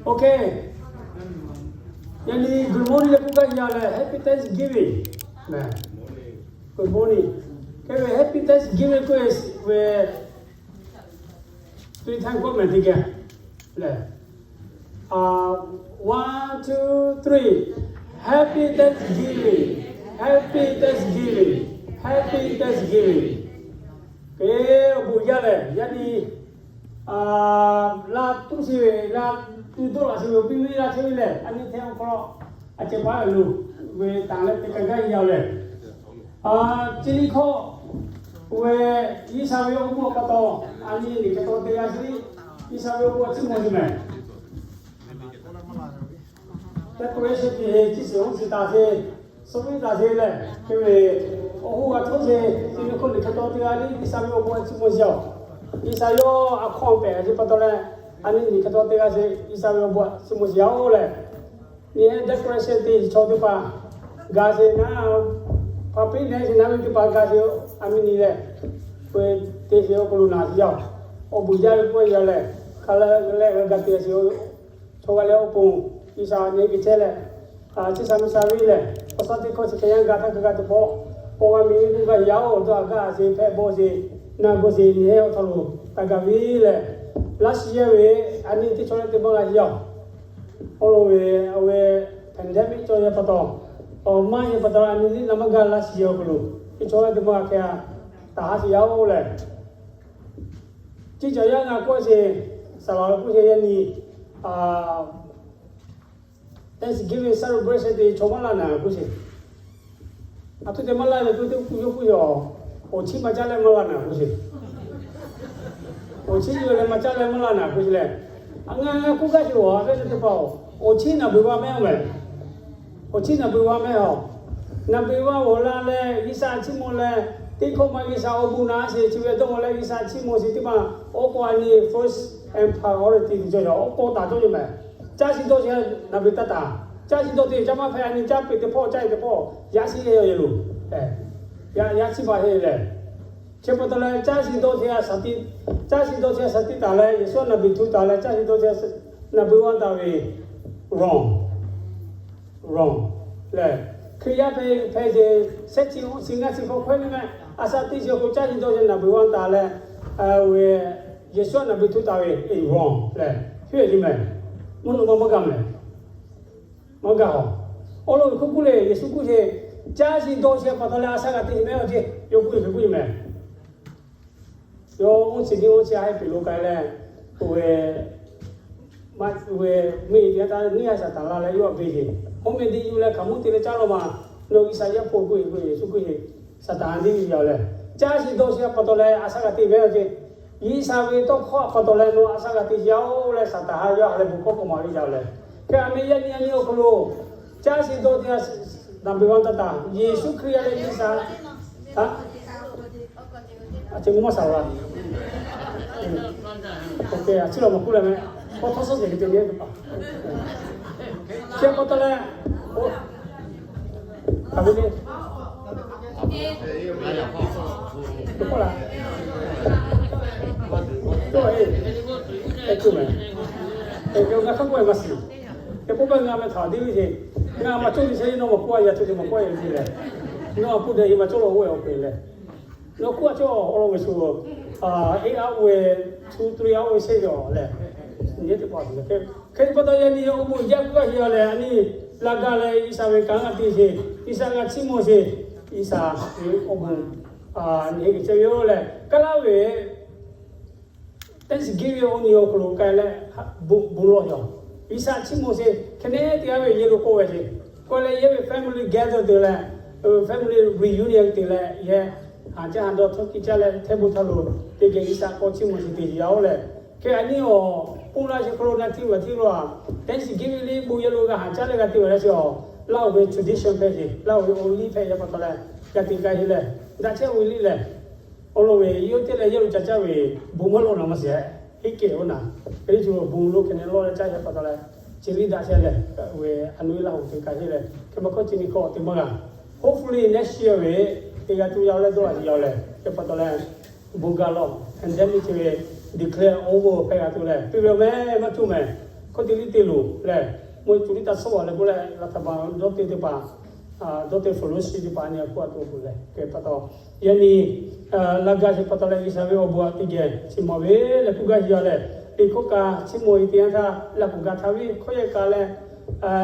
Okay. Yaꞈ nyi good morning leh k'oˆ gaˇ yaˇ leh Happy Thanksgiving. Good morning. Hk'e ve Happy Thanksgiving k'oˆ ve, three times k'oˆ mehˍ teˇ geh lehˬ, one, two, three. Happy Thanksgiving. Happy Thanksgiving. Happy Thanksgiving. Hk'e awˬ bon yaˇ lehˬ, yaꞈ nyi laˇ tuˇ sheˍ ve, laˇ tuˇ dawˇ laꞈ sheˍ ve awˬ piˇ ve laˇ chehˇ ve lehˬ, a nyi hte awˬ hk'aw lo a ceh paˉ lo ve tanˬ leh te k'ai gaˇ yaˇ lehˬ, chi nyi hkawˇ ve G'uiˬsha ve awˬ bon pa taw, a nyi nyi hk'e taw te g'a sheˍ, G'uiˬsha ve awˬ bon a ciˉ maw sheˍ mehˍ. Decoration tiꞈ he ciˉ shiˍ oˇ shiˍ taˍ sheˍ, suh piˇ taˍ sheˍ lehˬ, hk'e ve awˬ hoˉ g'a htawˇ sheˍ, chi nyi hkawˇ nyi hk'e taw te g'a le, G'uiˬsha ve awˬ bon a ciˉ maw sheˍ-oˬ. G'uiˬsha yawˇ a hkawˇ pehꞈ a ciˉ pa taw leh, a nyi nyi hk'e taw te g'a sheˍ, G'uiˬsha ve awˬ bon a ciˉ maw sheˍ yaˇ-oˬ lehˬ, nyi he decoration teˇ chaw teˇ hpaˍ ga sheˍ naˉ, hpa piˉ nehˉ sheˍ naˉ ve teˇ hpaˍ ga sheˍ, a miˇ nyi lehˬ, peu te sheˍ awˬ hk'aw lo naˬ sheˍ yaˇ-oˬ. Awˬ bon jaˇ ve k'oˆ ve yaˇ lehˬ, hk'a leh leh g'a te sheˍ, chaw g'a leh awˬ pon G'uiˬsha nyi geh chehˇ leh, chi sha miˇ sha ve lehˬ, awˬ suhˉ teˇ hkawˇ chi hk'e yaˇ ga htaˇ hk'a g'a te hpawˇ, paw g'a miˬ ve k'oˆ gaˇ yaˇ-oˬ, dawˇ a gaˇ sheˍ hpehꞈ bawˆ sheˍ, na g'awˇ sheˍ nyi he awˬ hk'aw lo taˍ gaˬ ve lehˬ, laˇ shiˍ yaˇ ve a nyi teˇ chaw leh teˇ maˇ g'a sheˍ yaˇ-oˬ. Awˬ lawn ve, awˬ ve pandemic cawˬ yaˇ pa taw, awˬ maˇ yaˇ pa taw a nyi liˇ na maˇ gaˇ laˇ shiˍ yaˇ awˬ hk'aw lo teˇ chaw leh teˇ maˇ g'a hk'e a taˍ haˉ sheˍ yaˇ-oˬ lehˬ, chi cawˬ yaˇ ngaˬ k'oˆ sheˍ, saˍ laˍ k'oˆ sheˍ yaˇ nyi Thanksgiving celebration te chaw maˇ laˇ naˍ k'oˆ sheˍ. A htoꞈ te maˇ laˇ ve k'oˆ teˇ k'oˆ yawˇ k'oˆ yaˇ, awˬ chiˉ maˇ caˉ leh maˇ laˇ naˍ k'oˆ sheˍ. Awˬ chiˉ yawˇ leh maˇ caˉ leh maˇ laˇ naˍ k'oˆ sheˍ lehˬ, a ngaˬ ngaˬ k'oˆ gaˇ sheˍ-oˬ, a ve teˇ hpaˍ-oˬ, awˬ chiˉ naˍ beuˬ va mehˉ-oˬ mehˍ. Awˬ chiˉ naˍ beuˬ va mehˉ-oˬ. Naˍ beuˬ va awˬ la leh G'uiˬsha a ciˉ maw leh, teˇ hkawˇ ma G'uiˬsha awˬ bon naˍ sheˍ chi ve dawˇ maw leh G'uiˬsha a ciˉ maw sheˍ teˇ hpaˍ, awˬ k'aw a nyi first and priority te cawˬ yaˇ, awˬ k'aw taˍ cawˇ yaˇ mehˍ. Caˇ shiˍ dawˇ sheˍ naˍ beuˬ taˇ taˍ. Caˇ shiˍ dawˇ te caˇ maˇ hpehꞈ, a nyi caˇ peꞈ teˇ hpawˇ, caˇ e teˇ hpawˇ, yaꞈ shiˍ yaˇ-oˬ lehˬ, yaꞈ shiˍ baˬ heˆ lehˬ. Chi pa taw leh caˇ shiˍ dawˇ sheˍ a shaˍ tiˉ, caˇ shiˍ dawˇ sheˍ a shaˍ tiˉ taˍ leh, Yeˍsuˆ naˍ beuˬ htu taˍ leh, caˇ shiˍ dawˇ sheˍ naˍ beuˬ va taˍ ve, wrong, wrong lehˬ, Hkriꞈ yaˇ hpehꞈ hpehꞈ sheˍ, shehˆ chi, oˇ chi, ngaˇ chi hk'aw hkawehˇ ve mehˆ, a shaˍ tiˉ chi awˬ hk'aw caˇ shiˍ dawˇ sheˍ naˍ beuˬ va taˍ leh, ve Yeˍsuˆ naˍ beuˬ htu taˍ ve, wrong lehˬ, hk'e ve mehˍ. Mvuhˇ naw ma maˇ gaˬ mehˍ. Maˇ gaˬ-oˬ. Awˬ lawn ve hk'oˆ k'oˆ le, Yeˍsuˆ k'oˆ sheˍ, caˇ shiˍ dawˇ sheˍ pa taw leh a shaˍ g'a te sheˍ mehˉ-oˬ ce, yawˇ k'oˆ ve hk'e k'oˆ ve mehˍ. Yawˇ oˇ chi nyi oˇ chi a heh peꞈ lo k'ai leh, oˇ ve ma, oˇ ve mvuhˇ yeˬ teˇ g'aˇ taˇ neˇ a Saˍtanˍ la leh yawˇ a beˬ sheˍ. Oˇ meh teˇ yuˬ leh hkaoˍmonˇ te leh caˇ law ma, nawˬ G'uiˬsha yaˇ hpawˇ k'oˆ ve k'o, Yeˍsuˆ k'oˆ sheˍ, Saˍtanˍ teˇ yuˬ yaˇ lehˬ, caˇ shiˍ dawˇ sheˍ pa taw leh a shaˍ g'a te mehˉ-oˬ ce. G'uiˬsha ve tawˇ hkawˇ pa taw leh nawˬ a shaˍ g'a te yaˇ-oˬ leh, Saˍtanˍ ha yaˇ ha leh bon hkawˇ k'awꞈ maˍ ve yaˇ lehˬ, hk'e a meh yaˇ nyi yaˇ nyi awˬ hk'aw lo caˇ shiˍ dawˇ sheˍ naˍ beuˬ va taˇ taˍ, Yeˍsuˆ Hkriꞈ yaˇ leh G'uiˬsha, a, a ce maˇ saˍ la. Oˇ hk'e a ciˉ law maˍ k'oˆ leh meh, k'aw hk'aw suhˉ sheˍ ve te le teˇ hpaˍ, chi pa taw leh, o, a ve le, teˇ hpaˍ la, cawˇ e, e cuˇ meh, e ngaˬ hk'a k'oˆ ve maˇ shiˍ. Teˇ k'oˆ gaˇ ngaˬ meh htaꞈ deˇ ve ce, ngaˬ maˇ cawˇ ve sheˍ, nawˬ maˇ k'oˆ a, yaꞈ htoꞈ te maˇ k'oˆ a ve ce lehˬ, nawˬ a k'oˆ deh e maˇ cawˇ law k'oˆ ve awˬ hk'e lehˬ, nawˬ k'oˆ a cawˇ awˬ lawn ve shu, eight hours, two, three hours sheˍ yaˇ lehˬ, nyi teˇ hpaˍ hk'e, hk'e pa taw yaˇ nyi awˬ bon jaˇ k'oˆ gaˇ sheˍ yaˇ lehˬ, a nyi la gaˇ leh G'uiˬsha ve kanˉ g'a te sheˍ, G'uiˬsha g'a chiˇ mvuh sheˍ, G'uiˬsha ve awˬ bon nyi geh chehˇ ve yoˬ lehˬ, kaˇ laˇ ve Thanksgiving ve awˬ nyi awˬ hk'aw lo k'ai leh, bon lawˬ yaˇ, G'uiˬsha chiˇ mvuh sheˍ, hk'e nehˉ teˇ g'aˇ ve yehˬ lo k'oˆ ve ce. K'oˆ leh yehˬ ve family gather te leh, family reunion te leh yehˬ, haˍ caˇ haˍ dawˇ htaˇ kiˇ caˇ leh hteˇ bon htaˇ lo teˇ geh G'uiˬsha k'awꞈ chiˇ mvuh sheˍ te yaˇ-oˬ lehˬ, hk'e a nyi awˬ pon la sheˍ hk'aw lo na tiˇ ve tiˇ lo a, Thanksgiving liˇ bon yehˬ lo g'a haˍ caˇ leh g'a te ve leh sheˍ-oˬ, laˇ-oˬ ve tradition hpehꞈ sheˍ, laˇ-oˬ ve awˬ liˇ hpehꞈ yaˇ pa taw leh g'a te k'ai sheˍ lehˬ, daꞈ chehˇ ve liˇ lehˬ, awˬ lawn ve yawˇ teˇ leh yawˇ lo ca caˇ ve bon maˇ lawˬ naˍ maˇ sheˍ, heˆ kehˬ oˇ naˍ, hk'e te bon lo hk'e nehˉ lawˬ leh caˇ sheˍ pa taw leh, chi liˇ daꞈ chehˇ lehˬ, ve a nu laˇ-oˬ te k'ai sheˍ lehˬ, hk'e pa hkawˇ chi nyi hkawˇ te maˇ g'a. Hopefully next year ve teˇ g'aˇ tuˬ yaˇ leh dawˇ a yaˇ lehˬ, hk'e pa taw leh bon gaˬ lawˬ, pandemic chi ve declare over hpehꞈ g'a tuˬ lehˬ, piˇ ve awˬ meh maˇ cuˇ mehˍ. Hkawˇ te liˇ te loˬ lehˬ, mawˇ tuˬ liˇ taˇ sawˉ a leh k'oˆ leh, laꞈ htaꞈ baˬ dawˇ te teˇ hpaˍ, dawˇ te fellowship teˇ hpaˍ a nyi a hk'oˆ a to kuˬ lehˬ, hk'e pa taw, yaꞈ nyi laˇ gaˇ sheˍ pa taw leh, G'uiˬsha ve awˬ bon aꞈ teˇ geh chi mawˬ ve leh k'oˆ gaˇ sheˍ a lehˬ, teˇ hkawˇ kaꞈ chi mawˬ e teˇ yanˇ htaˇ laꞈ k'oˍ ga htaˇ ve, hkawˇ yehˬ kaꞈ lehˬ,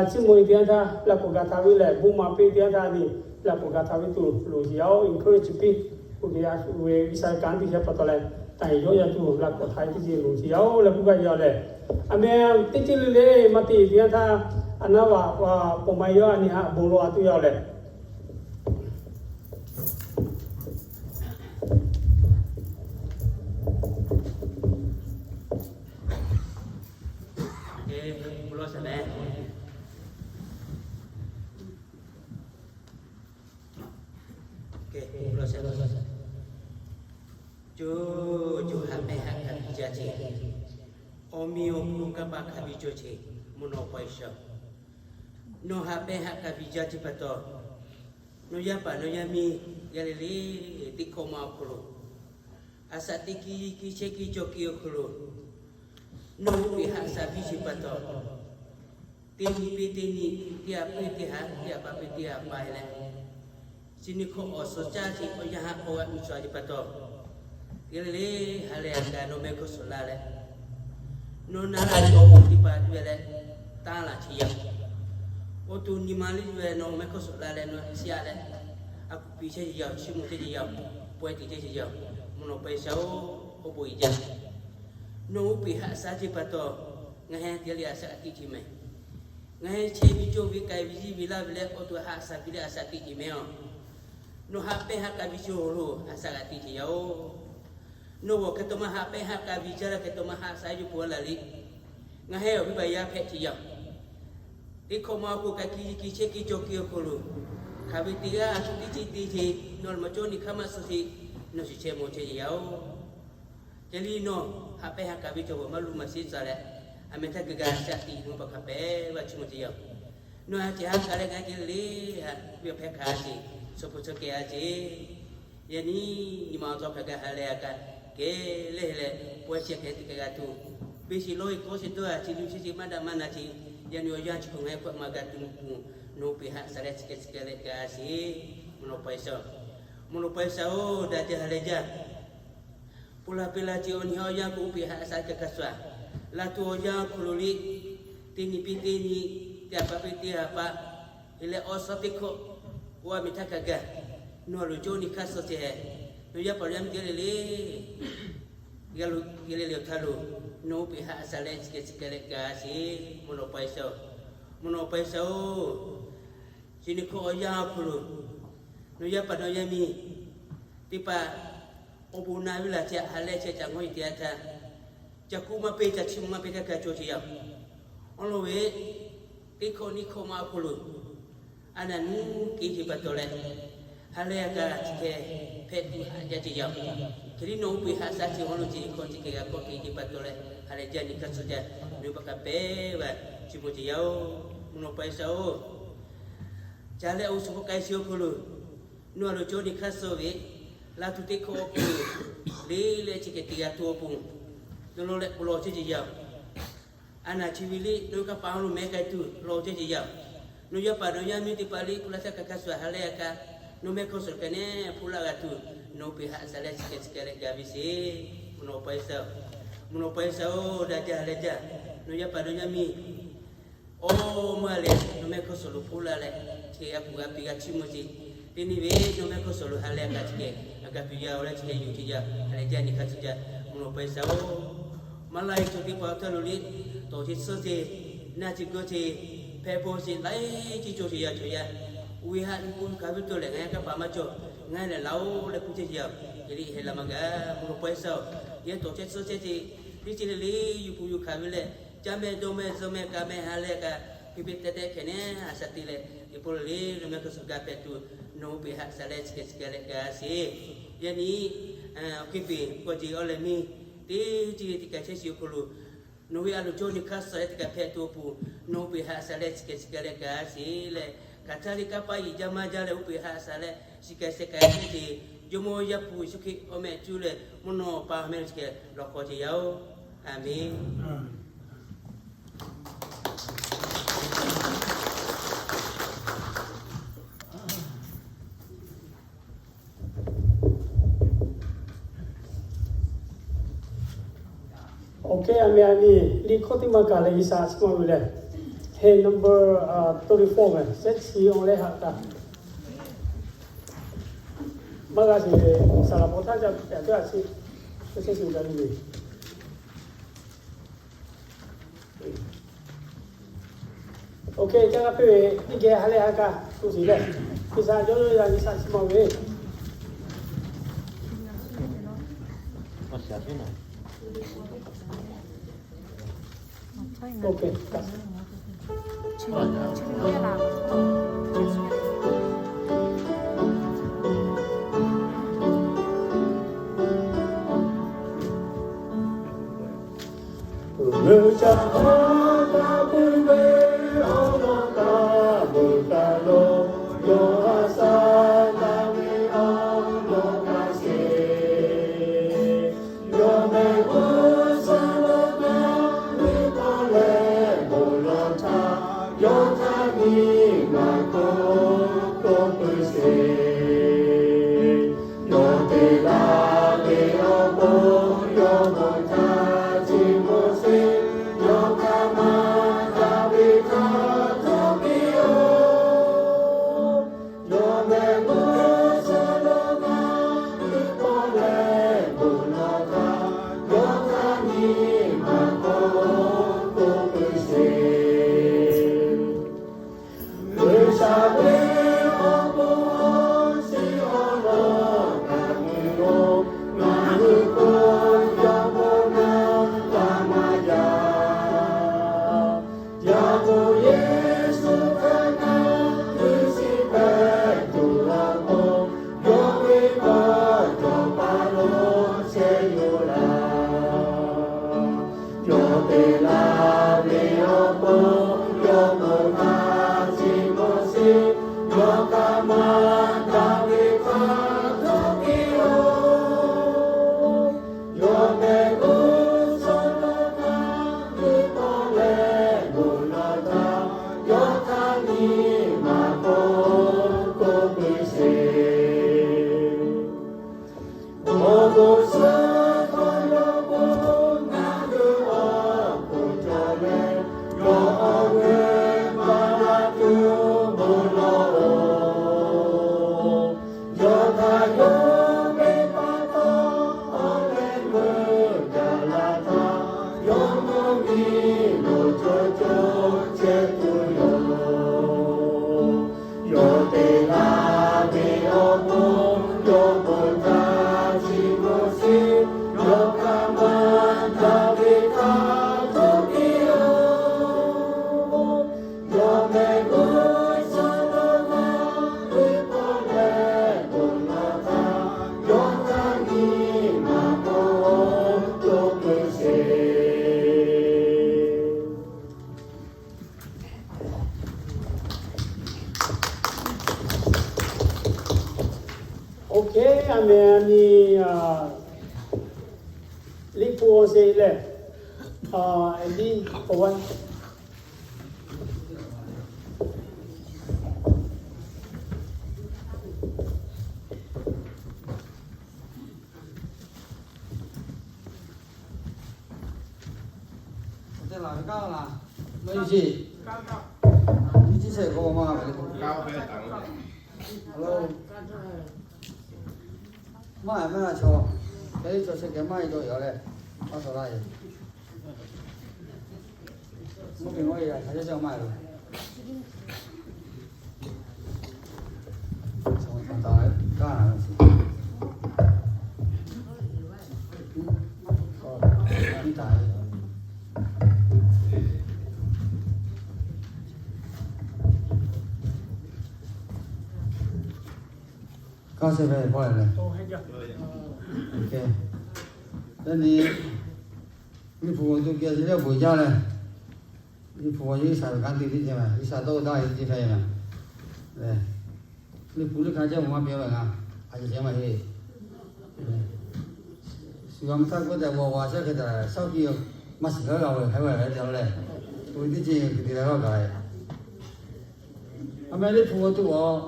chi mawˬ e teˇ yanˇ htaˇ laꞈ k'oˍ ga htaˇ ve lehˬ, bon maˍ piˇ teˇ yanˇ htaˇ a nyi laꞈ k'oˍ ga htaˇ ve tuˬ loˍ sheˍ yaˇ oˬ, encourage piˇ. Oˇ hk'e a shu ve G'uiˬsha kanˉ te sheˍ pa taw leh, taˇ heˍ yawˇ yaˇ tuˬ laꞈ k'oˍ htaˇ ve teˇ ceuˬ loˍ sheˍ yaˇ oˬ leh k'oˆ gaˇ sheˍ a lehˬ, a meh teˇ ceuˬ le le maˇ te teˇ yanˇ htaˇ, a naˉ vaꞈ paw ma yawˇ a nyi haꞈ bon lawˬ a tuˬ yaˇ oˬ lehˬ, co co haꞈ pehˇ haꞈ kaˍ piˇ jaˇ ce. Awˬ miˬ awˬ hpu kanˇ paˆ hk'a biˇ cawˬ ce. Mvuhˇ naw pawehˇ sha, nawˬ haꞈ pehˇ haꞈ kaˍ piˇ jaˇ ce pa taw, nawˬ yaˇ paˍ nawˬ yaˇ miˇ g'a le le teˇ hkawˇ ma awˬ hk'aw lo, a shaꞈ teꞈ kiˇ kiˇ chehˇ kiˇ cawˬ kiˇ awˬ hk'aw lo, nawˬ uˉ peꞈ haꞈ shaˍ piˇ ce pa taw, teˇ nyi piˇ teˇ nyi, teˇ ha piˇ teˇ ha, teˇ ha pa piˇ teˇ ha pa e leh, chi nyi hkawˇ awˬ suhˍ caˇ ce awˬ yanˇ haꞈ k'aw g'a uiˍ sha ce pa taw, g'a le le ha lehˬ a kaꞈ nawˬ meh hkawˇ suhˍ la leh, nawˬ na la ve awˬ bon teˇ hpaˍ tuˬ ve leh, taˇ laˬ ce yaˇ. Oˇ tuˬ nyi ma liˇ ve nawˬ meh hkawˇ suhˍ la leh nawˬ shiˍ a leh, a kuˬ piˇ chehˇ ce yaˇ, chiˇ mvuh chehˇ ce yaˇ, pawehˇ te chehˇ ce yaˇ. Mvuhˇ naw pawehˇ sha oˬ, oˇ bon iꞈ jaˇ. Nawˬ uˉ peꞈ haꞈ shaˍ ce pa taw, ngaˬ hui teˇ g'aˇ le a shaꞈ g'a tiˆ ce mehˍ. Ngaˬ hui chehˇ ve cawˬ ve k'ai ve ziˇ ve laˇ ve leh awˬ to haꞈ shaˍ piˇ leh a shaꞈ tiˆ ce mehˍ a. Nawˬ haꞈ pehˇ haꞈ k'a ve cawˬ lo a shaꞈ g'a tiˆ ce yaˇ oˬ. Nawˬ g'awˬ hk'e taw maˇ haꞈ pehˇ haꞈ k'a ve jaˇ leh hk'e taw maˇ haꞈ shaˍ yuˬ peuˬ a laˬ le. Ngaˬ hui awˬ viˉ baˬ yaˇ hpehꞈ ce yaˇ. Teˇ hkawˇ ma awˬ hk'oˆ kaꞈ kiˇ kiˇ chehˇ kiˇ cawˬ kiˇ awˬ hk'aw lo, hk'aˬ ve teˇ g'aˇ a shu teˇ ceuˬ te ce, nawˬ maˇ cawˬ nyi hk'aˇ maˇ suh ce, nawˬ shiˍ chehˇ mawˬ chehˇ ce yaˇ oˬ. Ca liˇ nawˬ haꞈ pehˇ haꞈ k'a ve cawˬ g'awˬ maˇ luˬ maˇ shiˍ tcuh leh, a meh htaˇ gaˬ gaˬ shaꞈ tiˆ mvuhˇ pa hk'a pehꞈ vaˇ chiˇ mvuh ce yaˇ. Nawˬ haꞈ ce haꞈ k'a leh ngaˬ geh le, haꞈ ve awˬ hpehꞈ hk'a ce, suh hpu suh keh a ce. Yaꞈ nyi nyi ma awˬ taw hk'a gaˬ ha lehˬ a kaꞈ, geh lehˬ leh pawehˇ shehˍ hk'e te keh g'a tuˬ, beˬ shiˍ lawˇ e kawˇ shiˍ dawˇ a chi luˬ chi ce maˇ daꞈ maˇ na ce. Yaꞈ nyi awˬ yanˇ chi hk'aw ngaˬ hui k'awꞈ maˇ g'a tuˬ mvuhˇ hpu, nawˬ uˉ peꞈ haꞈ shaˍ leh chi keh chi keh leh gaˬ sheˍ. Mvuhˇ naw pawehˇ sha, mvuhˇ naw pawehˇ sha oˬ, daꞈ jaˇ ha lehˬ jaˇ. Ponˬ laˬ peˬ laˬ ce awˬ nyi awˬ yanˇ k'o uˉ peꞈ haꞈ shaˍ keh hk'a shuˍ a, laˬ tuˬ awˬ yanˇ awˬ hk'aw lo le, teˇ nyi piˇ teˇ nyi, teˇ ha pa piˇ teˇ ha pa, e leh awˬ suhˍ teˇ hkawˇ, oˇ a meh htaˇ hk'a gaˬ, nawˬ a loˍ cawˬ nyi hk'aˇ suh ce, nawˬ yaˇ paˍ yaˇ miˇ geh le le, g'a lo geh le le awˬ htaˇ lo, nawˬ uˉ peꞈ haꞈ shaˍ leh chi keh chi keh leh gaˬ sheˍ. Mvuhˇ naw pawehˇ sha oˬ, mvuhˇ naw pawehˇ sha oˬ, chi nyi hkawˇ awˬ yanˇ awˬ hk'aw lo, nawˬ yaˇ paˍ nawˬ yaˇ miˇ teˇ hpaˍ awˬ bon na ve laˬ ce, ha lehˬ chehˇ ca ngawˇ e teˇ yanˇ htaˇ, ca kuˇ maˇ peˇ ca chiˇ mvuh maˇ peˇ htaˇ hk'a cawˬ ce yaˇ. Awˬ lawn ve teˇ hkawˇ nyi hkawˇ ma awˬ hk'aw lo, a naˬ nuˇ kehˬ ce pa taw leh, ha lehˬ a kaꞈ chi hk'e hpehꞈ tuˬ haꞈ jaˇ ce yaˇ. Hk'e liˇ nawˬ uˉ peꞈ haꞈ shaˍ ce awˬ lawn lo ce hkawˇ chi hk'e g'a kawˆ kehˬ ce pa taw leh ha lehˬ jaˇ nyi hk'aˇ suh jaˇ, nawˬ hui pa hk'a pehꞈ vaˇ chiˇ mvuh ce yaˇ oˬ. Mvuhˇ naw pawehˇ sha oˬ, ca leh awˬ suhˍ hpu k'ai shiˍ awˬ hk'aw lo, nawˬ a loˍ cawˬ nyi hk'aˇ suh ve, laˬ tuˬ teˇ hkawˇ awˬ hk'aw lo, le leh chi hk'e te g'a tuˬ awˬ pon, nawˬ lawˬ leh k'o lawˬ chehˇ ce yaˇ. A naˬ chi ve le nawˬ hui kanˇ paˆ lo mehˍ k'ai tuˬ lawˬ chehˇ ce yaˇ. Nawˬ yaˇ paˍ nawˬ yaˇ miˇ teˇ hpaˍ le hpu laˇ shaˉ kaꞈ hk'a shuˍ a ha lehˬ a kaꞈ, nawˬ mehˆ hkawˇ suhˍ kaꞈ neˉ hpu laˇ g'a tuˬ, nawˬ uˉ peꞈ haꞈ shaˍ leh chi keh chi keh leh gaˬ ve sheˍ. Mvuhˇ naw pawehˇ sha, mvuhˇ naw pawehˇ sha oˬ, daꞈ jaˇ ha lehˬ jaˇ. Nawˬ yaˇ paˍ nawˬ yaˇ miˇ awˬ meuˇ a lehˬ nawˬ mehˆ hkawˇ suhˍ lo hpu laˇ leh, hk'e g'a kuˬ g'a piˇ g'a chiˇ mvuh ce. Teˇ nyi ve nawˬ mehˆ hkawˇ suhˍ lo ha lehˬ a kaꞈ chi keh a kaꞈ piˇ yaˇ oˬ leh chi keh yuˬ ce yaˇ, ha lehˬ jaˇ nyi hk'aˇ suh jaˇ. Mvuhˇ naw pawehˇ sha oˬ, maˇ laˇ e chaw teˇ hpaˍ awˬ htaˇ lo le, tawˍ chehˇ suhˉ ce, naˇ ce gawˇ ce, hpehꞈ bawˬ ce laiˉ ceuˬ cawˬ ce yaˇ cawˬ yaˇ. Uiˍ haꞈ yuˬ k'o yuˬ hkanˍ ve tawˇ lehˬ ngaˬ hui kanˇ paˆ maˇ cawˬ, ngaˬ hui lehˬ laˬ oˬ leh k'oˆ chehˇ ce yaˇ. Hk'e le heh la maˇ g'a. Mvuhˇ naw pawehˇ sha oˬ, yehˇ tawˍ chehˇ suhˉ chehˇ ce, teˇ ceuˬ le le yuˬ k'o yuˬ hkanˍ ve leh, caˇ meh dawˇ meh zuhꞈ meh ka meh ha lehˬ a kaꞈ, hk'e hk'e teh teh hkeh neˉ a shaˍ te leh, teˇ pawˆ le le nawˬ mehˆ hkawˇ suhˍ gaˇ hpehꞈ tuˬ, nawˬ uˉ peꞈ haꞈ shaˍ leh chi keh chi keh leh gaˬ sheˍ. Yaꞈ nyi awˬ hk'e peˬ k'awꞈ jeˬ awˬ lehˬ miˇ teˇ ceuˬ teˇ kaˬ chehˇ shiˍ awˬ hk'aw lo, nawˬ ve a loˍ cawˬ nyi hk'aˇ suh leh teˇ kaˬ hpehꞈ tuˬ awˬ pon, nawˬ uˉ peꞈ haꞈ shaˍ leh chi keh chi keh leh gaˬ sheˍ leh, hk'aˬ htaˇ le kanˇ paˆ yeˬ jaˇ maˇ jaˇ leh uˉ peꞈ haꞈ shaˍ leh chi keh chi keh chehˇ ce, Jawˇmawˇ Yaˇ hpu Yeˍsuˆ Hkriꞈ awˬ meh cuˇ leh mvuhˇ naw awˬ pa meh lo chi hk'e lawˬ hk'aw ce yaˇ oˬ. A menˬ. Awˬ hk'e a meh a nyi liꞈ hkawˇ teˇ maˇ kaˬ leh G'uiˬsha chi ma ve lehˬ, heh number thirty-four meh, shehˆ chi awˬ leh haꞈ kaꞈ maˇ g'a sheˍ ve, saˍ laˍ hpaw htaˇ ca piˇ taˍ teˇ g'aˇ chi, shehˆ chi gaˬ ve. Awˬ hk'e ca g'a piˇ ve teˇ geh ha leh ha kaꞈ to sheˍ leh, G'uiˬsha yawˇ yawˇ yaˇ G'uiˬsha chi ma ve. Awˬ hk'e a meh a nyi liꞈ hpu awˬ sheˍ lehˬ, a, liꞈ hpu awˬ Kaˇ shehˍ hpehꞈ pawˆ leh, teˇ nyi, liꞈ hpu awˬ to geh chi lehˬ bvuhꞈ jaˇ leh, liꞈ hpu awˬ G'uiˬsha ve kanˉ te teˇ ceh ma, G'uiˬsha tawˇ htaˇ teˇ ceh hpehꞈ ma. Liꞈ hpu liꞈ hk'a ceh maˇ piˇ ve ngaˬ, a ceh ceh maˇ heˆ. Shu g'a mvuh htaˇ k'oˆ tehꞈ g'aw g'a chehˇ hk'e tehꞈ shaˉ piˇ, maˇ shiˍ g'a g'a ve hk'e ve hk'e te leh, to teˇ ceuˬ kuˬ te leh g'a gaˬ. A meh liꞈ hpu g'aw tuˬ awˬ,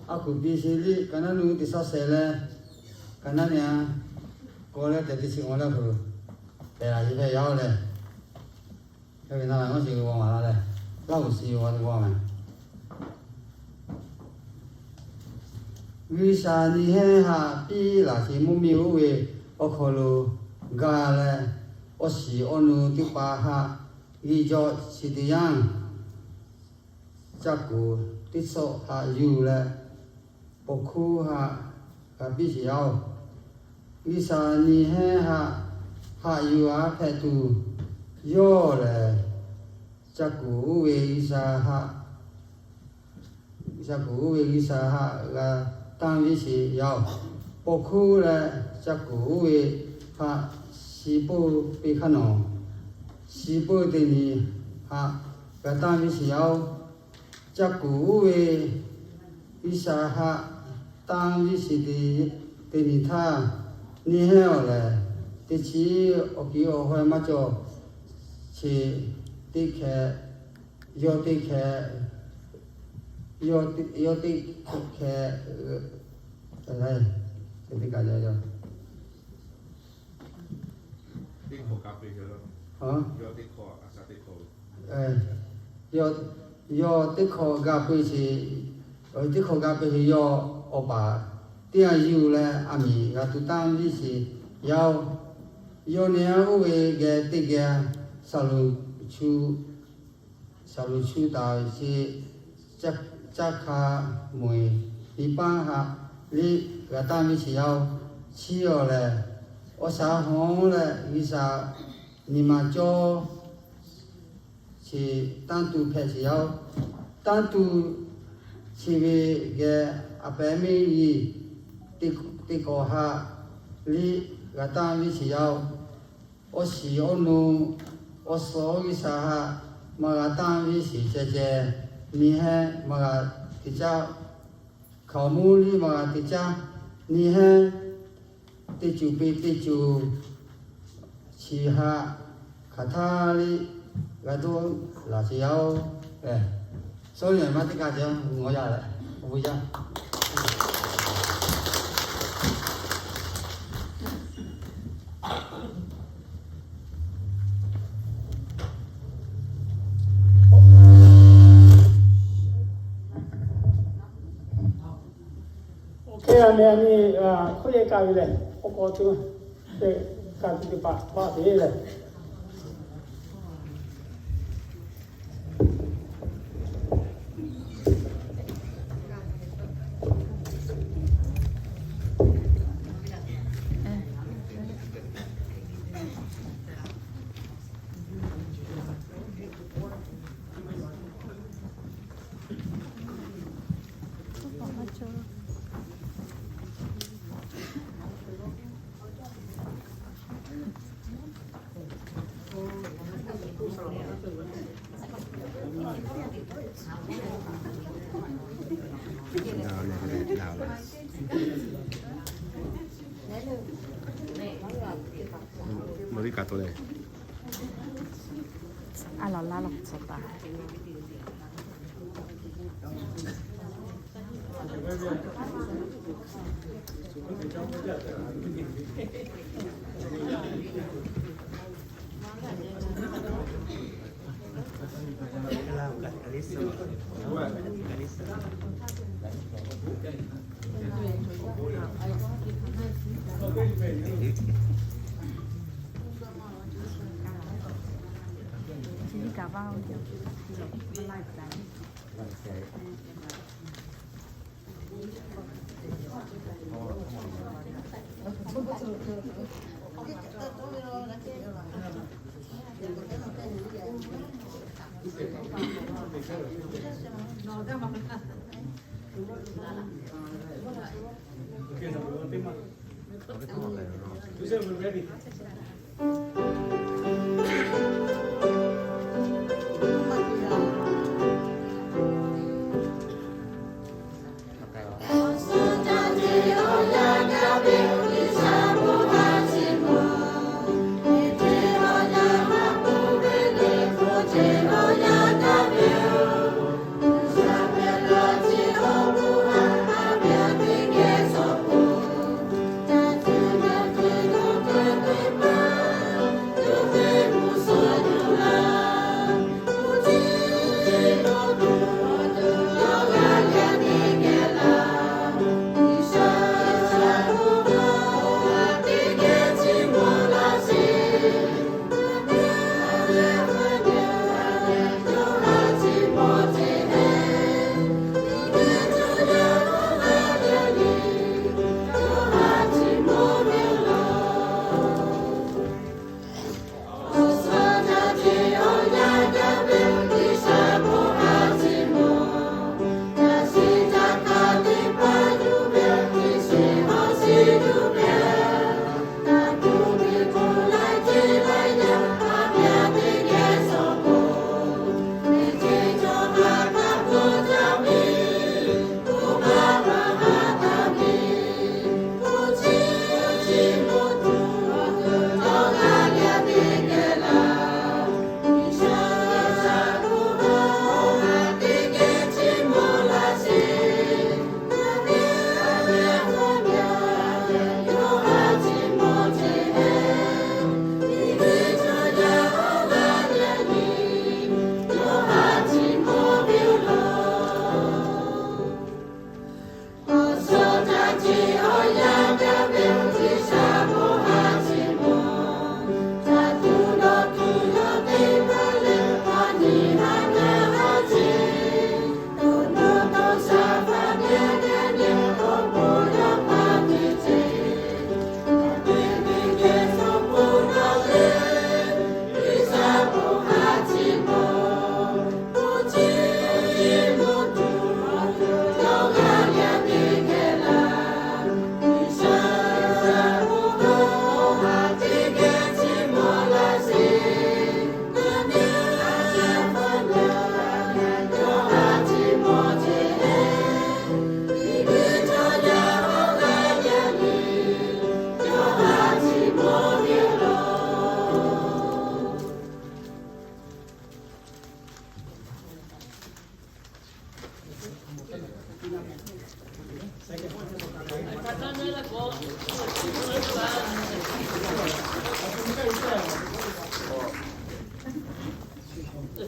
a kuˬ piˇ sheˍ liꞈ ka naˉ nuˇ teˇ shaˉ shehˍ leh, ka naˉ nyi a k'aw leh tehꞈ teˇ chi g'aw leh hk'aw lo, pehˬ a yi ve yaˇ oˬ leh, G'uiˬsha nyi hehˉ haꞈ piˇ laˬ sheˍ mvuhˇ miˬ oˇ ve awˬ hk'aw lo gaˬ leh, awˬ shiˍ awˬ nu teˇ hpaˍ haꞈ g'uiˬ jawˇ chi teˇ yanˇ, ca kuˬ teˇ suhˍ haꞈ yuˬ leh, paw hkuˇ haꞈ g'a piˇ sheˍ yaˇ oˬ. G'uiˬsha nyi hehˉ haꞈ, haꞈ yuˬ a hpehꞈ tuˬ yawˇ lehˬ, ca kuˬ oˇ ve G'uiˬsha haꞈ, ca kuˬ oˇ ve G'uiˬsha haꞈ g'a tanˇ viˇ sheˍ yaˇ oˬ. Paw hkuˇ leh ca kuˬ oˇ ve haꞈ shi peuˇ piˇ hk'aˇ nawˬ, shi peuˇ teˇ nyi haꞈ g'a tanˇ viˇ sheˍ yaˇ oˬ. Ca kuˬ oˇ ve G'uiˬsha haꞈ tanˇ viˇ sheˍ teˇ nyi htaˇ, nyi hehˉ awˬ lehˬ, teˇ chi awˬ kiˬ awˬ haweh maˇ cawˬ chi teˇ hkeh, yawˇ teˇ hkeh, yawˇ teˇ hkeh, yawˇ teˇ hkeh, yawˇ teˇ hkeh g'a peuˬ sheˍ, teˇ hkeh g'a peuˬ sheˍ yawˇ awˬ paˍ teˇ g'aˇ yuˬ leh, aˬ miˍ g'a tuˬ tanˇ viˇ sheˍ yaˇ oˬ. Yawˇ nehˬ oˇ ve geh teˇ geh shaˍ loˍ chu taˍ sheˍ, caˇ hk'a mawˬ eˬ, liꞈ paˇ haꞈ liꞈ g'a tanˇ viˇ sheˍ yaˇ oˬ. Chi awˬ lehˬ, awˬ shaˍ hawˉ leh G'uiˬsha nyi ma cawˇ sheˍ, tanˇ tuˬ hpehꞈ sheˍ yaˇ oˬ. Tanˇ tuˬ chi ve geh a pehˉ miˇ yiˍ teˇ kawꞈ haꞈ liꞈ g'a tanˇ viˇ sheˍ yaˇ oˬ. Awˬ shiˍ awˬ nu, awˬ suhˍ G'uiˬsha haꞈ maˇ g'a tanˇ viˇ sheˍ ceh ceh, nyi hehˉ maˇ g'a te caˇ, hkaoˍmonˇ liˇ maˇ g'a te caˇ, nyi hehˉ teˇ cuˬ piˇ teˇ cuˬ chi haꞈ hk'aˬ htaˇ liˇ g'a doˆ laˬ sheˍ yaˇ oˬ. Sawˉ nyi maˇ teˇ kaˇ ceh g'aw yaˇ leh, awˬ bon yaˇ. Oˇ hk'e a meh a nyi hk'oˆ yehˇ kaˇ ve lehˬ, k'awꞈ k'awꞈ tuˬ, kaˇ tuˬ teˇ hpaˍ hpaˆ te leh, A laˬ laˇ law tcuh taˍ.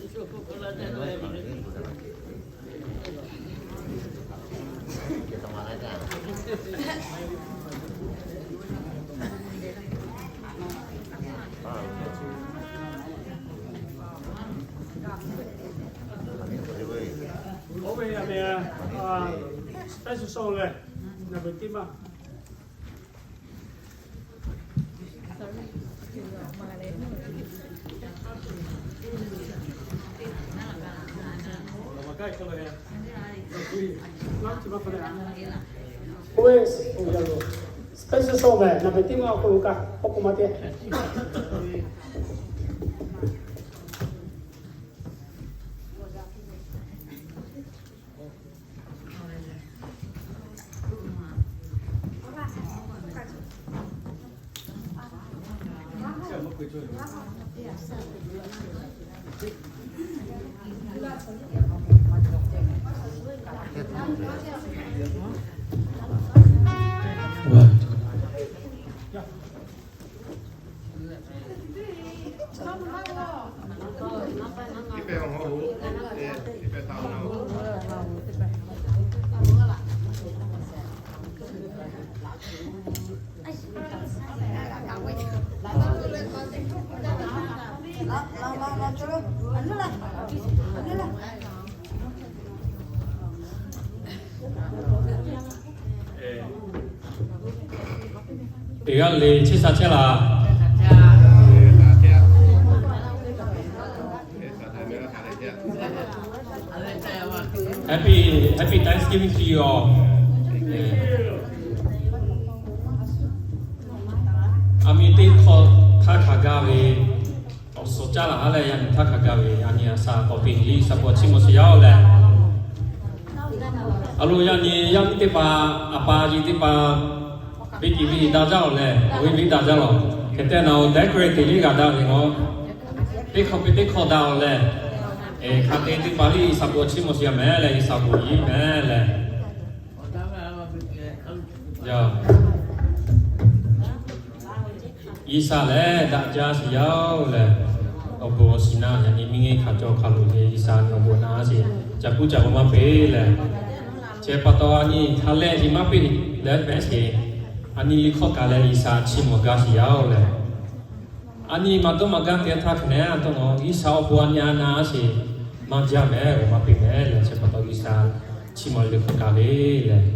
Oˇ ve a meh, special song leh, number teˇ maˇ. Oˇ ve special song leh, number teˇ maˇ k'oˆ lo kaꞈ, k'oˆ k'o maˇ te. Teˇ g'aˇ le chehˇ sha chehˇ laˇ. Happy, happy Thanksgiving to you all. A mi teˇ hk'awꞈ htaˇ hk'aˬ gaˇ ve, awˬ suhˍ caˇ laˬ haˉ leh yaꞈ nyi htaˇ hk'aˬ gaˇ ve, a nyi a sha k'awꞈ piˇ liˇ sha k'awꞈ chiˇ mvuh sheˍ yaˇ-oˬ lehˬ. A lo yaꞈ nyi yaˇ miˇ teˇ hpaˍ, a pa yehˬ teˇ hpaˍ, venˇ kiˬ venˇ daꞈ jaˇ-oˬ lehˬ, awˬ viˉ venˇ daꞈ jaˇ lawˬ. Hk'e te na-oˬ, decorate liˇ g'a daꞈ ve-oˬ. Teˇ hk'awꞈ piˇ teˇ hk'awꞈ daꞈ-oˬ lehˬ, hk'aˬ hk'e teˇ hpaˍ liˇ sha k'awꞈ chiˇ mvuh sheˍ yaˇ mehˍ leh, sha k'awꞈ yiˇ mehˍ leh. G'uiˬsha lehˬ daꞈ jaˇ sheˍ yaˇ-oˬ lehˬ, awˬ bon awˬ shiˍ naˆ yaꞈ nyi miˇ ngehˇ hk'aˬ cawˬ hk'aˬ lo ve G'uiˬsha nyi awˬ bon naˆ sheˍ, ca puˉ ca maˇ maˇ peꞈ lehˬ, chi pa taw a nyi hk'a lehˆ ve maˇ peꞈ leh mehˍ sheˍ, a nyi liˇ hk'awˇ kaꞈ leh G'uiˬsha chiˇ mvuh gaˇ sheˍ yaˇ-oˬ lehˬ, a nyi maˇ dawˇ maˇ gaˇ te htaˇ hk'e nehˬ a dawˇ nawˬ G'uiˬsha awˬ bon a nyi a naˆ sheˍ, maˇ jaˇ mehˍ maˇ peꞈ mehˍ leh, chi pa taw G'uiˬsha chiˇ mvuh liˇ hk'awꞈ kaꞈ ve lehˬ.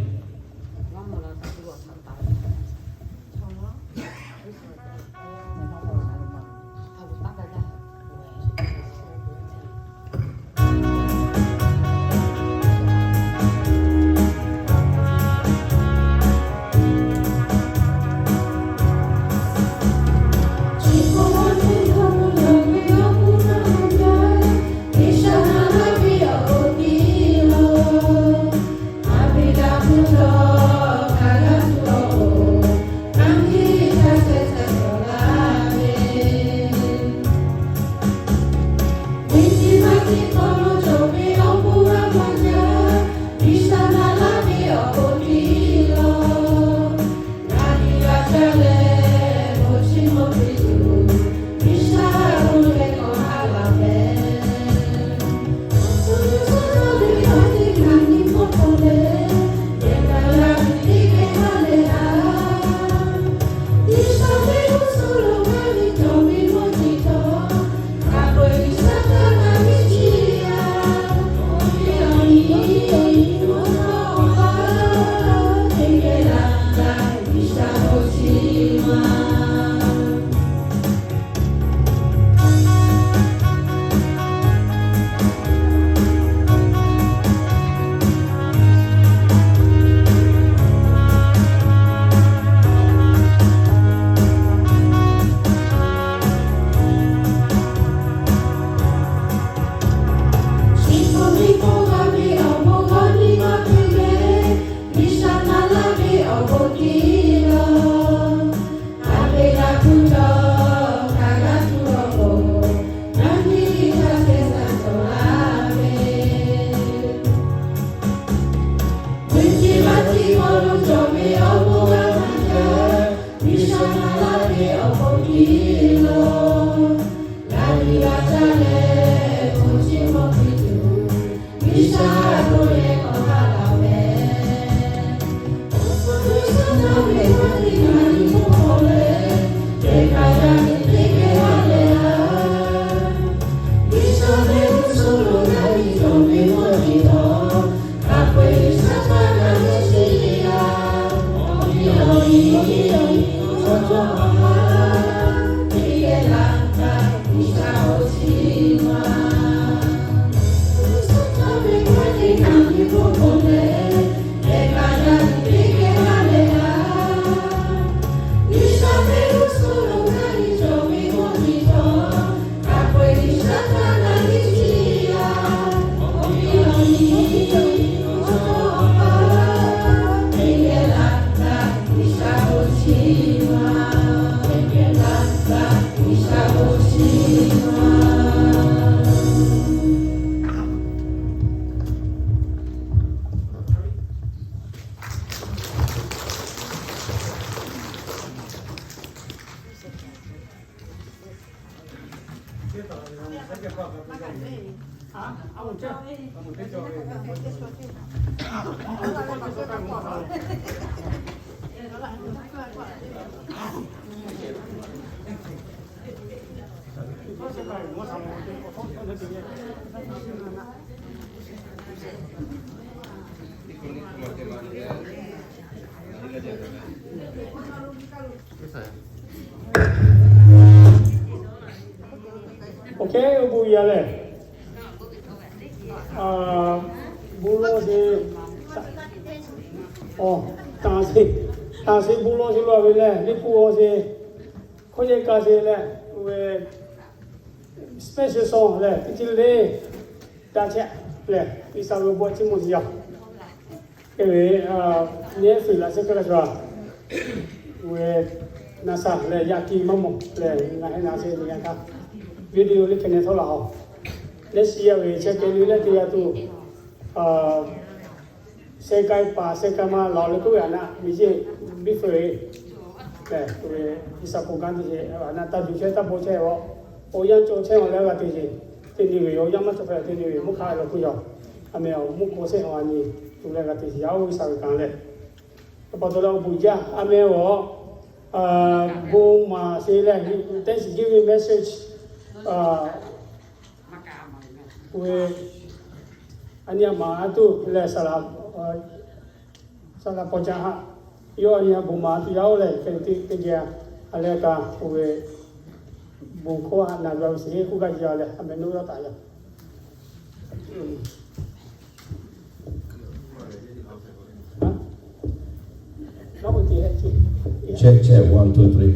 Awˬ hk'e awˬ bon yaˇ lehˬ, bon lawˬ sheˍ, a, tanˍ sheˍ, tanˍ sheˍ bon lawˬ sheˍ lo ve lehˬ, liꞈ hpu awˬ sheˍ, hkawˇ yehˬ kaꞈ sheˍ lehˬ, ve special song lehˬ, teˇ chi le daꞈ chehˇ lehˬ, G'uiˬsha ve bon chiˇ mvuh sheˍ yaˇ. Hk'e ve, nyi fuiˍ laꞈ sheh kaˇ la shu a, ve na sha lehˬ, yaꞈ ki maˇ mawˬ lehˬ, ngaˬ hui na sheˍ ve yaꞈ hk'aˇ, video liꞈ hk'e nehˬ htawˇ laˬ a. Lehˬ shi yaˇ ve chehˇ kehˬ le leh teˇ g'aˇ tuˬ, sheh k'ai paˍ sheh k'ai ma laˬ leh k'oˆ ve a naˆ miˬ yeˇ biˇ feu ve, lehˬ, G'uiˬsha bon kanˉ te sheˍ a naˆ taˇ duˬ chehˇ taˇ bon chehˇ a, awˬ yanˇ cawˬ chehˇ a leh g'a te sheˍ. Teˇ nyi ve awˬ yanˇ maˇ cawˬ hk'e teˇ nyi ve mvuhˇ hk'a lo hpu yaˇ, a meh awˬ mvuhˇ hk'aw shehˆ a nyi tuˬ leh g'a te sheˍ yaˇ oˇ G'uiˬsha ve kanˉ lehˬ. Teˇ pa taw leh awˬ bon jaˇ a meh awˬ, bon maˍ sheˍ lehˬ, Thanksgiving message, oˇ ve, a nyi a maˍ a tuˬ lehˬ, saˍ laꞈ paw caˇ haˆ, yawˇ a nyi a bon maˍ a tuˬ yaˇ oˇ lehˬ, hk'e te teˇ geh a leh kaꞈ oˇ ve bon hkawˇ a naˬ g'a ve sheˍ k'oˆ gaˇ jaˇ lehˬ, a meh nuˇ yawˇ taˍ yaˇ. Check, check, one, two, three.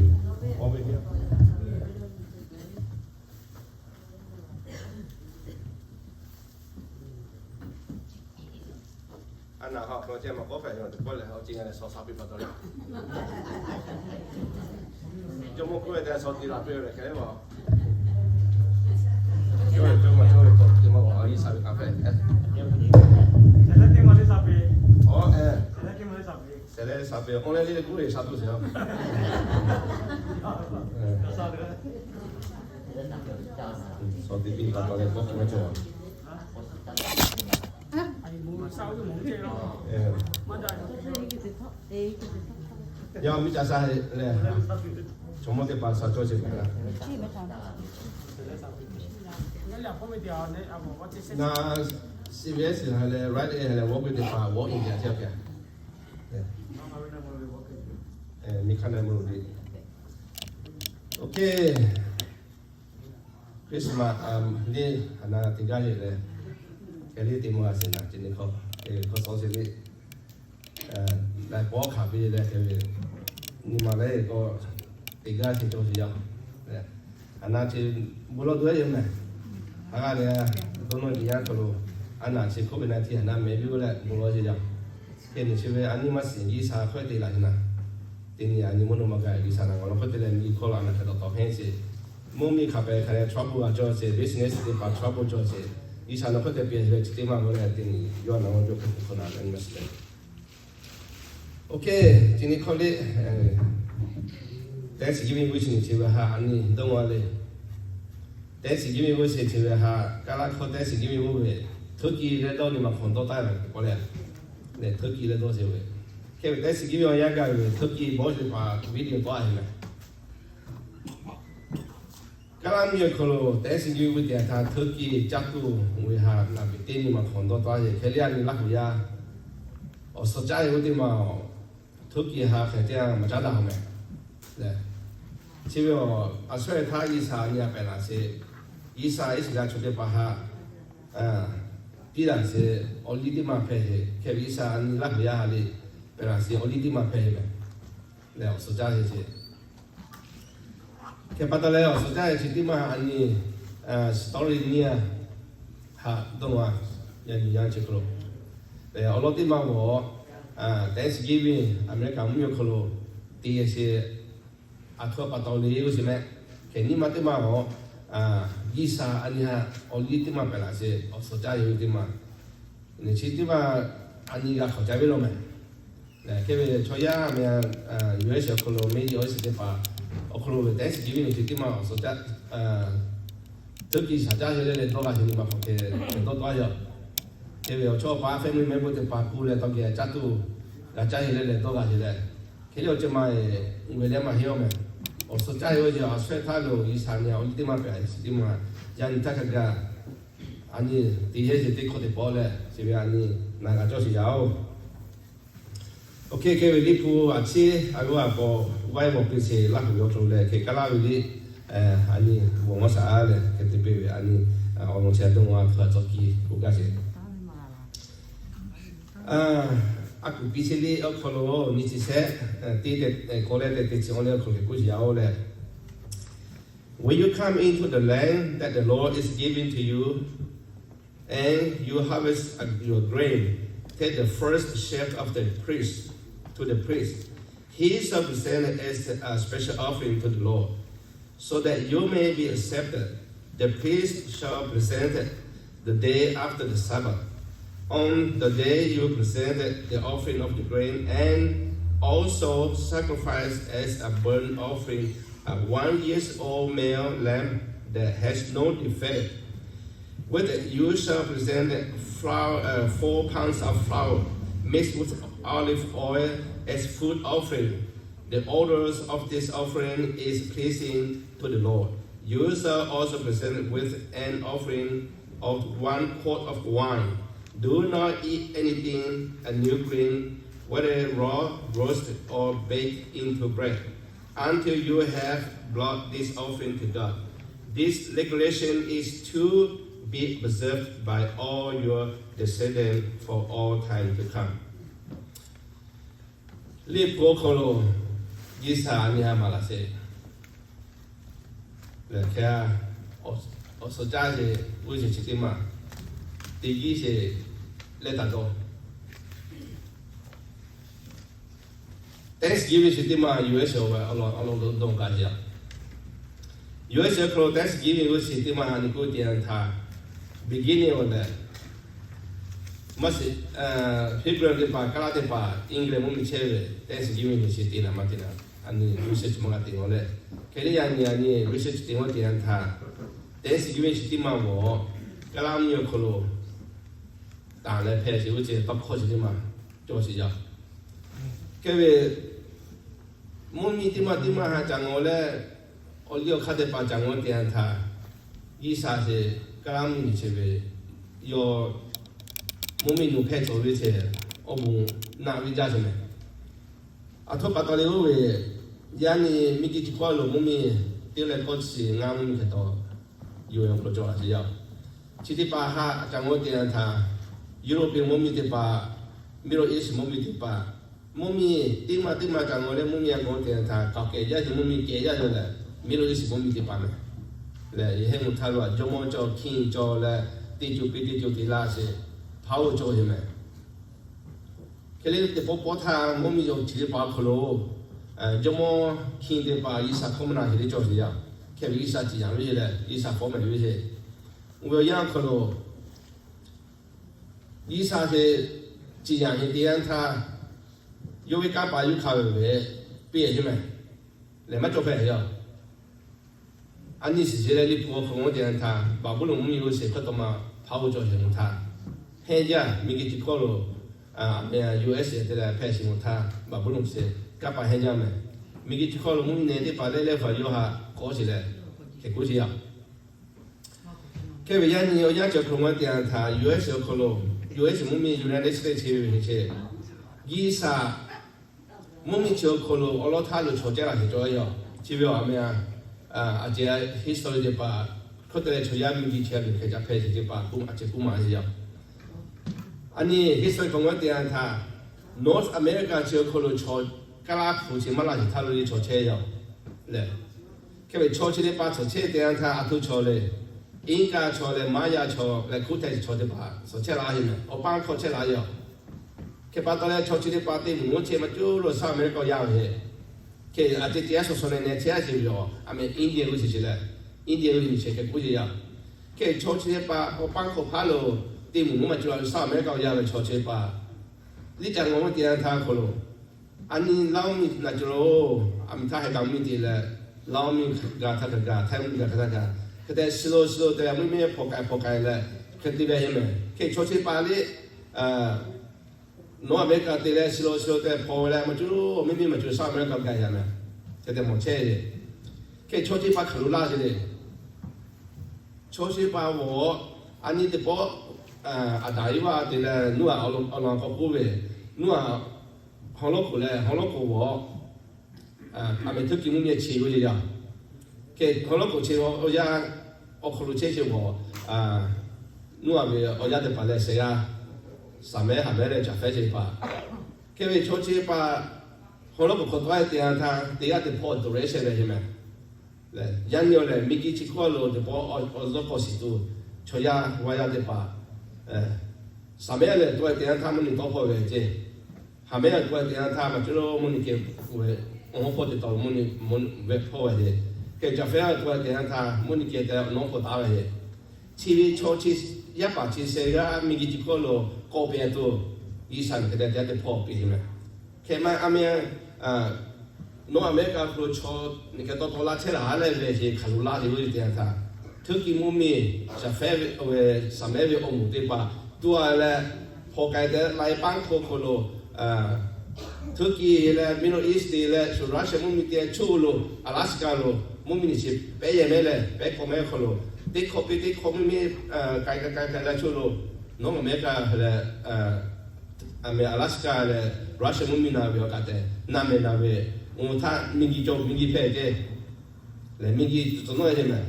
A naˬ ha hk'aw ceh maˇ k'awꞈ hpehꞈ ve teˇ pawˆ lehˬ, awˬ ceuˬ ngaˬ lehˬ shawˍ shaˍ piˇ pa taw leh, jawˇmawˇ k'oˆ ve tehꞈ shawˍ tiˍ laˬ piˇ ve lehˬ hk'e le ma. Cawˇ ve cawˇ ma cawˇ ve k'awꞈ te ma awˬ G'uiˬsha ve kanˉ hpehꞈ. Awˬ, shehˍ leh shaˍ ve awˬ leh le le kuˉ ve sha tuˬ sheˍ a. Shawˍ tiˍ piˇ pa taw leh k'awꞈ te maˇ cawˇ. Yaˇ miˇ ca sha lehˬ, chaw mawˇ teˇ hpaˍ sha cawˇ sheˍ kaꞈ la. Na, C B S ha leh, Rite Aid ha leh, Walgreens teˇ hpaˍ walk in teꞈ a chehˇ a hk'e. Miˇ hk'aˇ na mvuhˇ loꞈ le. Okay. Christmas a le, a na teˇ g'aˇ le leh, hk'e le te maˇ g'a sheˍ naˍ ce ne hk'aw, hk'aw shawˍ sheˍ le. Laiˬ pawˇ hk'aˬ piˇ leh hk'e ve, nyi ma leh k'o, teˇ g'aˇ chi cawˬ sheˍ yaˇ. A na chi bon lawˬ tuˬ a yoˬ mehˬ. A g'aˇ leh, dawˇ nawˇ nyi yaˇ hk'aw lo, a na chi COVID nineteen a na mehˍ biˇ leh bon lawˬ sheˍ yaˇ. Hk'e nyi chi ve a nyi maˇ shiˍ G'uiˬsha hk'aw te laˬ sheˍ naˍ. Teˇ nyi a nyi mvuhˇ naw ma gaˬ G'uiˬsha na ngaˬ lawˬ hk'aw te leh miˬ hkawˇ lo a na hk'e taw taw hk'e sheˍ. Mvuhˇ miˬ hk'a pehꞈ hk'a leh trouble a cawˬ sheˍ, business teˇ hpaˍ trouble cawˬ sheˍ. G'uiˬsha nawˬ hk'aw te pehꞈ ve chi teˇ maˇ g'aw leh teˇ nyi yawˇ a na g'aw cawˬ hk'e hk'e k'o na a nyi maˇ shiˍ leh. Okay, chi nyi hkawˇ le, Thanksgiving g'uˇ suhˍ nyi chi ve ha a nyi dawˇ g'a le. Thanksgiving g'uˇ suhˍ chi ve ha, kaˇ laˇ hkawˇ Thanksgiving g'uˇ ve, Turkey leh dawˇ nyi ma hk'awꞈ dawˇ taˍ ve k'o leh, leh Turkey leh dawˇ sheˍ ve. Hk'e ve Thanksgiving awˬ yanˇ gaˬ ve Turkey bawˇ sheˍ paˍ video tawˆ a heˍ meh. Kaˉ laˇ mvuhˇ miˬ awˬ hk'aw lo Thanksgiving ve teˇ yanˇ htaˇ Turkey caˇ tuˬ ve ha naˍ beˍ teˇ nyi ma hk'awꞈ dawˇ taˍ ve hk'e le a nyi laˇ kuˬ yaˇ awˬ suhˍ caˇ ve teˇ ma Turkey ha hk'e te maˇ caˉ daꞈ meh. Chi ve a, a sawehˇ htaˇ Yiˇsaˍ nyi a pehˬ laꞈ sheˍ. Yiˇsaˍ Iˉsaˍreˍlaˆ chaw teˇ hpaˍ ha piˇ laꞈ sheˍ awˬ liˇ teˇ ma hpehꞈ heˍ. Hk'e ve Yiˇsaˍ a nyi laˇ kuˬ yaˇ ha le pehˬ laꞈ sheˍ awˬ liˇ teˇ ma hpehꞈ heˍ meh. Leh awˬ suhˍ caˇ ve sheˍ. Hk'e pa taw leh awˬ suhˍ caˇ ve chi teˇ ma a nyi story nyiˇ a haꞈ dawˇ a yaꞈ nyi yaˇ chi hk'aw lo, awˬ lawn teˇ ma g'awˬ Thanksgiving America mvuhˇ miˬ awˬ hk'aw lo te sheˍ. A htoꞈ pa taw le oˇ sheˍ meh. Hk'e nyiˇ ma teˇ ma g'awˬ Yiˇsaˍ a nyi ha awˬ liˇ teˇ ma pehˬ laꞈ sheˍ awˬ suhˍ caˇ ve teˇ ma, chi teˇ ma a nyi g'a hk'awꞈ ca ve law meh. Hk'e ve chaw yaˇ meh, U S awˬ hk'aw lo meh awˬ sheˍ teˇ hpaˍ awˬ hk'aw lo ve Thanksgiving chi teˇ ma awˬ suhˍ caˇ Turkey shaˍ caˇ heˆ leh leh dawˇ g'a sheˍ nyi ma hk'awꞈ hk'e dawˇ taˍ yaˇ. Hk'e ve awˬ chawˇ awˬ paˍ family member teˇ hpaˍ kuˬ leh tawˇ geh caˇ tuˬ g'a caˇ heˆ leh leh dawˇ g'a sheˍ leh, hk'e le awˬ ceuˬ ma e uˬ ve leh maˇ heˆ awˬ meh. Awˬ suhˍ caˇ ve oˇ sheˍ a sawehˇ htaˇ lo Yiˇsaˍ nyi awˬ liˇ teˇ ma pehˬ laꞈ sheˍ chi teˇ ma yaꞈ nyi htaˇ hk'a gaˬ a nyi te yehˇ sheˍ teˇ hkawˇ teˇ pawˆ leh chi ve a nyi na g'a cawˇ sheˍ yaˇ oˬ. Oˇ hk'e hk'e ve Liꞈ hpu a ciˉ a g'uˇ a paw waiˇ mawˬ piˇ sheˍ laˇ kuˬ ve awˬ hk'aw lo leh hk'e kaˉ laˇ ve liˇ a nyi g'awˬ mawˇ shaˍ a leh hk'e te piˇ ve a nyi awˬ lawn chi a dawˇ a hk'aw a tawˇ kiˇ k'oˆ gaˇ sheˍ. A kuˬ piˇ sheˍ liˇ awˬ hk'aw lo nyi chi shehˆ te k'awꞈ leh te te chi awˬ leh awˬ hk'aw lo hk'e k'oˆ sheˍ yaˇ oˬ leh, When you come into the land that the Lord is giving to you, and you harvest your grain, take the first sheaf of the priest to the priest. He shall present it as a special offering to the Lord, so that you may be accepted. The priest shall present it the day after the Sabbath, on the day you present the offering of the grain, and also sacrifice as a burnt offering a one year old male lamb that has no defect. With it you shall present flour, uh, four pounds of flour mixed with olive oil as food offering. The odor of this offering is pleasing to the Lord. You shall also present with an offering of one quart of wine. Do not eat anything unclean, whether raw, roasted, or baked into bread, until you have brought this offering to God. This regulation is to be observed by all your descendants for all time to come. Liꞈ hpu awˬ hk'aw lo Yiˇsaˍ nyi ha maˍ laꞈ sheˍ leh hk'e a, awˬ suhˍ caˇ sheˍ g'uˇ sheˍ chi teˇ ma teˇ yiˇ sheˍ leh taˍ dawˇ Thanksgiving chi teˇ ma U S awˬ ve awˬ lawn awˬ lawn dawˇ gaˇ sheˍ yaˇ. U S awˬ hk'aw lo Thanksgiving g'uˇ sheˍ teˇ ma a nyi k'oˆ te yanˇ htaˇ, beginning awˬ lehˬ, maˇ sheˍ, Hebrew teˇ hpaˍ, kaˉ laˇ teˇ hpaˍ, England mvuhˇ miˬ chehˇ ve Thanksgiving nyi sheˍ te naˍ maˇ te naˍ, a nyi research maˇ g'a te naˍ leh, hk'e le yaꞈ nyi a nyi research te maˇ te yanˇ htaˇ, Thanksgiving chi teˇ ma g'awˬ kaˉ laˇ mvuhˇ miˬ awˬ hk'aw lo tanˍ leh hpehꞈ sheˍ g'uˇ ceh tawˇ hkawˇ chi teˇ ma cawˬ sheˍ yaˇ. Hk'e ve mvuhˇ miˬ teˇ ma teˇ ma ha ca ngawˬ leh, awˬ liˇ awˬ hk'aˇ teˇ hpaˍ ca ngawˬ te yanˇ htaˇ, Yiˇsaˍ sheˍ kaˉ laˇ mvuhˇ miˬ chi ve yawˇ mvuhˇ miˬ nuˬ hpehˇ cawˬ ve ceh awˬ bon naꞈ ve jaˇ sheˍ meh. Aˬ htoꞈ pa taw le oˇ ve, yaˇ nyi miˬ guiˬ chi k'awˇ lo mvuhˇ miˬ teˇ leh k'awˇ chi ngaˇ mvuhˇ miˬ hk'e taw yoˬ yaˇ k'o cawˬ la sheˍ yaˇ. Chi teˇ hpaˍ ha ca ngawˬ te yanˇ htaˇ, Europe mvuhˇ miˬ teˇ hpaˍ, Middle East mvuhˇ miˬ teˇ hpaˍ, mvuhˇ miˬ teˇ ma teˇ ma ca ngawˬ leh mvuhˇ miˬ a k'awꞈ te yanˇ htaˇ, k'aꞈ kehˬ jaˇ sheˍ mvuhˇ miˬ kehˬ jaˇ yaˇ leh, Middle East mvuhˇ miˬ teˇ hpaˍ meh. Leh yehˇ mvuhˇ htaˇ lo a jawˇmawˇ cawˬ, king cawˬ leh, teˇ co piˇ teˇ co te laˇ sheˍ, power cawˬ sheˍ meh. Hk'e le teˇ pawˆ pawˆ htaˇ mvuhˇ miˬ yawˇ chi teˇ hpaˍ awˬ hk'aw lo jawˇmawˇ king teˇ hpaˍ Yiˇsaˍ hkawˇ maˇ na heˍ le cawˬ sheˍ yaˇ. Hk'e ve Yiˇsaˍ ciˍ yanˍ ve leh Yiˇsaˍ fawˉ mehˍ ve sheˍ. Oˇ ve awˬ yanˇ awˬ hk'aw lo Yiˇsaˍ sheˍ ciˍ yanˍ heˍ te yanˇ htaˇ, yawˇ ve kanˉ paˍ yuˇ hkanˍ ve ve piˇ sheˍ meh. Lehˬ maˇ cawˬ hpehꞈ yaˇ. A nyi shiˍ sheˍ leh Liꞈ hpu awˬ hk'aw lo te yanˇ htaˇ, Baˍbuˍlonˍ mvuhˇ miˬ g'uˇ sheˍ hk'aw tawˇ ma hpaˇ oˇ cawˬ sheˍ mvuhˇ htaˇ, Hehnˇ jaˇ, miˬguiˬ chi hkawˇ lo, a, U S te leh hpehꞈ sheˍ mawˬ htaˇ, Baˍbuˍlonˍ sheˍ kanˇ paˍ hehnˇ jaˇ mehˍ. Miˬguiˬ chi hkawˇ lo mvuhˇ miˬ nehˬ teˇ hpaˍ leh leh hpaˍ yawˇ haꞈ k'awꞈ sheˍ leh, hk'e k'oˆ sheˍ yaˇ. Hk'e ve yaˇ nyi awˬ yanˇ cawˬ hk'aw lo ngaˬ hui te a htaꞈ U S awˬ hk'aw lo, U S mvuhˇ miˬ United States chi ve hk'e, G'uiˬsha mvuhˇ miˬ chi awˬ hk'aw lo awˬ lawn htaˇ lo chaw ceh laˬ hk'e cawˬ ve yoˬ. Chi ve awˬ a meh a, a ceh history teˇ hpaˍ, hkawˇ te leh chaw yaˇ miˬguiˬ chi a miˬ hk'e ca hpehꞈ chi teˇ hpaˍ k'oˆ a ceh k'oˆ maˍ ve yoˬ. A nyi history hk'aw ngaˬ hui te a htaꞈ North America chi awˬ hk'aw lo chaw kaˇ laˇ hpu chi maˇ laˇ sheˍ htaˇ lo le chaw chehˇ yoˬ lehˬ. Hk'e ve chaw chi teˇ hpaˍ chaw chehˇ te a htaꞈ a htoꞈ chaw le, Inca chaw leh Maya chaw leh hkuˇ htaiˍ chaw teˇ hpaˍ chaw chehˇ laˇ ve mehˍ. Awˬ paˇ hkawˇ chehˇ laˇ yoˬ. Hk'e pa taw leh chaw chi teˇ hpaˍ teˇ moˍ moˉ chehˇ maˇ cuˇ lo South America yaˇ ve hk'e, a ceh ceh a shaw shaw neh neh chehˇ a sheˍ ve yoˬ. A meh India g'uˇ suhˍ sheˍ leh, India g'uˇ suhˍ sheˍ hk'e k'oˆ sheˍ yaˇ. Hk'e chaw chi teˇ hpaˍ awˬ paˇ hkawˇ hpaˇ lo teˇ moˍ moˉ maˇ cuˇ lo South America yaˇ ve chaw chi teˇ hpaˍ liˇ ca ngaˬ hui te a htaˇ hk'aw lo, a nyi Laˇoˇ miˬ naˬ cawˬ lo, a miˬ htaˇ heh kaꞈ mvuhˇ miˬ te leh, Laˇoˇ miˬ g'a htaˇ kaꞈ g'a, Htaiˇ mvuhˇ miˬ g'a htaˇ kaꞈ g'a, hk'e te suh lo suh lo te leh mvuhˇ miˬ hpawˇ k'ai hpawˇ k'ai leh, hk'e te ve heh mehˍ. Hk'e chaw chi teˇ hpaˍ le, North America te leh suh lo suh lo te hpawˇ ve leh maˇ cuˇ, mvuhˇ miˬ maˇ cuˇ South America gaˬ yaˇ mehˍ. Hk'e te mawˬ chehˇ ve, hk'e chaw chi teˇ hpaˍ hk'aˬ lo laˇ sheˍ le. Chaw chi teˇ hpaˍ g'awˬ, a nyi teˇ pawˆ, Aˍdanˍ Eˇvaˆ te leh Noˉaꞈ awˬ lawn k'awꞈ k'oˆ ve, Noˉaꞈ hawˉ lawˉ k'oˍ leh hawˉ lawˉ k'oˍ g'awˬ, a meh Htuˇkiˆ mvuhˇ miˬ chi g'uˇ yeˬ yaˇ. Hk'e hawˉ lawˉ k'oˍ chi awˬ yanˇ awˬ hk'aw lo chehˇ sheˍ g'awˬ, Noˉaꞈ ve awˬ yaˇ teˇ hpaˍ leh shehˍ g'aˇ, Saˍmehˇ, Haˍmehˇ leh Caˍfehˇ chi teˇ hpaˍ. Hk'e ve chaw chi teˇ hpaˍ hawˉ lawˉ k'oˍ hk'aw tawˆ te a htaˇ teˇ g'aˇ teˇ hpawˇ awˬ to leh shehˍ ve heh mehˍ. Yaˇ nyi awˬ lehˬ, miˬguiˬ chi hkawˇ lo teˇ pawˆ awˬ zuhˇ k'awꞈ shiˍ tuˬ, chaw yaˇ g'aˇ yaˇ teˇ hpaˍ, Saˍmehˇ lehˬ to a te a htaˇ mvuhˇ nyi tawˇ hpawˇ ve ceˇ. Haˍmehˇ a to a te a htaˇ maˇ cuˇ lo mvuhˇ nyi kehˬ ve, awˬ hawˉ hpawˇ teˇ taw mvuhˇ nyi mvuhˇ ve hpawˇ ve ceˇ. Hk'e Caˍfehˇ a to a te a htaˇ mvuhˇ nyi kehˬ tehꞈ awˬ nawˉ hpawˇ taˍ ve ceˇ. Chi ve chaw chi, yaˇ paˍ chi shehˍ g'aˇ miˬguiˬ chi hkawˇ lo k'awꞈ pehˍ tuˬ, G'uiˬsha miˬ hk'e te teˇ g'aˇ teˇ hpawˇ piˇ mehˍ. Hk'e maˇ a meh North America hk'aw lo chaw miˬ hk'e taw taw laˇ chehˇ laˬ leh ve hk'e hk'aˬ lo laˇ ve oˇ ve te a htaˇ, Htuˇkiˆ mvuhˇ miˬ, Caˍfehˇ ve, Saˍmehˇ ve awˬ moˍ teˇ hpaˍ tuˬ a leh, hpawˇ k'ai te laiˉ paˉ hk'oˆ hk'aw lo, Htuˇkiˆ leh Middle East te leh shu Russia mvuhˇ miˬ te a choˇ lo, Alaska lo mvuhˇ miˬ nyi chi pehˉ yehˬ mehˉ leh pehˉ hkawˇ mehˉ hk'aw lo, teˇ hkawˇ piˇ teˇ hkawˇ mvuhˇ miˬ k'ai k'ai k'ai k'ai leh choˇ lo, North America leh a meh Alaska leh Russia mvuhˇ miˬ na ve awˬ kaꞈ tehꞈ na meh na ve, oˇ htaˇ miˬguiˬ cawˬ miˬguiˬ hpehꞈ ceˇ. Lehˬ miˬguiˬ tcuh tcuh nawˉ ve ceˇ mehˍ.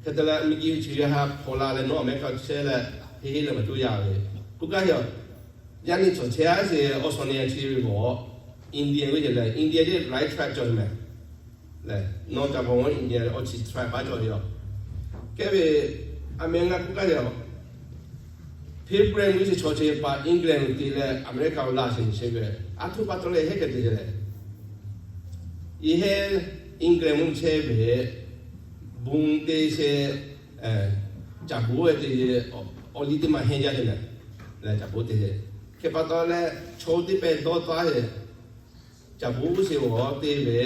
Hk'e te leh miˬguiˬ chi ve ha hpawˇ la leh North America chehˇ leh heˆ heˆ leh maˇ cuˇ yaˇ ve, k'oˆ gaˇ ve yoˬ. Yaˇ nyi cawˬ chehˇ a sheˍ awˬ shawnˍ nyi a chi ve g'awˬ, Indian ve ceˇ lehˬ Indian teˇ laiˉ tribe cawˬ ve mehˍ. Lehˬ nawˬ ca bawˬ India awˬ chi tribe paˉ cawˬ ve yoˬ. Hk'e ve a meh ngaˬ k'oˆ gaˇ ve yoˬ. Pilgrim ve chi chaw chi teˇ hpaˍ England te leh America lo laˇ sheˍ sheˍ ve, a htoꞈ pa taw leh heˆ hk'e te leh, yehˬ heˆ England mvuhˇ chehˇ ve, bon te sheˍ, caˍ bon ve te, awˬ liˇ teˇ maˬ hehnˇ jaˇ sheˍ lehˬ, lehˬ caˍ bon te sheˍ. Hk'e pa taw leh chaw teˇ pehˍ dawˇ taˉ sheˍ, caˍ bon sheˍ g'awˬ te ve,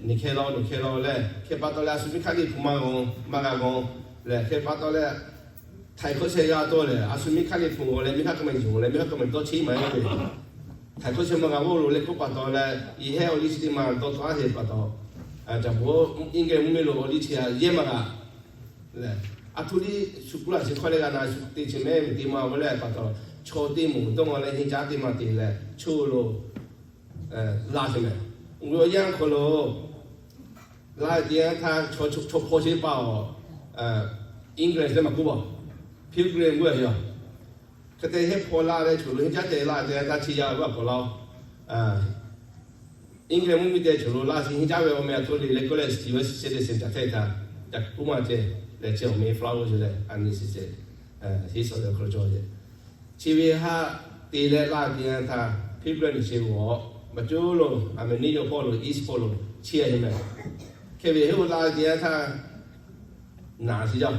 neˬ hkeh law neˬ hkeh law leh hk'e pa taw leh a shu miˇ hk'aˇ liˇ hpu maˇ g'aw maˇ g'a g'aw lehˬ, hk'e pa taw leh htaiˍ hkawˇ sheh g'a tawˇ lehˬ, a shu miˇ hk'aˇ liˇ hpu g'aw leh miˇ hk'aˇ k'awꞈ maˇ yonˍ leh miˇ hk'aˇ k'awꞈ maˇ dawˇ cheˇ maˇ heˆ ve, htaiˍ hkawˇ sheh maˇ g'a g'awˇ lo leh k'oˆ pa taw leh, yehˬ heˆ awˬ liˇ chi teˇ maˬ dawˇ taˉ sheˍ pa taw, caˍ bon England mvuhˇ miˬ lo awˬ liˇ chi a yehˬ maˇ g'a lehˬ, a htoꞈ liˇ shu kuˇ laˬ chi hkawˇ leh g'a na shu te chi mehˉ ve teˇ maˬ ve leh pa taw, chaw teˇ moˍ dawˇ g'aw leh hehnˇ caˉ teˇ maˬ te leh choˇ lo laˇ sheˍ mehˍ. Oˇ ve awˬ yanˇ hk'aw lo laˇ ve te a htaˇ, chaw hpawˇ chi teˇ hpaˍ awˬ, English leh maˇ k'oˆ a, Pilgrim g'uˇ a yoˬ. Hk'e te hehnˇ hpawˇ laˇ leh choˬ lo hehnˇ caˉ te laˇ te a htaˇ chi yaˇ ve a k'awꞈ laˇ-oˬ. England mvuhˇ miˬ te choˬ lo laˇ sheˍ hehnˇ caˉ ve awˬ meh a htoꞈ le leh k'oˆ leh Stevenson citizen ca hte ta, ca k'oˆ maˇ ceh leh chi awˬ meh Flatbush leh a nyi sheˍ ceh, hehnˇ suhˍ leh hk'aw lo cawˬ ceh. Chi ve haꞈ te leh laˇ te a htaˇ Pilgrim sheˍ g'awˬ, maˇ cuˇ lo a meh New York hpawˇ lo East hpawˇ lo chi a hehnˇ mehˍ. Hk'e ve hehnˇ laˇ te a htaˇ naˍ sheˍ jaˇ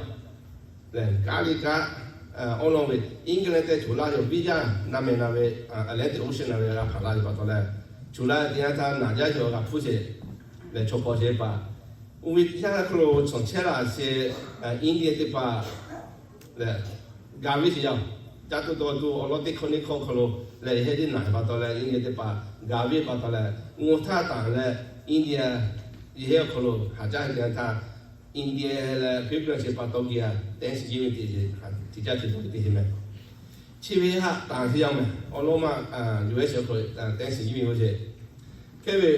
lehˬ, kaˉ liˇ kaˉ awˬ lawn ve England te choˬ laˇ yoˬ. Biˇ jaˇ na meh na ve Atlantic Ocean na ve g'a hpanˍ laˇ ve pa taw leh, choˬ laˇ te a htaˇ naˍ jaˇ yoˬ g'a hpuˇ sheˍ lehˬ, chaw hpawˇ chi teˇ hpaˍ, oˇ ve yaˇ hk'aw lo cawˬ chehˇ laˇ sheˍ, India teˇ hpaˍ lehˬ, ga viˉ sheˍ jaˇ. Caˇ tuˬ dawˬ tuˬ awˬ lawn teˇ hkawˇ neˇ hkawˇ hk'aw lo lehˬ, yehˇ teˇ naˬ pa taw leh India teˇ hpaˍ gaˬ ve pa taw leh, ngawˬ htaˇ taˍ leh India yehˇ awˬ hk'aw lo haꞈ jaˇ ve teˇ yanˇ htaˇ, India leh Pilgrim chi pa taw geh a Thanksgiving teˇ ceuˬ, teˇ caˇ ceuˬ dawˬ ve teˇ ceuˬ mehˬ. Chi ve haꞈ taˍ teˇ yanˇ mehˬ, awˬ lawn maˇ U S awˬ hk'aw lo Thanksgiving ve ceh, hk'e ve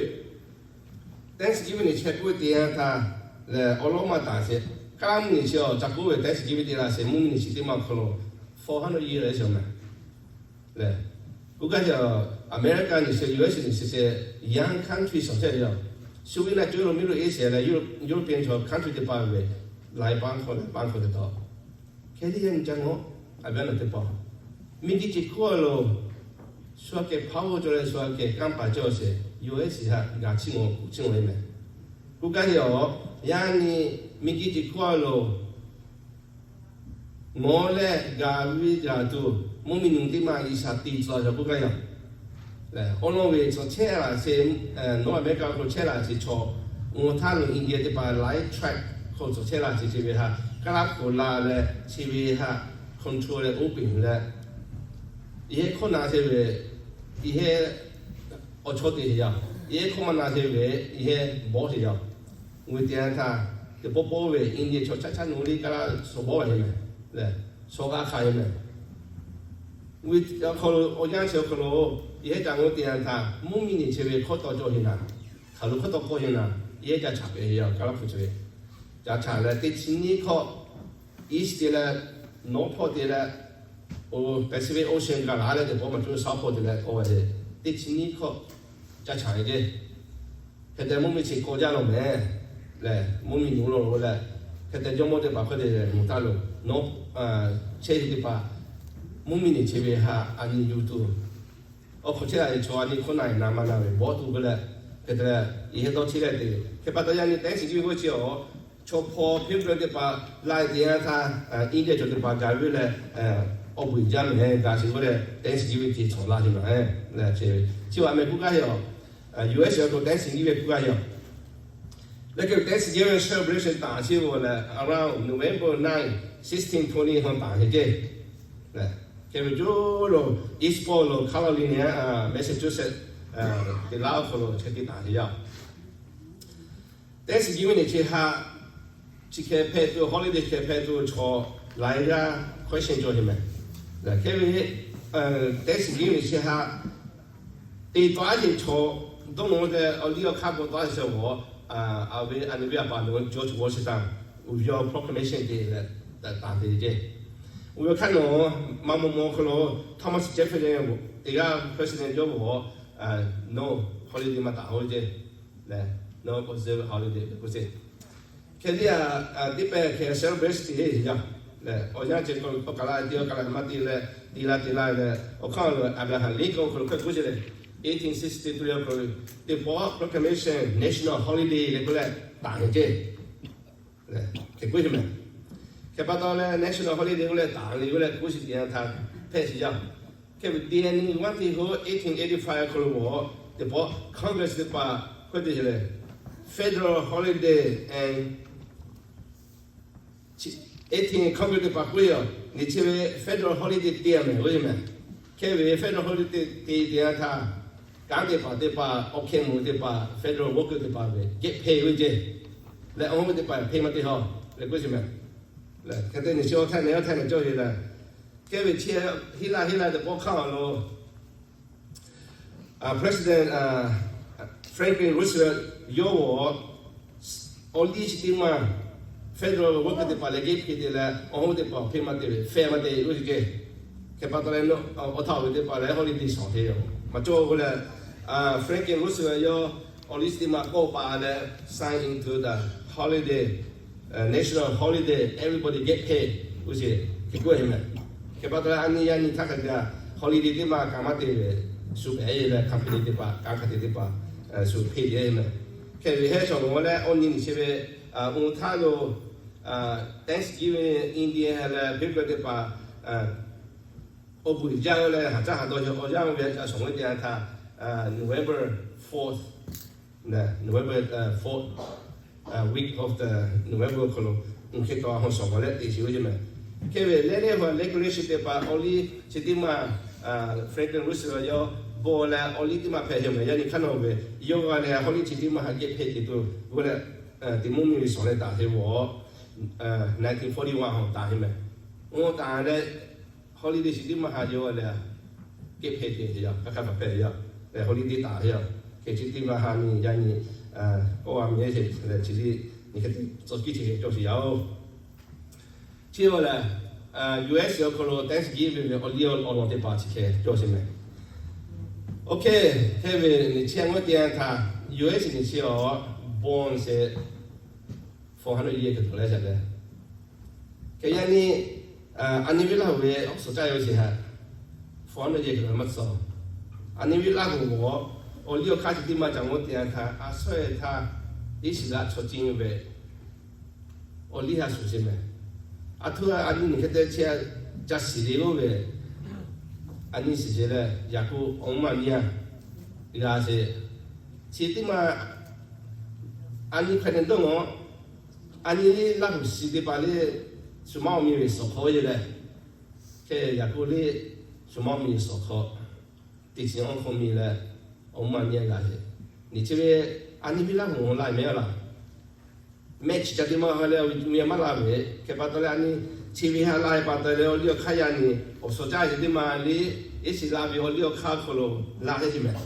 Thanksgiving neˇ chi k'oˆ ve teˇ yanˇ htaˇ lehˬ, awˬ lawn maˇ taˍ sheˍ. Kaˇ laˇ mvuhˇ miˬ chi awˬ ca k'oˆ ve Thanksgiving teˇ laˇ sheˍ, mvuhˇ miˬ chi teˇ maˇ awˬ hk'aw lo four hundred year leh sheˍ mehˬ. Lehˬ, k'oˆ gaˇ ve, America neˇ sheˍ, U S neˇ sheˍ, young country shawˍ chehˇ ve yoˬ. Shu ve naˆ cawˇ lo Middle East leh European chaw country teˇ hpaˍ ve laiˉ paˆ hk'aw leh paˆ hk'aw teˇ taw, hk'e te yaˇ nyi ca ngawˬ, a ve a naˬ teˇ hpaˍ, miˬguiˬ ceh hkawˇ lo shu aꞈ kehˬ power cawˬ leh shu aꞈ kehˬ kanˇ paˍ cawˬ sheˍ, U S haꞈ gaˬ chiˇ mvuh kuˬ chiˇ mvuh ve mehˬ. K'oˆ gaˇ ve, yaˇ nyi miˬguiˬ ceh hkawˇ lo ngawˬ leh gaˬ ve yaꞈ tuˬ, mvuhˇ miˬ nuˬ teˇ maˇ G'uiˬsha te tcuh yaw k'oˆ gaˇ yaˇ. Awˬ lawn ve tcuh chehˇ laꞈ sheˍ, North America hk'aw lo chehˇ laꞈ sheˍ chaw, ngawˬ htaˇ lo India teˇ hpaˍ laiˉ tribe hk'aw tcuh chehˇ laꞈ sheˍ chi ve haꞈ, kaˇ laˇ hk'oꞈ la leh chi ve haꞈ control leh oˇ peˍ leh, yehˇ hkawˇ na sheˍ ve, yehˇ awˬ chawˇ te sheˍ yaˇ, yehˇ hkawˇ maˇ na sheˍ ve, yehˇ bawˆ sheˍ yaˇ. Ve teˇ yanˇ htaˇ, teˇ pawˆ pawˆ ve India chaw caˇ caˇ nu liˇ kaˇ laˇ shawˍ bawˆ ve mehˬ, leh shawˍ g'a hk'aˬ ve mehˬ. Ve awˬ hk'aw lo awˬ yanˇ chi awˬ hk'aw lo, yehˇ ca ngawˬ teˇ yanˇ htaˇ mvuhˇ miˬ neˇ chi ve hkawˇ taw cawˬ sheˍ naˍ, hk'aˬ lo hkawˇ taw kawˇ sheˍ naˍ, yehˇ ca chaꞈ pehˍ ve yaˇ kaˇ laˇ hpu chi ve, ca chaꞈ leh teˇ chi nyiˇ hkawˇ, East te leh, North hpawˇ te leh, Pacific Ocean gaˬ la leh teˇ pawˆ maˇ cawˇ South hpawˇ te leh k'oˆ ve, teˇ chi nyiˇ hkawˇ ca chaꞈ ve ceˇ. Hk'e te mvuhˇ miˬ chi kawˇ jaˇ lawˬ mehˬ lehˬ, mvuhˇ miˬ nuˬ lawˬ lo leh, hk'e te jawˇmawˇ teˇ hpaˍ hk'aw te leh mvuhˇ taˍ lo, nawˉ chehˇ ve teˇ hpaˍ, mvuhˇ miˬ neˇ chi ve haꞈ a nyi yuˬ tuˬ, awˬ hk'aw chehˇ laꞈ ve chaw a nyi hkawˇ na e na maˇ na ve bawˆ tuˬ k'oˆ leh, hk'e te leh yehˇ dawˇ chehˇ leh te, hk'e pa taw yaˇ nyi Thanksgiving k'oˆ chi awˬ chaw hpaw pilgrim teˇ hpaˍ la e teˇ yanˇ htaˇ, India chaw teˇ hpaˍ gaˬ ve leh, awˬ bvuhꞈ jaˇ mehˬ gaˬ sheˍ k'oˆ leh Thanksgiving ceh cawˬ la sheˍ ma leh, chi ve chi awˬ mehˬ k'oˆ gaˇ ve yoˬ. U S awˬ hk'aw lo Thanksgiving k'oˆ gaˇ ve yoˬ. Leh hk'e Thanksgiving celebration taˍ chi ve lehˬ, around November nine, sixteen twenty hk'aw taˍ sheˍ ceˇ. Hk'e ve co lo, East Point lo, Carolina, Massachusetts, teˇ laˇ awˬ hk'aw lo chi teˇ taˍ sheˍ yaˇ. Thanksgiving neˇ chi haꞈ, chi hk'e hpehꞈ tuˬ, holiday hk'e hpehꞈ tuˬ chaw laiˉ g'aˇ question cawˬ sheˍ mehˬ. Hk'e ve, Thanksgiving neˇ chi haꞈ, teˇ taw aˉ yeˬ chaw dawˇ nawˬ tehꞈ awˬ liˇ awˬ hk'aˇ k'o taw aˉ yeˬ chaw g'awˬ, a ve a nyi ve a paˍ nawˬ George Washington uiˍ ve proclamation te leh taˍ te ceˇ. Uiˍ ve hk'aˇ nawˬ maˇ maw maw hk'aw lo Thomas Jefferson teˇ g'aˇ president yawˇ g'awˬ, nawˬ holiday maˇ taˍ hoˇ ceˇ. Leh, nawˬ observe holiday k'oˆ sheˍ. Hk'e te a, teˇ pehˍ hk'e celebration te heˆ yaˇ. Leh awˬ yanˇ ceh k'o, awˬ kaˬ la te, awˬ kaˬ la maˇ te leh, te la te la leh, awˬ hk'aˇ lo Abraham Lincoln hk'aw lo hk'e k'oˆ sheˍ leh, eighteen sixty-three hk'aw lo teˇ pawˆ proclamation national holiday leh k'oˆ leh taˍ heˆ ceˇ. Hk'e k'oˆ sheˍ mehˬ. Hk'e pa taw leh national holiday k'oˆ leh taˍ le k'oˆ leh k'oˆ sheˍ teˇ yanˇ htaˇ hpehꞈ sheˍ yaˇ. Hk'e ve teˇ yanˇ nyi one thing ho eighteen eighty-five hk'aw lo g'awˬ teˇ pawˆ Congress teˇ hpaˍ hk'e te sheˍ leh, federal holiday and eighteen Congress teˇ hpaˍ k'oˆ ve yoˬ. Neˇ chi ve federal holiday te a mehˬ k'oˆ ve mehˬ. Hk'e ve federal holiday te teˇ yanˇ htaˇ, kanˉ teˇ hpaˍ teˇ hpaˍ, awˬ hkeh mvuhˇ teˇ hpaˍ, federal worker teˇ hpaˍ ve get pay ve ceˇ. Leh awˬ hoˉ teˇ hpaˍ pay maˇ te haw leh k'oˆ sheˍ mehˬ. Leh hk'e te neˇ chi awˬ htaˇ neˇ awˬ htaˇ neˇ cawˇ ve leh, hk'e ve chi heˆ la heˆ la teˇ pawˆ hk'aˇ awˬ lawn President Franklin Roosevelt yawˇ g'awˬ awˬ liˇ chi teˇ maˇ federal worker teˇ hpaˍ leh get pay te leh awˬ hoˉ teˇ hpaˍ pay maˇ te ve, fair maˇ te k'oˆ sheˍ ceˇ. Hk'e pa taw leh awˬ htaˇ awˬ ve teˇ hpaˍ leh holiday shawˍ te yoˬ. Maˇ cawˇ k'oˆ leh, Franklin Roosevelt yawˇ awˬ liˇ chi teˇ maˇ k'awꞈ pa leh sign into the holiday, national holiday, everybody get pay k'oˆ sheˍ hk'e k'oˆ ve mehˬ. Hk'e pa taw leh a nyi yaˇ nyi htaˇ hk'a gaˬ holiday teˇ maˇ kaꞈ maˇ te ve, shu hpehꞈ e leh company teˇ hpaˍ, kanˉ hk'a te teˇ hpaˍ shu hpeꞈ e mehˬ. Hk'e ve hehˉ shawˍ g'awˬ leh awˬ nyi neˇ chi ve, oˇ htaˇ lo Thanksgiving India leh pilgrim teˇ hpaˍ awˬ bvuhꞈ jaˇ ve leh haꞈ caˇ haꞈ dawˇ awˬ yanˇ ve a shawˍ ve teˇ yanˇ htaˇ, November fourth, November fourth week of the November hk'aw lo, hk'e taw hawˬ shawˍ g'awˬ leh te sheˍ ve ceˇ mehˬ. Hk'e ve leh leh hawˇ leh k'o leh chi teˇ hpaˍ awˬ liˇ chi teˇ maˇ, Franklin Roosevelt yawˇ bon leh awˬ liˇ teˇ maˇ hpehꞈ ve mehˍ. Yaꞈ nyi hk'aˇ nawˬ ve yawˇ g'a leh awˬ liˇ chi teˇ maˇ ha geh hpehꞈ te tuˬ g'o leh, teˇ mvuhˇ miˬ ve shawˍ leh taˍ te ve, nineteen forty-one hawˬ taˍ ve mehˍ. Oˇ taˍ leh holiday chi teˇ maˇ ha yawˇ leh geh hpehꞈ te ve yoˬ. Hk'aˇ hk'aˇ hpehꞈ ve yoˬ. Leh holiday taˍ ve yoˬ. Hk'e chi teˇ maˇ ha nyi yaꞈ nyi k'oˆ a mehˍ sheˍ leh chi teˇ nyi hk'e te tcuh kiˇ chi hk'e cawˬ sheˍ yaˇ oˬ. Chi lehˬ, U S awˬ hk'aw lo Thanksgiving ve awˬ liˇ awˬ lawn teˇ hpaˍ chi hk'e cawˬ sheˍ mehˍ. Oˇ hk'e, hk'e ve nyi chi a ngaˬ hui te yanˇ htaˇ, U S nyi chi awˬ bon sheˍ four hundred year hk'e te leh shaˍ leh, hk'e yaꞈ nyi a nyi ve Laˇ huˍ ve awˬ suhˍ caˇ ve sheˍ htaꞈ four hundred year hk'e maˇ tcuh. A nyi ve Laˇ huˍ awˬ liˇ awˬ hk'aˇ chi teˇ maˇ ca ngaˬ hui te yanˇ htaˇ, a suhˉ e htaˇ Iˉsaˍreˍlaˆ chaw ceh ve awˬ liˇ ha shuˍ sheˍ mehˍ. A htoꞈ a nyi nyi hk'e te chi ca shiˍ le lonˉ ve, a nyi shiˍ sheˍ leh Yaˍkoˆ awˬ mvuhˇ maˇ nyi a g'a sheˍ. Chi teˇ maˇ a nyi hk'e te dawˇ nawˬ, a nyi liˇ Laˇ huˍ shiˍ teˇ hpaˍ liˇ shuˍ maˇ awˬ miˬ ve suhˍ hk'awꞈ yeˬ leh, hk'e Yaˍkoˆ liˇ shuˍ maˇ awˬ miˬ ve suhˍ hk'awꞈ teˇ chi awˬ hk'awꞈ miˬ leh awˬ mvuhˇ maˇ nyi a g'a sheˍ. Nyi chi ve a nyi ve Laˇ huˍ laˇ mehˍ a laˇ. Mehˆ chi ca teˇ maˇ ha leh awˬ miˬ maˇ laˇ ve hk'e pa taw leh a nyi chi ve ha laˇ e pa taw leh awˬ liˇ awˬ hk'aˇ yaꞈ nyi awˬ suhˍ caˇ chi teˇ maˇ liˇ Iˉsaˍreˍlaˆ ve awˬ liˇ awˬ hk'aˇ hk'aw lo laˇ sheˍ mehˍ.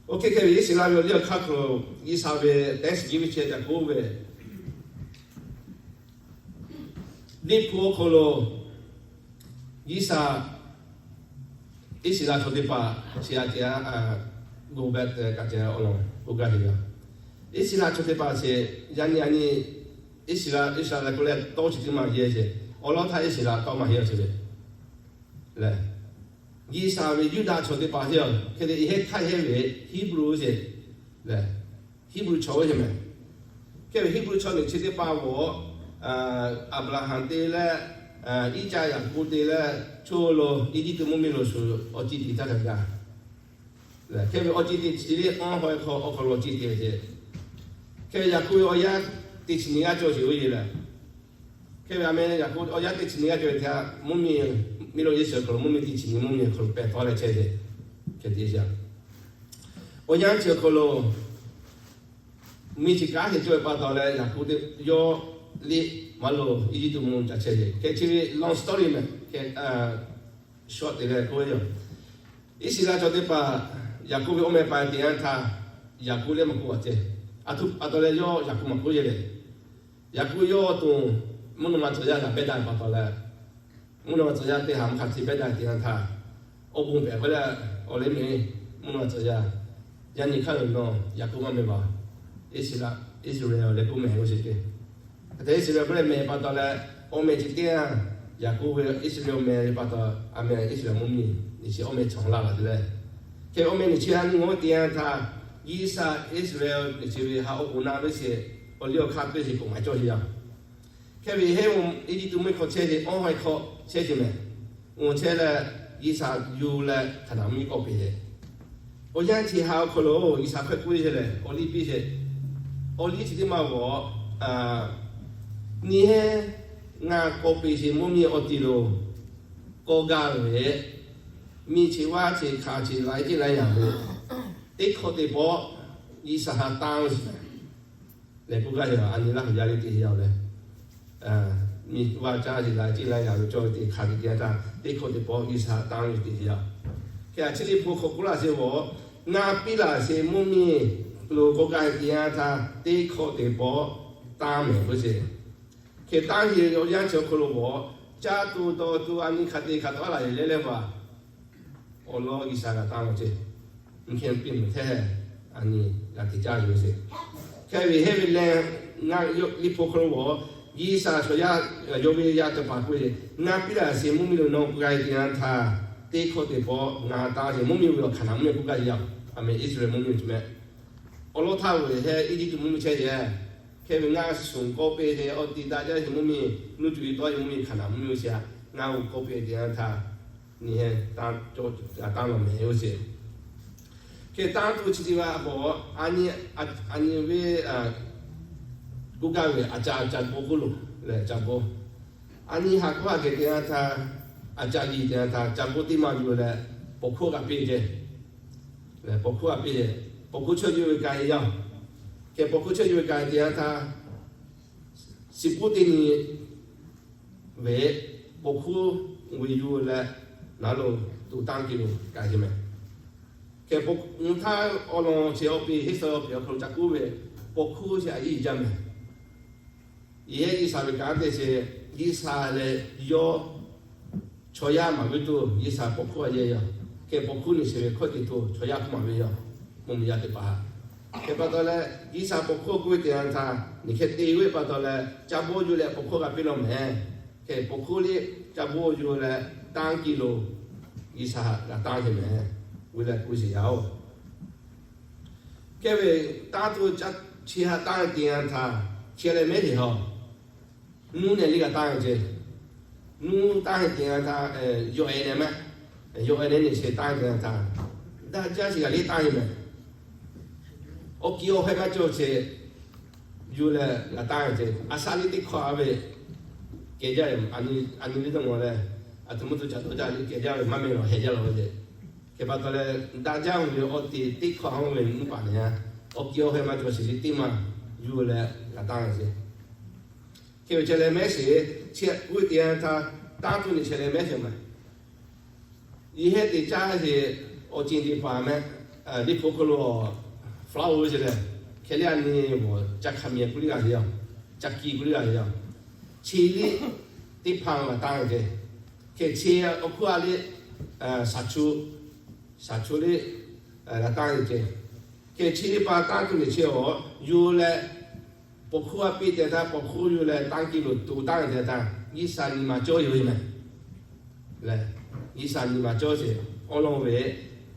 Oˇ hk'e hk'e ve Iˉsaˍreˍlaˆ ve awˬ liˇ awˬ hk'aˇ hk'aw lo Iˉsaˍreˍlaˆ ve Thanksgiving chi ca k'oˆ ve, liꞈ hpu awˬ hk'aw lo Iˉsaˍreˍlaˆ, Iˉsaˍreˍlaˆ chaw teˇ hpaˍ chi a te a, go back te kaꞈ te awˬ lawn k'oˆ gaˇ ve yoˬ. Iˉsaˍreˍlaˆ chaw teˇ hpaˍ chi yaꞈ nyi a nyi Iˉsaˍreˍlaˆ, Iˉsaˍreˍlaˆ k'oˆ leh tawˇ chi teˇ maˇ yehˇ sheˍ. Awˬ lawn htaˇ Iˉsaˍreˍlaˆ tawˇ maˇ heˆ a chi ve lehˬ, Iˉsaˍreˍlaˆ ve Yuˇdaꞈ chaw teˇ hpaˍ heˆ a. Hk'e te i heˆ htaˇ heˆ ve Hebrew sheˍ lehˬ, Hebrew chaw ve sheˍ mehˍ. Hk'e ve Hebrew chaw nyi chi teˇ hpaˍ g'awˬ, Aˍbraˍhanˍ te leh, Iˉcaˆ Yaˍkoˆ te leh, chaw lo Eˇjiˇtuꞈ mvuhˇ miˬ lo shuˍ awˬ ceˬ tiꞈ taˇ hk'a gaˬ. Hk'e ve awˬ ceˬ tiꞈ chi liˇ awˬ hawehˇ hk'aw awˬ hk'aw lo awˬ ceˬ tiꞈ ve sheˍ. Hk'e ve Yaˍkoˆ ve awˬ yaˇ teˇ chi nyi g'aˇ cawˬ sheˍ oˇ yeˬ lehˬ, hk'e ve a meh Yaˍkoˆ awˬ yaˇ teˇ chi nyi g'aˇ cawˬ ve htaꞈ mvuhˇ miˬ, miˬ lo Yeˍsuˆ awˬ hk'aw lo mvuhˇ miˬ teˇ chi nyi mvuhˇ miˬ awˬ hk'aw lo pehˬ tawˆ leh chehˇ ve hk'e te sheˍ. Awˬ yanˇ chi awˬ hk'aw lo miˬ chi kanˉ te cawˬ ve pa taw leh Yaˍkoˆ teˇ yawˇ liˇ maˇ lo Eˇjiˇtuꞈ mvuhˇ ca chehˇ ve hk'e chi ve long story mehˍ. Hk'e shawˆ te leh k'oˆ ve yoˬ. Iˉsaˍreˍlaˆ chaw teˇ hpaˍ Yaˍkoˆ ve awˬ meh pa te yanˇ htaˇ, Yaˍkoˆ leh maˇ k'oˆ a ceh. A htoꞈ pa taw leh yawˇ Yaˍkoˆ maˇ k'oˆ yeˬ leh, Yaˍkoˆ yawˇ to mvuhˇ naw ma tcuh yaˇ g'a pehˇ daꞈ pa taw leh, mvuhˇ naw ma tcuh yaˇ teˇ ha maˇ hk'aˬ te pehˇ daꞈ te yanˇ htaˇ, awˬ bon pehꞈ k'oˆ leh, awˬ leh mehˍ mvuhˇ naw ma tcuh yaˇ, yaꞈ nyi hk'aˇ lo nawˬ Yaˍkoˆ maˇ meh baˬ, Iˉsaˍreˍlaˆ, Iˉsaˍreˍlaˆ leh k'oˆ mehˍ ve sheˍ te. Hk'e te Iˉsaˍreˍlaˆ k'oˆ leh mehˍ pa taw leh, awˬ meh chi teˇ yanˇ Yaˍkoˆ ve Iˉsaˍreˍlaˆ meh ve pa taw, a meh Iˉsaˍreˍlaˆ mvuhˇ miˬ nyi chi awˬ meh chaw laˇ laˬ te leh, hk'e awˬ meh nyi chi a nyi ngaˬ hui te yanˇ htaˇ, Iˉsaˍreˍlaˆ, Iˉsaˍreˍlaˆ nyi chi ve ha awˬ k'oˍ na ve sheˍ, awˬ liˇ awˬ hk'aˇ teˇ sheˍ k'oˍ maˇ cawˬ sheˍ yaˇ. Hk'e ve heˆ, Eˇjiˇtuꞈ mvuhˇ hk'aw chehˇ sheˍ, awˬ hawehˇ hk'aw chehˇ sheˍ mehˍ. Oˇ chehˇ leh, Iˉsaˍreˍlaˆ yuˬ leh Hkaˍnanˍ mvuhˇ miˬ k'awꞈ peꞈ sheˍ. Awˬ yanˇ chi ha awˬ hk'aw lo Iˉsaˍreˍlaˆ hk'e k'oˆ ve sheˍ lehˬ, awˬ liˇ piˇ sheˍ. Awˬ liˇ chi teˇ maˇ g'awˬ, nyi heˆ, ngaˬ k'awꞈ peꞈ sheˍ mvuhˇ miˬ awˬ ti lo k'awꞈ gaˬ ve, miˬ chi vaˇ chi hkanˍ chi laiˉ ceuˬ laiˉ yaꞈ ve teˇ hkawˇ teˇ pawˆ Iˉsaˍreˍlaˆ tanˇ ve sheˍ lehˬ k'oˆ gaˇ ve, a nyi Laˇ huˍ yaˇ liˇ teˇ yaˇ leh, miˬ vaˇ caˇ sheˍ laiˉ ceuˬ laiˉ yaꞈ ve cawˬ ve teˇ hk'aˬ te te yanˇ htaˇ teˇ hkawˇ teˇ pawˆ Iˉsaˍreˍlaˆ tanˇ ve teˇ yaˇ. Hk'e a chi teˇ hpu hk'aw k'oˆ laˇ sheˍ g'awˬ, ngaˬ piˇ laˬ sheˍ mvuhˇ miˬ lo k'awꞈ gaˬ ve teˇ yanˇ htaˇ teˇ hkawˇ teˇ pawˆ tanˇ mehˍ k'oˆ sheˍ. Hk'e tanˇ sheˍ awˬ yanˇ chi awˬ hk'aw lo g'awˬ, caˇ tuˬ dawˬ tuˬ a nyi hk'aˬ te hk'aˬ tawˆ laˬ yeˬ leh leh va awˬ lawn Iˉsaˍreˍlaˆ tanˇ law ceˇ. Nyi hk'e piˇ mvuhˇ hteˇ, a nyi g'a te caˇ ve sheˍ. Hk'e ve heˆ ve leh, ngaˬ liˇ hpu hk'aw lo g'awˬ, Iˉsaˍreˍlaˆ chaw yaˇ, yawˇ ve yaˇ teˇ hpaˍ k'oˆ ve, ngaˬ piˇ laˬ sheˍ mvuhˇ miˬ lo nawˬ k'awꞈ gaˬ ve teˇ yanˇ htaˇ, teˇ hkawˇ teˇ pawˆ ngaˬ tanˇ sheˍ mvuhˇ miˬ ve awˬ Hkaˍnanˍ mvuhˇ miˬ k'oˆ gaˇ ve yaˇ. A meh Iˉsaˍreˍlaˆ mvuhˇ miˬ chi meh. Awˬ lawn htaˇ ve heˆ, Eˇjiˇtuꞈ mvuhˇ miˬ chehˇ sheˍ. Hk'e ve ngaˬ shuˍ k'awꞈ peꞈ sheˍ awˬ ti daꞈ jaˇ sheˍ mvuhˇ miˬ, nuˇ tuˬ ve tawˇ ve mvuhˇ miˬ Hkaˍnanˍ mvuhˇ miˬ oˇ sheˍ, ngaˬ hui k'awꞈ peꞈ teˇ yanˇ htaˇ, nyi heˆ, tanˇ cawˬ tanˇ law mehˍ oˇ sheˍ. Hk'e tanˇ tuˬ chi teˇ g'aˇ k'awꞈ, a nyi, a nyi ve k'oˆ gaˇ ve a ca, a ca bon k'oˆ loˬ leh ca bon. A nyi haꞈ hkawˇ haꞈ kehˬ teˇ yanˇ htaˇ, a ca liꞈ teˇ yanˇ htaˇ ca boˆ teˇ maˇ yuˬ leh, paw hkuˇ g'a piˇ ceh. Paw hkuˇ g'a piˇ ceh. Paw hkuˇ chawˇ yuˬ ve ka e yaˇ. Hk'e paw hkuˇ chawˇ yuˬ ve ka e teˇ yanˇ htaˇ, shiˍ puˉ teˇ nyi ve paw hkuˇ ve yuˬ leh, naˉ lo tuꞈ tanˇ kiˇ lo ka e meh. Hk'e paw hkuˇ htaˇ awˬ lawn chi awˬ piˍ heˆ suh awˬ piˍ awˬ hk'aw lo ca kuˉ ve, paw hkuˇ chi a yiˇ jaˇ meh. Yehˇ G'uiˬsha ve kanˉ te sheˍ, G'uiˬsha leh yawˇ chaw yaˇ maˍ ve tuˬ G'uiˬsha paw hkuˇ a yehˇ yaˇ. Hk'e paw hkuˇ nyi sheˍ ve hkawˇ te tuˬ chaw yaˇ hk'oˆ maˍ ve yoˬ. Mvuhˇmiˬ yaˇ teˇ hpaˍ htaꞈ. Hk'e pa taw leh, G'uiˬsha paw hkuˇ k'oˆ ve teˇ yanˇ htaˇ, nyi hk'e te ve pa taw leh, ca boˆ yuˬ leh paw hkuˇ g'a piˇ law meh. Hk'e paw hkuˇ liˇ ca boˆ yuˬ leh tanˇ kiˇ lo G'uiˬsha g'a tanˇ ceh meh. G'uiˬ leh kuˬ sheˍ yaˇ oˬ. Hk'e ve tanˇ tuˬ chi ha tanˇ teˇ yanˇ htaˇ, chi leh mehˉ teˇ ha, nuˇ nehˬ liˇ g'a tanˇ ve ceh. Nuˇ tanˇ teˇ yanˇ htaˇ, yawˬ ehˍ nehˬ meh. Yawˬ ehˍ nehˬ nyi sheˍ tanˇ teˇ yanˇ htaˇ, daꞈ jaˇ sheˍ g'a liˇ tanˇ ve meh. Awˬ kiˬ awˬ heh maˇ cawˬ sheˍ yuˬ leh g'a tanˇ ve ceh. A shaꞈ liˇ teˇ hkawˇ a ve kehˬ jaˇ ve, a nyi liˇ dawˇ ngaw leh, aˬ htoꞈ ma tuˬ ca dawˇ jaˇ liˇ kehˬ jaˇ ve maˇ meh lawˬ heh jaˇ lawˬ ve ceh. Hk'e pa taw leh, daꞈ jaˇ ve awˬ teꞈ teˇ hkawˇ a ve nuˇ paˍ nehˬ a, awˬ kiˬ awˬ heh maˇ cawˬ sheˍ liˇ teˇ maˬ yuˬ leh g'a tanˇ ve ceh. Hk'e ve chi leh mehˉ sheˍ, chi k'oˆ ve teˇ yanˇ htaˇ, tanˇ tuˬ nyi chi leh mehˉ sheˍ meh. Yehˇ teˇ caˇ sheˍ awˬ ceuˬ teˇ hpaˍ meh, liˇ hpu hk'aw lo flower sheˍ leh, hk'e liˇ a nyi, ca hkaˍ miˬ kuˬ liˇ g'a sheˍ yaˇ, ca kiˬ kuˬ liˇ g'a sheˍ yaˇ. Chi liˇ teˇ hpaˍ g'a tanˇ ve ceh. Hk'e chi awˬ hkuˇ a liˇ shaˍ chu, shaˍ chu liˇ g'a tanˇ ve ceh. Hk'e chi teˇ hpaˍ tanˇ tuˬ nyi chi awˬ yuˬ leh, paw hkuˇ a piˇ teˇ htaˇ, paw hkuˇ yuˬ leh tanˇ kiˇ lo tuꞈ tanˇ ve teˇ htaˇ, G'uiˬsha nyi ma cawˇ yoˬ meh. Leh, G'uiˬsha nyi ma cawˇ sheˍ. Awˬ lawn ve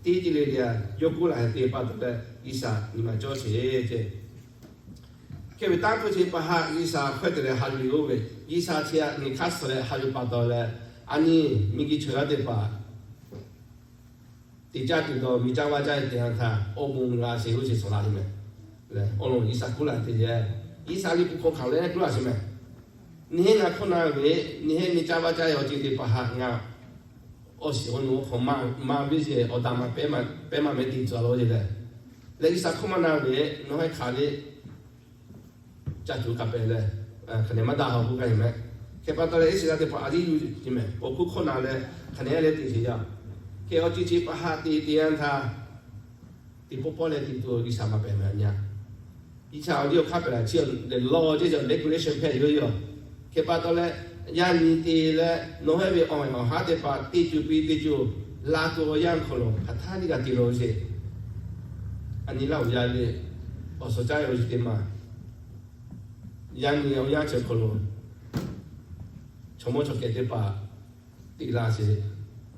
teˇ ceuˬ le le a yawˇ k'oˆ laˬ te pa taw leh, G'uiˬsha nyi ma cawˇ sheˍ ceh. Hk'e ve tanˇ tuˬ chi pa haꞈ G'uiˬsha hkawehˇ te leh ha yuˬ oˇ ve, G'uiˬsha chi a nyi hk'aˇ suh leh ha yuˬ pa taw leh, a nyi miˬguiˬ chaw yaˇ teˇ hpaˍ teˇ caˇ tuˬ dawˬ miˬ caˇ vaˇ caˇ ve teˇ yanˇ htaˇ, awˬ bon g'a sheˍ g'uˇ sheˍ suhˍ la sheˍ meh. Leh awˬ lawn G'uiˬsha kuˉ laˬ te yehˬ, G'uiˬsha liˇ hpu hk'aw hk'aˬ leh kuˉ laˬ sheˍ meh. Nyi heˆ ngaˬ hkawˇ na ve, nyi heˆ miˬ caˇ vaˇ caˇ ve awˬ ceuˬ teˇ hpaˍ haꞈ ngaˬ awˬ shiˍ awˬ nu awˬ hk'aw maˇ viˇ sheˍ, awˬ daꞈ maˇ pehˉ maˇ meh te tcuh la ve leh, leh G'uiˬsha hkawˇ maˇ na ve, nawˬ hui hk'aˬ le caˇ tuˬ kaꞈ pehˬ leh, hk'aˬ nehˬ maˇ daꞈ haw k'oˆ gaˇ ve meh. Hk'e pa taw leh, Iˉsaˍreˍlaˆ teˇ hpaˍ a yiˇ yuˬ sheˍ meh, paw hkuˇ hkawˇ na leh hk'aˬ nehˬ leh te sheˍ yaˇ. Hk'e awˬ ceuˬ chi pa haꞈ te te yanˇ htaˇ, teˇ pawˆ pawˆ leh te tuˬ G'uiˬsha maˇ pehˬ meh a nyi a. G'uiˬsha awˬ liˇ awˬ hk'aˇ pehˬ la chi leh law ceh yaˇ decoration hpehꞈ yoˬ yoˬ. Hk'e pa taw leh, yaˇ nyi te leh nawˬ hui ve awˬ awˬ haˉ teˇ hpaˍ te tuˬ piˇ te tuˬ, la tuˬ awˬ yanˇ hk'aw lo hk'aˬ htaˇ liˇ g'a te la sheˍ. A nyi laˇ oˬ yaˇ le, awˬ suhˍ caˇ ve awˬ ceuˬ teˇ maˬ, yaˇ nyi awˬ yanˇ chi hk'aw lo chaw mawˇ chaw kehˬ teˇ hpaˍ te la sheˍ,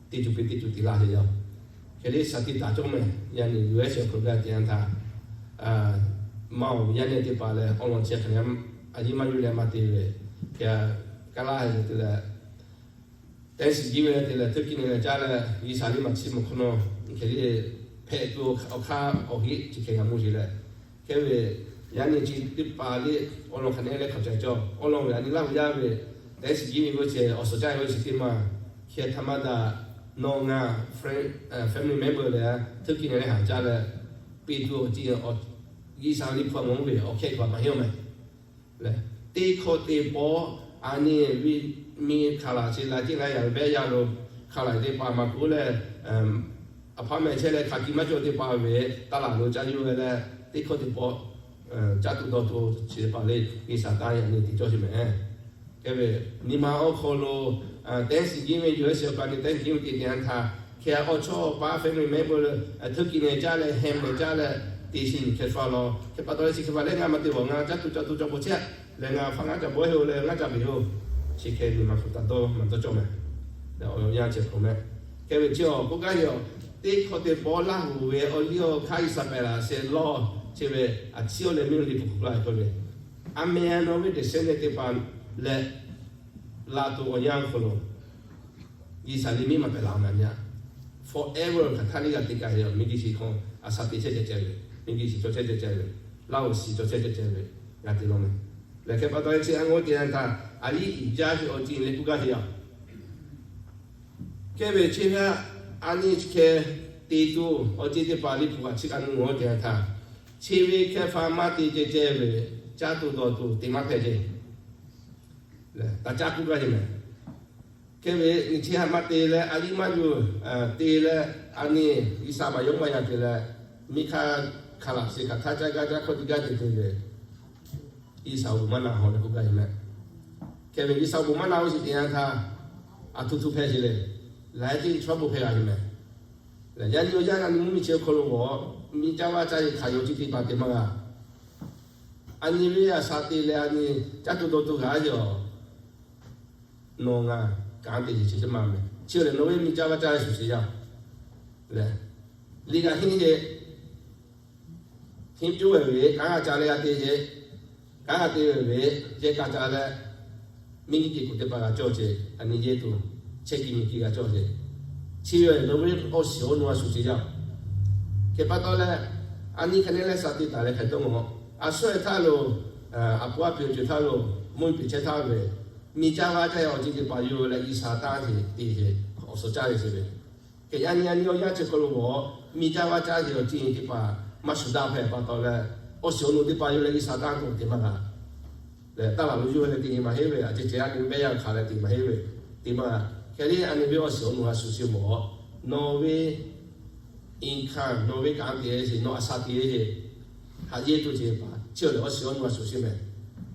te tuˬ piˇ te tuˬ te la sheˍ yaˇ. Hk'e le shaˍ tiꞈ taˍ cawˇ meh, yaˇ nyi U S awˬ hk'aw lo gaˇ te yanˇ htaˇ, maˇ oˬ yaˇ nyi teˇ hpaˍ leh awˬ lawn chi hk'aˬ nehˬ a yiˇ maˇ yuˬ leh maˇ te ve, hk'e kaˇ laˇ te leh Thanksgiving ve te leh, turkey nehˬ leh caˇ leh, G'uiˬsha liˇ maˬ chi mvuhˇ hk'awˇ nawˬ hk'e le hpehꞈ tuˬ awˬ hk'aˇ awˬ heˆ chi hk'e g'a mawˬ sheˍ leh, hk'e ve yaˇ nyi chi teˇ hpaˍ le awˬ lawn hk'aˬ nehˬ leh hk'aˬ ca cawˇ. Awˬ lawn ve a nyi laˇ ve yaˇ ve Thanksgiving ve chi awˬ suhˍ caˇ ve chi teˇ maˬ, hk'e htaꞈ maˇ daꞈ nawˬ ngaˬ family member leh turkey nehˬ leh haꞈ caˇ leh, piˇ tuˬ awˬ ceuˬ G'uiˬsha liˇ hpu a mawˬ ve awˬ hk'e hk'aˬ maˇ heˆ meh. Leh, teˇ hkawˇ teˇ pawˆ a nyi miˬ hk'aˬ laˬ chi la ceh la yaˇ ve behˇ yaˇ lo hk'aˬ laˬ teˇ hpaˍ maˇ k'oˆ leh, apartment chehˇ leh hk'aˬ kiˬ maˇ cawˬ teˇ hpaˍ ve taˇ laˬ lo caˇ yuˬ ve leh, teˇ hkawˇ teˇ pawˆ caˇ tuˬ dawˇ tuˬ chi teˇ hpaˍ le G'uiˬsha taˇ yaꞈ nyi te cawˇ sheˍ meh. Hk'e ve nyi ma awˬ hk'aw lo Thanksgiving ve U S awˬ pa nyi Thanksgiving ve te te yanˇ htaˇ, hk'e awˬ chawˇ awˬ pa family member leh turkey nehˬ caˇ leh ham nehˬ caˇ leh te sheˍ nyi hk'e hpaˇ law. Hk'e pa taw leh chi hk'e hpaˇ leh ngaˬ maˇ te baˬ ngaˬ caˇ tuˬ caˇ tuˬ cawˇ peuˬ chehˇ leh ngaˬ hpaˇ ngaˇ ca bawehˇ-oˬ leh ngaˇ ca beˬ-oˬ. Chi hk'e nyi ma hk'aˬ taˍ dawˇ maˇ dawˇ cawˇ meh. Leh awˬ yanˇ chi hk'aw meh. Hk'e ve chi awˬ k'oˆ gaˇ ve yoˬ. Teˇ hkawˇ teˇ pawˆ Laˇ huˍ ve awˬ liˇ awˬ hk'aˇ G'uiˬsha pehˬ laˬ sheˍ lawˇ, chi ve a ciˉ awˬ leh miˇ liꞈ hpu hk'aw lo a hk'e ve, a meh a nawˬ ve descendant teˇ hpaˍ leh la tuˬ awˬ yanˇ hk'aw lo G'uiˬsha liˇ miˇ maˇ pehˬ laˬ meh a nyi a. Forever hk'aˬ htaˇ liˇ g'a te kaꞈ ve yoˬ. Miˬguiˬ shiˍ hk'aw a sha te chehˇ ceh ceh ve, miˬguiˬ shiˍ cawˇ chehˇ ceh ceh ve, Laˇ huˍ shiˍ cawˇ chehˇ ceh ceh ve, g'a te law meh. Hk'e pa taw leh chi a ngawˇ te yanˇ htaˇ, a liˇ iˍ jaˇ ve awˬ ceuˬ leh k'oˆ gaˇ ve yoˬ. Hk'e ve chi htaˇ, a nyi chi hk'e te tuˬ awˬ ceuˬ teˇ hpaˍ liꞈ hpu kaꞈ chi kaꞈ nyi ngawˬ te yanˇ htaˇ, chi ve hk'e hpaˇ maˇ te ceh ceh ve, caˇ tuˬ dawˬ tuˬ te maˇ hpehꞈ ceh, taꞈ caˇ k'oˆ gaˇ ve mehˬ. Hk'e ve nyi chi htaˇ maˇ te leh a liˇ maˇ yuˬ te leh, a nyi G'uiˬsha maˍ yawˇ maˇ yaꞈ te leh, miˇ hk'aˇ hk'a laꞈ sheˍ hk'aˬ htaˇ caˇ gaˇ caˇ hkawˇ te gaˇ te te ve, G'uiˬsha awˬ bon maˇ na haw leh k'oˆ gaˇ ve mehˬ. Hk'e ve G'uiˬsha awˬ bon maˇ na oˇ sheˍ te yanˇ htaˇ, a htu htu hpehꞈ sheˍ leh, laiˉ ceuˬ chaw bon hpehꞈ g'a ve mehˬ. Yaꞈ nyi awˬ yanˇ a nyi mvuhˇmiˬ chi awˬ hk'aw lo g'awˬ, miˇ caˇ vaˇ caˇ ve hk'aˬ yaw ceuˬ teˇ hpaˍ te maˇ g'a. A nyi ve a shaꞈ te leh a nyi caˇ tuˬ dawˬ tuˬ g'a ve yoˬ. Nawˬ ngaˬ kanˉ te ce chi teˇ maˬ mehˬ. Chi lehˬ nawˬ ve miˇ caˇ vaˇ caˇ ve shuˍ sheˍ yaˇ lehˬ, liꞈ g'a henˇ ce, henˇ cawˇ ve ve kanˉ g'a ca leh g'a te ce, kanˉ g'a te ve ve, yehˬ kaꞈ ca leh, miˇ nyiˇ te kuˬ teˇ hpaˍ g'a cawˇ ce, a nyi yehˬ tuˬ chehˇ kiˬ miˬ kiˬ g'a cawˇ ce. Chi ve nawˬ ve awˬ shiˍ awˬ nu a shuˍ sheˍ yaˇ. Hk'e pa taw leh, a nyi hk'e ne leh shaꞈ te taˍ leh hk'e dawˇ mawˬ, a shu htaˇ lo, a pu a piˍ awˬ ceuˬ htaˇ lo, mvuhˇmiˬ peˬ chehˇ htaˇ ve, miˇ caˇ vaˇ caˇ ve awˬ ceuˬ teˇ hpaˍ yuˬ leh G'uiˬsha taˇ ce te ce, awˬ suhˍ caˇ ve ce ve. Hk'e yaꞈ nyi a nyi awˬ yanˇ chi hk'aw lo g'awˬ, miˇ caˇ vaˇ caˇ ve awˬ ceuˬ teˇ hpaˍ maˇ shuˍ daꞈ hpehꞈ pa taw leh, awˬ shiˍ awˬ nu teˇ hpaˍ yuˬ leh G'uiˬsha taˇ k'oˆ te maˇ g'a. Lehˬ taˇ laˬ lo yuˬ leh te maˇ heˆ ve, a ceh ceh a nyi ve mehˆ yanˇ hk'aˬ leh te maˇ heˆ ve, te maˇ g'a. Hk'e le a nyi ve awˬ shiˍ awˬ nu a shuˍ sheˍ g'awˬ, nawˬ ve income, nawˬ ve kanˉ te sheˍ, nawˬ a shaꞈ te sheˍ, haꞈ yehˬ tuˬ ce pa chi lehˬ awˬ shiˍ awˬ nu a shuˍ sheˍ mehˬ.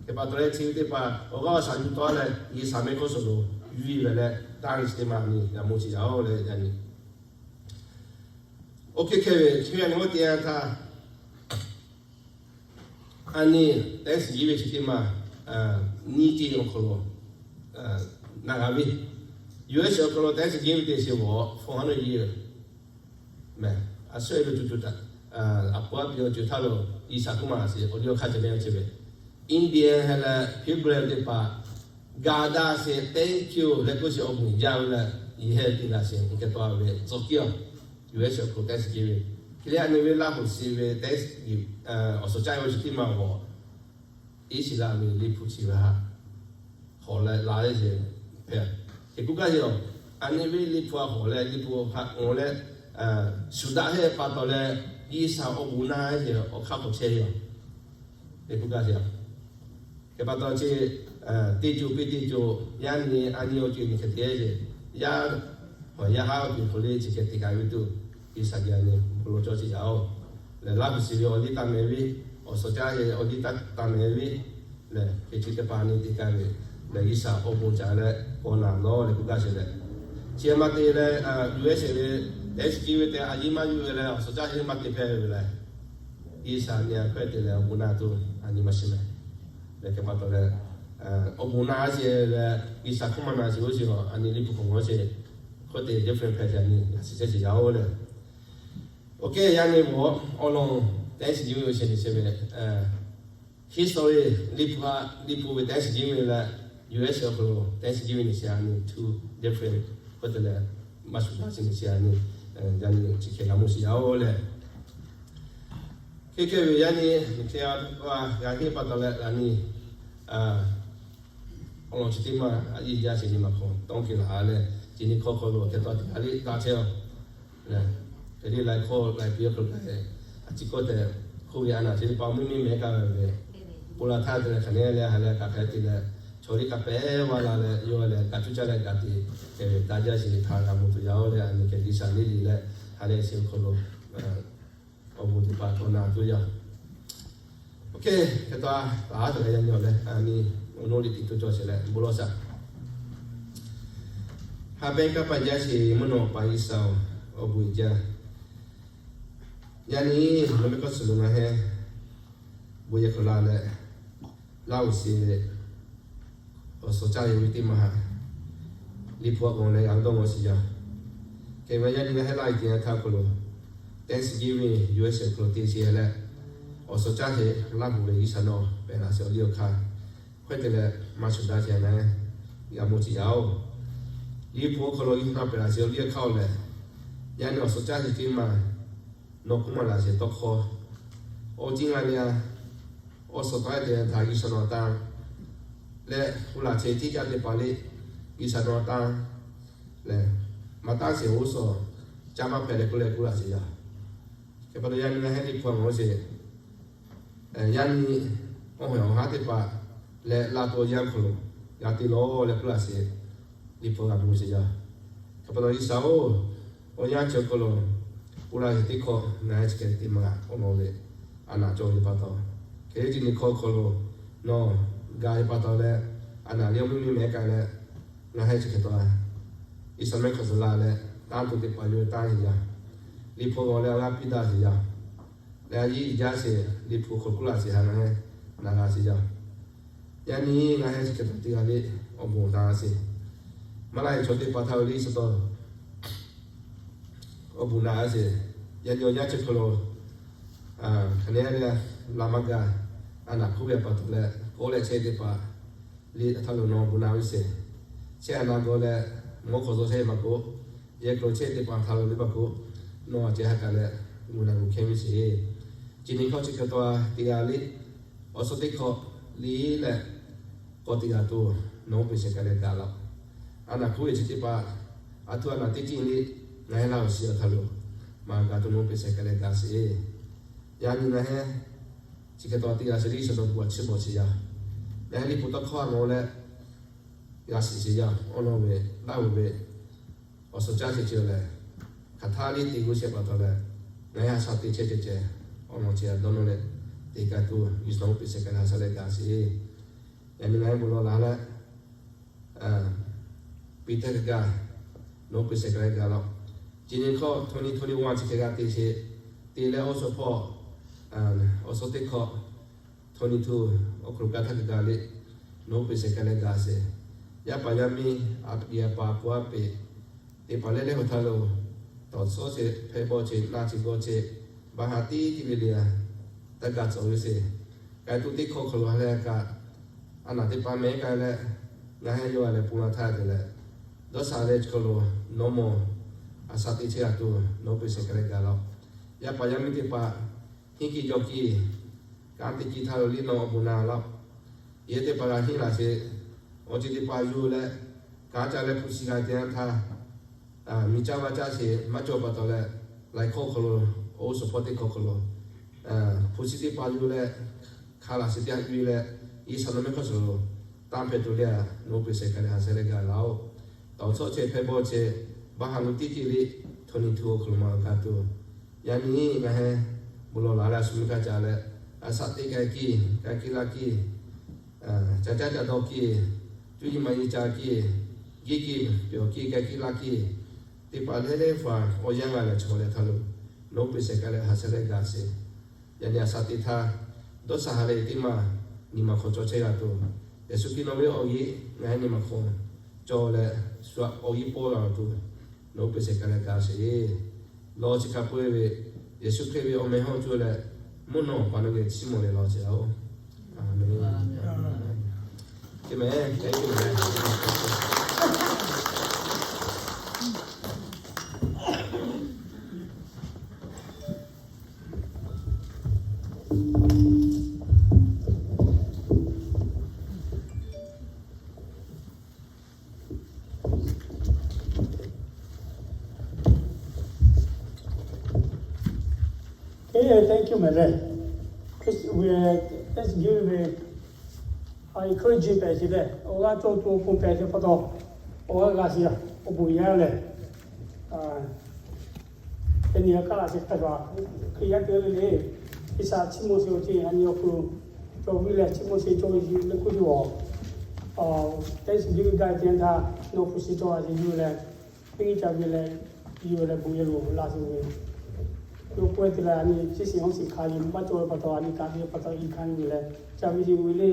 Hk'e pa taw leh chi ve teˇ hpaˍ awˬ g'aˇ awˬ shaˍ yuˬ taw leh G'uiˬsha mehˆ hk'oˆ suhˍ lo yuˬ ve leh, taˇ nyi chi teˇ maˬ a nyi g'a mawˬ ce yaˇ oˬ leh yaꞈ nyi. Oˇ hk'e hk'e ve chi ve a nyi g'awˇ te yanˇ htaˇ, a nyi Thanksgiving ve chi teˇ maˬ, nyiˇ ceuˬ awˬ hk'aw lo na g'a ve, U S awˬ hk'aw lo Thanksgiving te sheˍ g'awˬ four hundred year mehˬ. A shu e lo co co taꞈ, a pu a piˍ awˬ ceuˬ htaˇ lo G'uiˬsha hk'oˆ maˇ sheˍ awˬ liˇ awˬ hk'aˇ ceh mehˆ a ce ve, Indian hk'e leh Hebrew teˇ hpaˍ, ga daˇ sheˍ thank you leh k'oˆ sheˍ awˬ moˍ jaˇ ve leh, yehˬ heh te laꞈ sheˍ hk'e taw ve tcuh kiˇ a, U S awˬ hk'aw lo Thanksgiving ve, hk'e le a nyi ve Laˇ huˍ shiˍ ve Thanksgiving, awˬ suhˍ caˇ ve awˬ ceuˬ teˇ maˬ g'awˬ, Iˉsaˍreˍlaˆ ve liꞈ hpu chi ve htaꞈ hawˬ leh la ve sheˍ hpehꞈ. Hk'e k'oˆ gaˇ ve yoˬ. A nyi ve liꞈ hpu htaꞈ hawˬ leh liꞈ hpu htaꞈ ngawˬ leh, shuˍ daꞈ heˆ pa taw leh, Iˉsaˍreˍlaˆ awˬ bon naˇ ve awˬ hk'aˇ hk'awꞈ chehˇ ve yoˬ. Hk'e k'oˆ gaˇ ve yoˬ. Hk'e pa taw chi, teˇ co piˇ teˇ co, yaˇ nyi a nyi awˬ ceuˬ nyi hk'e te ve, yaˇ, yaˇ haˉ awˬ ceuˬ hk'aw le chi hk'e te k'ai ve tuˬ, Iˉsaˍreˍlaˆ nyi bon lawˬ cawˇ sheˍ yaˇ oˬ. Lehˬ Laˇ huˍ shiˍ ve awˬ liˇ taˇ mehˍ ve, awˬ suhˍ caˇ ve awˬ liˇ taˇ mehˍ ve, lehˬ hk'e chi teˇ hpaˍ nyi te k'ai ve, lehˬ Iˉsaˍreˍlaˆ awˬ bon ca leh k'awꞈ naˬ lawˬ leh k'oˆ gaˇ sheˍ leh, chi maˇ te leh, U S ve Thanksgiving ve tehꞈ a yiˇ maˇ yuˬ ve leh awˬ suhˍ caˇ ve maˇ te hpehꞈ ve lehˬ, Iˉsaˍreˍlaˆ nyi a hpehꞈ te leh awˬ bon naˇ tuˬ a nyi maˇ shiˍ mehˍ. Lehˬ hk'e pa taw leh, awˬ bon naˇ sheˍ leh Iˉsaˍreˍlaˆ hk'oˆ maˇ naˬ sheˍ oˇ sheˍ a nyi liꞈ hpu hk'awꞈ g'awˇ sheˍ, hk'oˆ te different hpehꞈ sheˍ a nyi g'a shiˍ chehˇ sheˍ yaˇ oˬ lehˬ. Oˇ hk'e yaˇ nyi g'awˬ awˬ lawn Thanksgiving ve chi nyi sheˍ ve, history liꞈ hpu htaꞈ liꞈ hpu ve Thanksgiving leh U S awˬ hk'aw lo Thanksgiving nyi sheˍ a nyi two different hk'oˆ te leh maˇ shuˍ daꞈ chi nyi sheˍ a nyi, yaˇ nyi chi hk'e g'a mawˬ sheˍ yaˇ oˬ lehˬ. Hk'e hk'e ve yaˇ nyi nyi hk'e a, g'a henˇ pa taw leh g'a nyi, awˬ lawn chi teˇ maˬ a yiˇ jaˇ sheˍ nyi maˬ hk'aw tawˇ kehˬ laˬ leh, chi nyi hkawˇ hk'aw lo hk'e taw teˇ g'aˇ liˇ taˇ chehˇ oˬ. Hk'e le laiˉ hkawˇ laiˉ piˇ awˬ hk'aw lo k'ai, a ciˉ kawˇ tehꞈ hk'oˆ ve a naˬ chi teˇ hpaˍ mvuhˇmiˬ mehˍ kaˇ ve, Poˍlaˍ htaˇ te leh hk'aˬ neˉ leh ha leh kaꞈ hk'a te leh, chaw liˇ kaꞈ pehˉ vaˇ la leh yawˇ leh kaꞈ cuˇ caˇ leh kaꞈ te, hk'e ve taˇ jaˇ sheˍ htaꞈ g'a mawˬ tuˬ yaˇ oˬ leh a nyi hk'e G'uiˬsha liˇ liˇ leh ha leh chi awˬ hk'aw lo awˬ bon teˇ hpaˍ htaꞈ na tuˬ yaˇ. Oˇ hk'e hk'e taw, taˍ a tuˬ leh yaˇ nyi awˬ leh a nyi awˬ naw liꞈ tiꞈ tuˬ cawˬ sheˍ leh bon lawˬ shaˍ. Ha pehˇ kaˇ paˍ jaˇ sheˍ mvuhˇ naw pa G'uiˬsha-oˬ, awˬ bon uiˍ jaˇ. Yaˇ nyi nawˬ mehˆ hk'oˆ suhˍ lo ngaˬ heh bon yehˬ hk'aw la leh, Laˇ huˍ shiˍ ve awˬ suhˍ caˇ ve teˇ maˬ htaꞈ liꞈ hpu a k'awꞈ leh g'a dawˇ g'awˇ shiˍ yaˇ. Hk'e ve yaˇ nyi ngaˬ heh Laˇ huˍ teˇ yanˇ htaˇ hk'aw lo Thanksgiving U S awˬ hk'aw lo te sheˍ leh, awˬ suhˍ caˇ sheˍ Laˇ huˍ ve G'uiˬsha nawˬ pehˬ laˬ sheˍ awˬ liˇ awˬ hk'aˇ, hk'e te leh maˇ shuˍ daꞈ sheˍ leh g'a mawˬ sheˍ yaˇ oˬ. Liꞈ hpu awˬ hk'aw lo G'uiˬsha nawˬ pehˬ laˬ sheˍ awˬ liˇ awˬ hk'aˇ oˬ lehˬ, yaˇ nyi awˬ suhˍ caˇ sheˍ teˇ maˬ nawˬ hk'oˆ maˇ laˬ sheˍ tawˇ hkawˇ, awˬ ciˉ ngaˬ le a, awˬ suhˍ tawˇ te htaꞈ G'uiˬsha nawˬ taˇ leh, k'oˆ laˇ chehˇ tiˉ caˇ teˇ hpaˍ le, G'uiˬsha nawˬ tanˇ lehˬ, maˇ tanˇ sheˍ, oˇ suhˍ caˇ maˇ hpehꞈ leh k'oˆ leh k'oˆ laˇ sheˍ yaˇ. Hk'e pa taw yaˇ nyi ngaˬ hui Liꞈ hpu g'a mawˬ sheˍ. Yaˇ nyi awˬ hawehˬ awˬ haˉ teˇ hpaˍ leh la tuˬ awˬ yanˇ hk'aw lo g'a te lawˬ leh k'oˆ laˇ sheˍ. Liꞈ hpu g'a mawˬ sheˍ yaˇ. Hk'e pa taw G'uiˬsha-oˬ, awˬ yanˇ chi awˬ hk'aw lo k'oˆ laˇ sheˍ teˇ hkawˇ ngaˬ hui chi hk'e te maˇ g'a awˬ lawn ve, a naˍ cawˬ ve pa taw, hk'e te nyi hkawˇ hk'aw lo nawˬ gaˬ ve pa taw leh, a naˍ liˇ awˬ mvuhˇ miˬ mehˉ k'ai leh, ngaˬ hui chi hk'e taw G'uiˬsha mehˆ hk'aw suh la leh tanˇ tuˬ teˇ hpaˍ yawˇ ve tanˇ sheˍ yaˇ. Liꞈ hpu g'awˬ leh awˬ g'aˇ piˇ daꞈ sheˍ yaˇ. Leh a yiˉ jaˇ sheˍ, Liꞈ hpu hk'aw k'oˆ laˇ sheˍ haꞈ ngaˬ hui naˍ g'a sheˍ yaˇ. Yaˇ nyi ngaˬ hui chi hk'e taw teˇ g'aˇ le awˬ bon daꞈ sheˍ. Maˇ laˇ ve chaw teˇ hpaˍ htaꞈ awˬ liˇ suh taw awˬ bon daꞈ sheˍ. Yaˇ nyi awˬ yanˇ chi hk'aw lo hk'aˬ ne leh la maˇ gaˬ, a naˍ hk'oˆ ve pa taw leh k'oˆ leh chehˇ teˇ hpaˍ liꞈ htaꞈ lo nawˬ gu na ve sheˍ. Chehˇ a naˍ g'aw leh mawˇ hk'aw zaw chehˇ maˇ k'oˆ, yehˬ hk'aw lo chehˇ teˇ hpaˍ htaꞈ lo teˇ hpaˍ k'oˆ, nawˬ a ceh ha kaꞈ leh gu na gu hkehˇ ve sheˍ. Chi nyi hkawˇ chi hk'e taw teˇ g'aˇ le awˬ suhˍ teˇ hkawꞈ liˇ leh k'awꞈ teˇ g'aˇ tuˬ nawˬ oˇ peˬ shehˍ k'ai leh gaˬ laˇ-oˆ. A naˍ hk'oˆ ve chi teˇ hpaˍ, a htoꞈ a naˍ teˇ ceuˬ le ngaˬ hui laˇ awˬ shiˍ awˬ htaꞈ lo maˇ gaˬ tuˬ nawˬ oˇ peˬ shehˍ k'ai leh gaˬ sheˍ. Yaˇ nyi ngaˬ hui chi hk'e taw teˇ g'aˇ sheˍ liˇ suhˍ taw pu a chiˇ bawˬ sheˍ yaˇ. Ngaˬ hui Liꞈ hpu tawˇ hkawˇ a mawˬ leh g'a shiˍ sheˍ yaˇ. Awˬ lawn ve daˇ ve awˬ suhˍ caˇ ceh ceh leh, hk'aˬ htaˇ liˇ te g'uˇ shehˍ pa taw leh, ngaˬ hui a shaꞈ teꞈ chehˇ ceh ceh, awˬ lawn chi a dawˇ nawˇ leh te k'ai tuˬ G'uiˬsha nawˬ oˇ peˬ shehˍ k'ai leh ha shaꞈ leh gaˬ sheˍ. Yaˇ nyi ngaˬ hui bon lawˬ la leh, Peˍtehˇ hk'e gaˬ nawˬ oˇ peˬ shehˍ k'ai leh gaˬ laˇ-oˆ. Chi nyi hkawˇ twenty twenty-one chi hk'e g'a te sheˍ. Te leh awˬ suhˍ hpawˇ awˬ suhˍ teˇ hkawꞈ twenty-two awˬ hk'aw lo kaˇ htaˇ hk'e gaˬ le nawˬ oˇ peˬ shehˍ k'ai leh gaˬ sheˍ. Yaˇ paˍ yaˇ miˇ, a piˍ a pa a pu a peꞈ, teˇ hpaˍ lehˬ lehˬ hk'aˬ htaˇ lo, tawˍ tsuhˇ sheˍ, hpehˇ bawˆ sheˍ, naˆ sheˍ gawˇ sheˍ, baˆ ha tiˉ tiˉ ve le a, taˇ gaˬ tcuh ve sheˍ. K'ai tuˬ teˇ hkawˇ hk'aw lo ha lehˬ kaꞈ, a naˍ teˇ hpaˍ mehˉ k'ai leh, ngaˬ hui yawˇ a lehˬ pon la htaˇ te leh, dawˇ sha leh chi hk'aw lo nawˬ mawˬ a shaꞈ teꞈ chehˇ g'a tuˬ nawˬ oˇ peˬ shehˍ k'ai leh gaˬ laˇ-oˆ. Yaˇ paˍ yaˇ miˇ teˇ hpaˍ, henˇ kiˇ jawˇ kiˇ, kanˉ te kiˇ htaˇ lo liˇ nawˬ awˬ bon na laˇ-oˆ. Yehˬ teˇ hpaˍ g'a henˇ laˬ sheˍ. Awˬ ceuˬ teˇ hpaˍ yuˬ leh, kanˉ caˇ leh hpu shi g'a te yanˇ htaˇ, miˬ caˇ vaˇ caˇ sheˍ maˇ cawˬ pa taw leh, laiˬ hkawˇ hk'aw lo, oˇ suhˍ hpawˇ teˇ hkawˇ hk'aw lo, hpu shi teˇ hpaˍ yuˬ leh, hk'a laˬ sheˍ teˇ g'aˇ yuˬ leh, G'uiˬsha nawˬ mehˆ hk'aw suhˍ lo tanˇ hpehꞈ tuˬ le a, nawˬ oˇ peˬ shehˍ k'ai leh ha shaꞈ leh gaˬ laˇ-oˆ. Tawˍ tsuhˇ sheˍ, hpehˇ bawˆ sheˍ, baˆ ha lo tiˉ tiˉ le, twenty-two awˬ hk'aw lo maˇ g'a kaˇ tuˬ. Yaˇ nyi ngaˬ hui bon lawˬ la leh a shu mvuhˇ kaˇ ca leh, a shaꞈ teꞈ k'ai kiˇ, k'ai kiˇ laˇ kiˇ, ca caˉ ca dawˇ kiˇ, cuˇ yiˍ maˇ yiˍ ca kiˇ, giˇ kiˇ, pyawˬ kiˇ, k'ai kiˇ laˇ kiˇ, teˇ hpaˍ lehˬ lehˬ hpaˍ awˬ yanˇ g'a leh chaw leh htaˇ lo, nawˬ oˇ peˬ shehˍ k'ai leh ha shaꞈ leh gaˬ sheˍ. Yaꞈ nyi a shaꞈ teꞈ htaˇ, dawˇ sha ha leh teˇ maˬ nyi ma hk'aw cawˬ chehˇ g'a tuˬ, Yeˍsuˆ Hkriꞈ nawˬ ve awˬ g'euˆ ngaˬ hui nyi ma hk'aw cawˬ leh shu awˬ g'euˆ pawˇ g'a tuˬ, nawˬ oˇ peˬ shehˍ k'ai leh gaˬ sheˍ. Lawˬ chi hk'a peu-eˬ ve, Yeˍsuˆ Hkriꞈ ve awˬ meh hawˉ cuˇ leh, mvuhˇ naw awˬ pa nawˬ geh chiˇ mawˬ leh lawˬ sheˍ-oˬ. Aˍmenˬ. Aˍmenˬ. Thank you mehˍ leh. Thanksgiving ve, a, encourage pehˍ sheˍ leh, awˬ g'aˇ cawˬ tuˬ awˬ pon pehˍ sheˍ pa taw, awˬ g'aˇ g'a sheˍ, awˬ bon yaˇ leh, teˇ nyi a kaˇ laꞈ sheˍ hk'a shuˍ, Hkriꞈ yaˇ te ve le, G'uiˬsha chiˇ mvuh sheˍ awˬ ceuˬ a nyi awˬ hk'aw lo cawˬ ve leh chiˇ mvuh sheˍ cawˬ ve le k'oˆ ve, Thanksgiving gaˇ teˇ yanˇ htaˇ nawˬ hpu shi cawˬ a sheˍ yuˬ leh, teˇ nyi ca ve leh, yuˬ leh bon yehˬ lo laˇ sheˍ ve, yawˇ k'oˆ ve te leh a nyi chi shiˍ awˬ shiˍ hk'a yehˬ maˇ cawˬ ve pa taw, a nyi kaꞈ ve pa taw i hkanˇ yuˬ leh, ca ve sheˍ ve le,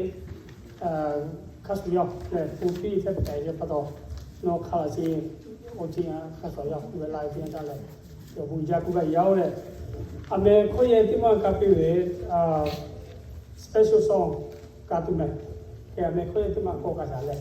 hk'a shuˍ yaˇ leh hpu piˇ hpehꞈ ve pa taw, nawˬ hk'a laꞈ sheˍ awˬ ceuˬ hk'a shuˍ yaˇ k'oˆ ve laˇ ve teˇ yanˇ htaˇ leh, yawˇ bon jaˇ k'oˆ gaˇ yaˇ-oˬ leh, aˍmenˬ hkawˇ yehˬ teˇ maˇ ka piˇ ve, special song ka tuˬ mehˍ. Hk'e aˍmenˬ hkawˇ yehˬ teˇ maˇ k'awꞈ ka shaˍ leh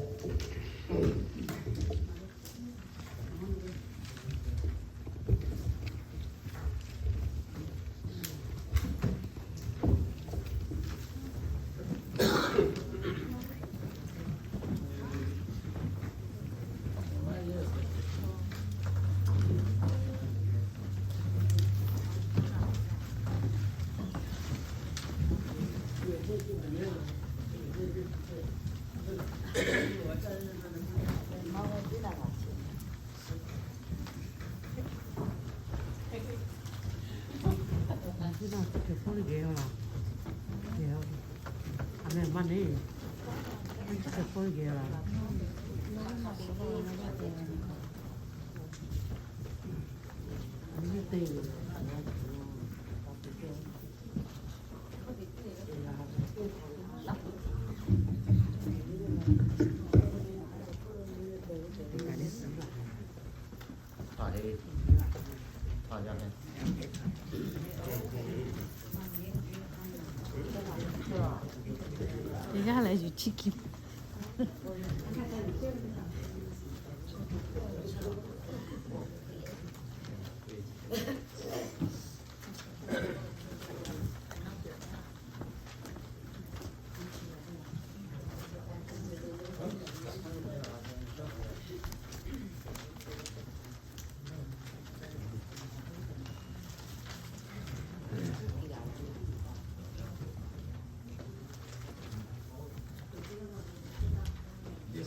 Teˇ g'aˇ leh yuˬ chiˇ kiˇ.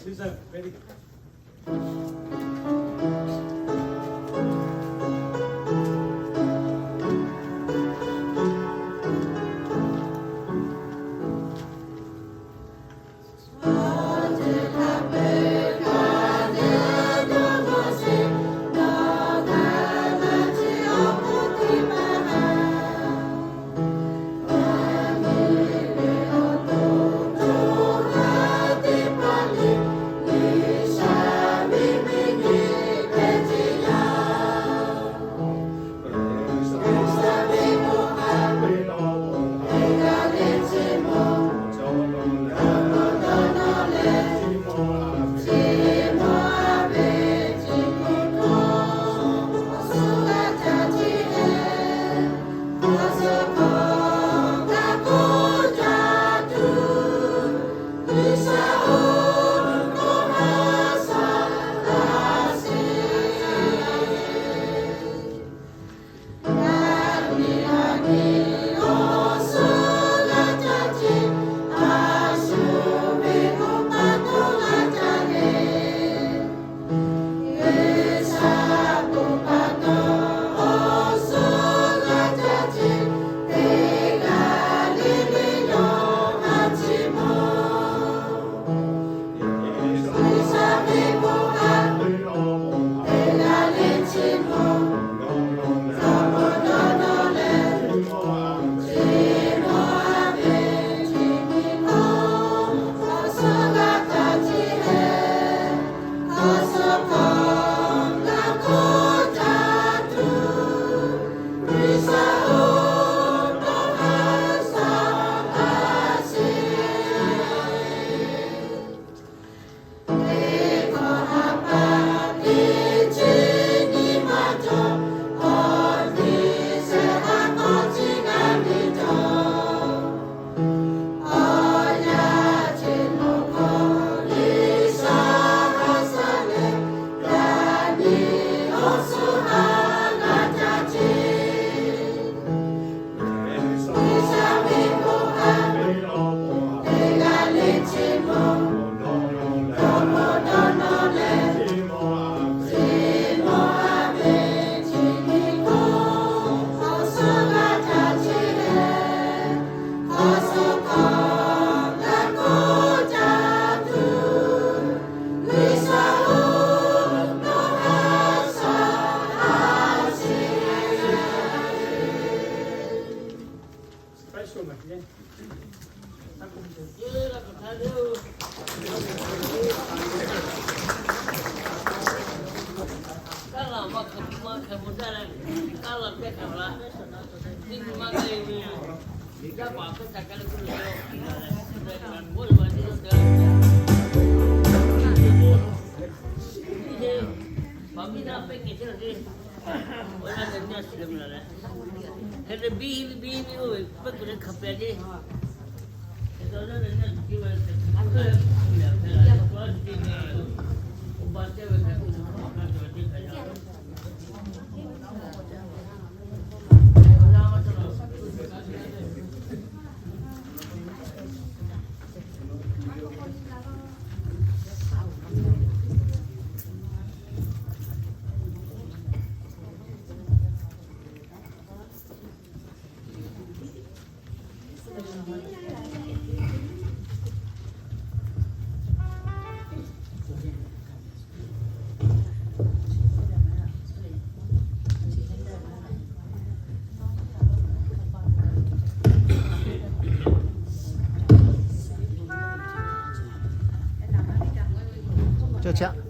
Yes, sir. Ready. Chaꞈ.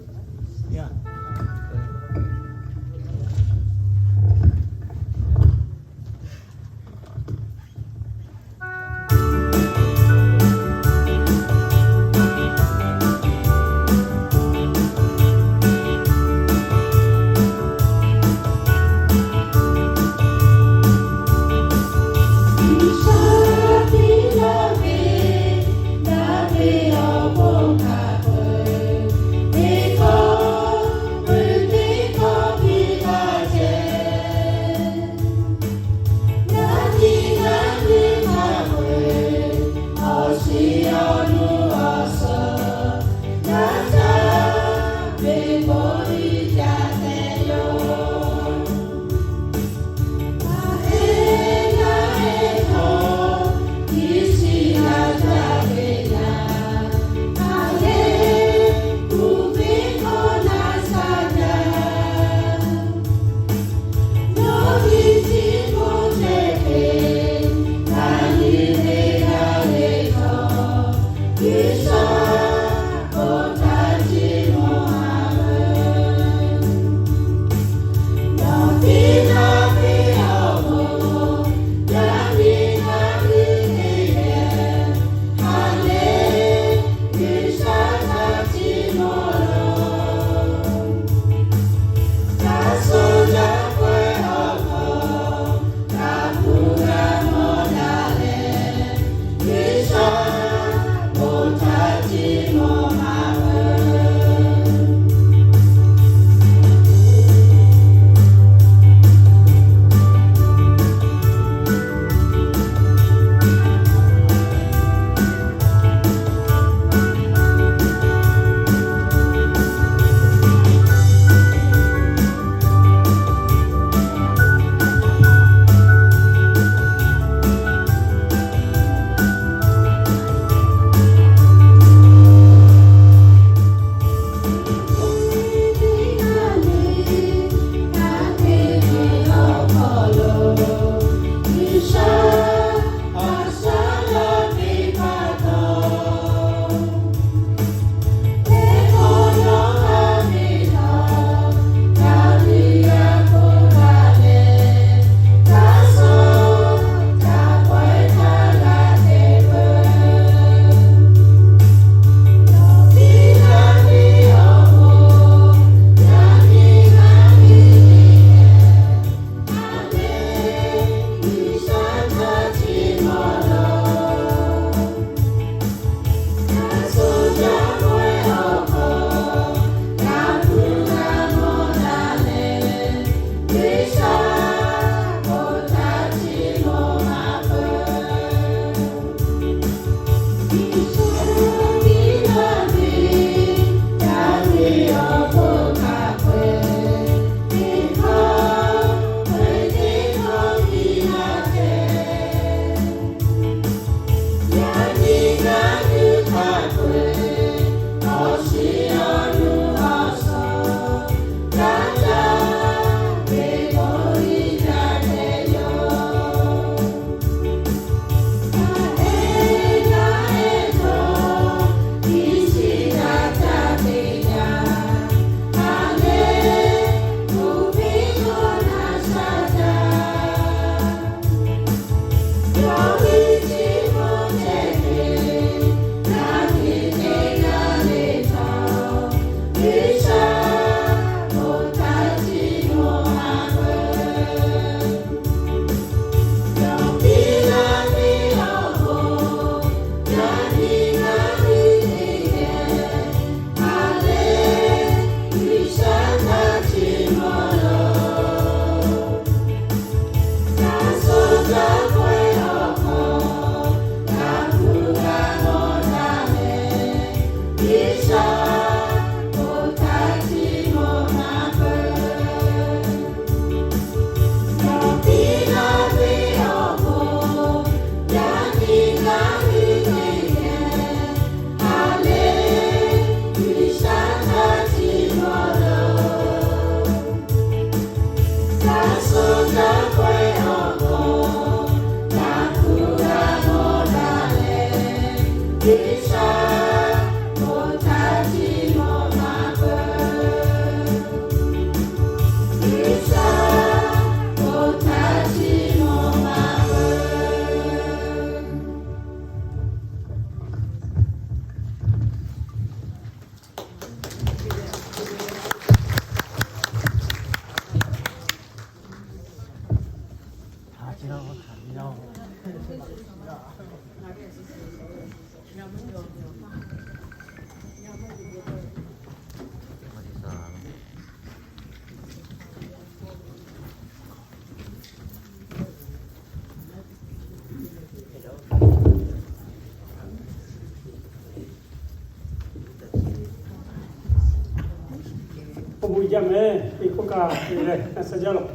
Jaˇ mehˍ, teˇ hkawˇ kaꞈ lehˬ, a sha jaˇ lawˬ.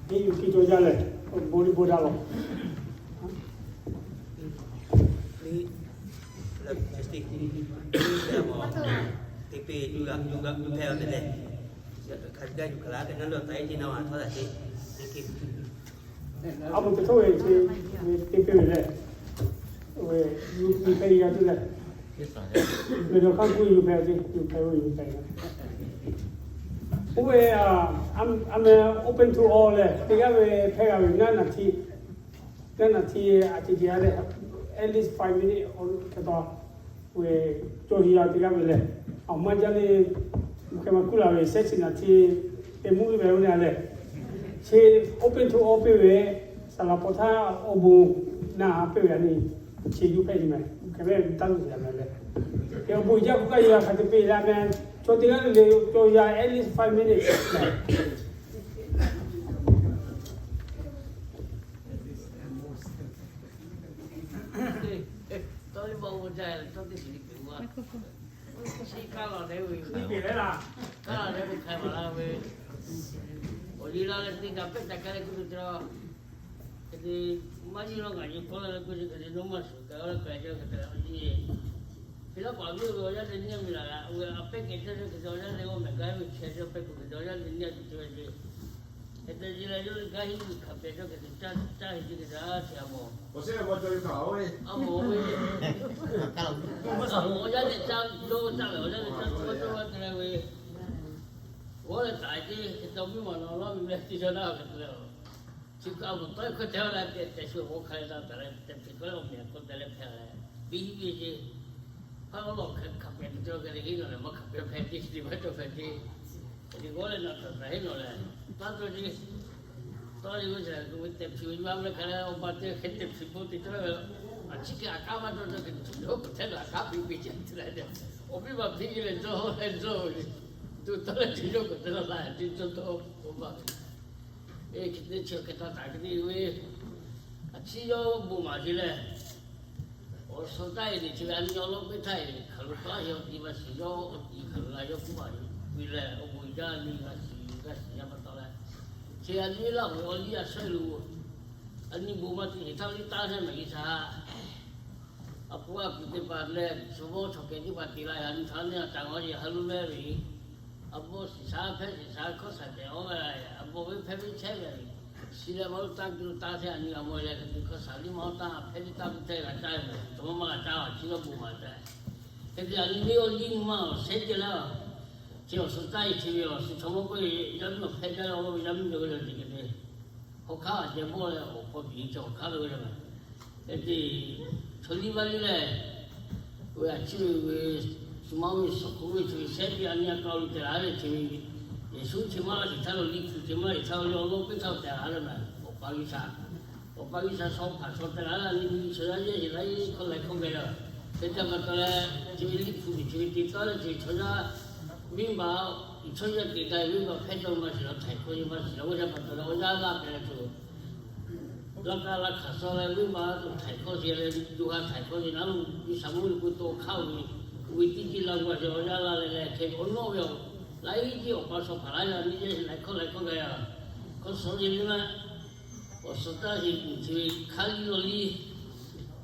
Teˇ yuˬ kiˇ cawˬ jaˇ lehˬ, bon liˇ bon daꞈ lawˬ. A moˍ teˇ htawˇ ve chi, teˇ hpehˇ ve lehˬ, yuˬ hpehˇ yaˇ teˇ lehˬ, ve dawˇ hk'aˇ kuˇ yuˬ hpehˇ ve, yuˬ hpehˇ ve, yuˬ hpehˇ ve. Oˇ ve a meh open to all lehˬ, teˇ g'aˇ ve hpehˇ g'a ve ngaˇ naˍ htiˇ, ngaˇ naˍ htiˇ a ceh ceh a lehˬ, at least five minute hk'e taw, ve cawˬ hiˇ yaˇ teˇ g'aˇ ve lehˬ, awˬ maˇ jaˇ le, hk'e maˇ kuˇ la ve sehˉ chi naˍ htiˇ te mvuhˇ ve ve oˇ ne a lehˬ, chi open to all piˇ ve, saˍ laˍ paw htaˇ awˬ bon na piˇ ve a ni, chi yuˬ hpehˇ nyi mehˍ, hk'e ve taˇ luˬ yaˇ mehˍ lehˬ, awˬ bon jaˇ k'oˆ kaˇ yaˇ hk'a te piˇ la mehˍ, chaw teˇ g'aˇ le le cawˬ yaˇ at least five minutes. Tawˇ liˇ maˇ g'aw jaˇ, tawˇ teˇ shiˍ liˇ peꞈ maˇ. Chi kaˇ laˬ leh ve, kaˇ laˬ leh ve hk'a maˍ laˇ ve, awˬ liˇ laˇ leh teˇ g'aˇ pehˉ taˍ kaˇ leh kuˇ ve te la. Hk'e te maˇ nyi law ngaˬ nyi hkawˇ la leh kuˇ ve hk'e te dawˇ maˇ shuˍ kaꞈ leh pehˬ jaˇ hk'e te la ve. Hk'e laˇ paˍ viˉ ve awˬ yaˇ te nyi mi laˬ, a pehˉ kehˬ jaˇ ve hk'e te awˬ yaˇ te g'awˇ mehˍ gaˇ ve chehˇ jaˇ pehˉ kuˬ hk'e te awˬ yaˇ te nyi a tuˬ te ve ce. Hk'e te ce leh yawˇ ve gaˇ hinˉ ve hkanˍ pehˬ cawˇ hk'e te caˇ caˇ ve ce hk'e te a ce a mawˬ. Awˬ shehˉ mawˬ cawˇ ve hkanˍ oˇ ve, a mawˬ ve, a mawˬ awˬ yaˇ te caˇ cawˇ caˇ ve awˬ yaˇ te caˇ cawˇ cawˇ ve te leh ve, g'awˇ leh taˍ ce hk'e te miˇ ma nawˬ lawˇ ve meh teˇ cawˇ daˇ hk'e te leh, chi kaꞈ a mawˬ tawˇ hkawˇ te a leh tehꞈ tehꞈ shu awˬ hk'aˬ hk'e ta taˍ leh tehꞈ hk'e k'oˆ leh awˬ meh k'awꞈ te leh hpehꞈ leh, biˇ hiˆ ve ce. Hpaˇ awˬ lawn hk'e hkanˍ pehˬ te cawˇ hk'e te hiˉ nawˬ lehˬ, maˇ hkanˍ pehˬ hpehꞈ ce, chi te maˇ cawˇ hpehꞈ ce. Hk'e te g'awˇ leh naˬ taˍ taˍ hiˉ nawˬ lehˬ, taˇ cawˇ ce. Tawˇ le k'o, tehꞈ hpiˍ ve maˇ ve hk'a leh, awˬ ba te hk'e tehꞈ hpiˍ bon te cawˇ ve, a ciˉ hk'e a k'aˉ maˇ cawˇ cawˇ hk'e tuˬ yawˇ k'oˬ htaˇ kaꞈ a k'aˉ piˇ piˇ ce te la leh, awˬ viˉ ma piˇ ve leh dawˇ leh dawˇ ve, tuˬ tawˇ leh tuˬ yawˇ k'oˬ te la la te cawˇ dawˇ awˬ ba. Eˬ, hk'e te chi hk'e taˇ taˍ hk'e te ve, a ciˉ yawˇ bon maˍ ce leh, awˬ suhˍ taˇ eˬ te chi ve a nyi awˬ lawˇ piˇ htaˇ eˬ hkaˍ lo k'aˉ yaw ti maˇ shiˍ yawˇ awˬ ti hkaˍ lo la yawˇ kuˉ maˍ ve leh, awˬ bon jaˇ nyi g'a shiˍ g'a shiˍ yaˇ pa taw leh, chi a nyi laˇ ve awˬ liˇ a shawehˇ lo, a nyi bon maˇ te sheˍ htaˇ liˇ taˇ shehˉ maˬ G'uiˬsha A pu a kuˬ teˇ hpaˍ leh, shu mawˇ chaw kehˬ teˇ hpaˍ te la ya nyi htaˇ neˇ a taˍ g'aw yeˬ ha lo mehˇ ve, a bawˇ shiˍ shaˉ hpehˇ shiˍ shaˉ hkawˇ shaˍ tehꞈ awˬ ve, a bawˇ ve hpehˇ ve chehˇ ve, shiˍ leh maˇ lo taˇ tuˬ taˇ hteˇ a nyi g'a mawˬ leh, hk'e te hkawˇ shaˍ liˇ maˇ taˇ hpehˇ liˇ taˇ ve hteˇ g'a caˇ ve, chaw maˇ maˇ g'a caˇ a chi lawˇ bon maˍ tehꞈ. Hk'e te a nyi ve awˬ liˇ nyi ma awˬ shehˉ ceh laˇ, chi awˬ suhˍ taˇ e chi ve awˬ suhˍ chaw mawˇ k'oˆ ve, yaˇ miˇ awˬ hpehˇ caˇ leh awˬ lawn ve yaˇ miˇ cawˬ ve leh te hk'e te hk'aw hk'aˉ a ceh bawˆ leh awˬ hk'aw tiꞈ ceh awˬ hk'aˉ ve le. Hk'e te chaw liˇ vaˇ liˇ leh, oˇ ve a ciˉ ve, shu maˇ ve suhˍ hk'oˆ ve chi ve shehˉ piˇ a nyi a kaˇ lo tehꞈ la ve chi ve, Yeˍsuˆ chi maˇ shiˍ htaˇ lo liꞈ hpu chi maˇ shiˍ htaˇ lo awˬ lawn piˇ htaˇ tehꞈ la ve mehˍ. Awˬ pa G'uiˬsha, Awˬ pa G'uiˬsha shaw hpaˍ shaw tehꞈ la ve a nyi nyi chaw yaˇ yehˇ sheˍ laiˉ hkawˇ laiˉ hkawˇ geh a. Hk'e te pa taw leh, chi ve liꞈ hpu chi ve te taˉ leh chi ve chaw yaˇ, viˉ ma, chaw yaˇ te gaˇ ve viˉ ma hpehˇ cawˇ maˇ shiˍ la htaiˍ hkawˇ ve maˇ shiˍ la oˇ yaˇ pa taw leh awˬ yaˇ laˇ pehˍ leh tuˬ, laˇ kaˇ laˇ hkanˍ shaw leh viˉ ma htaiˍ hkawˇ sheˍ leh, duˬ ha htaiˍ hkawˇ sheˍ naˉ lo, G'uiˬsha mvuhˇ miˬ k'oˆ tawˇ hk'aˇ ve, ve teˇ ceuˬ la g'a ve awˬ yaˇ laˇ leh leh hk'e awˬ nawˉ ve a, laiˉ ceuˬ awˬ pa shaw hpaˍ laˇ yaˇ nyi yehˇ sheˍ laiˉ hkawˇ laiˉ hkawˇ geh a. Hkawˇ suhˍ yeˬ ve maˇ awˬ suhˍ taˇ sheˍ tuˬ chi ve hk'aˇ liˇ lawˇ liˇ,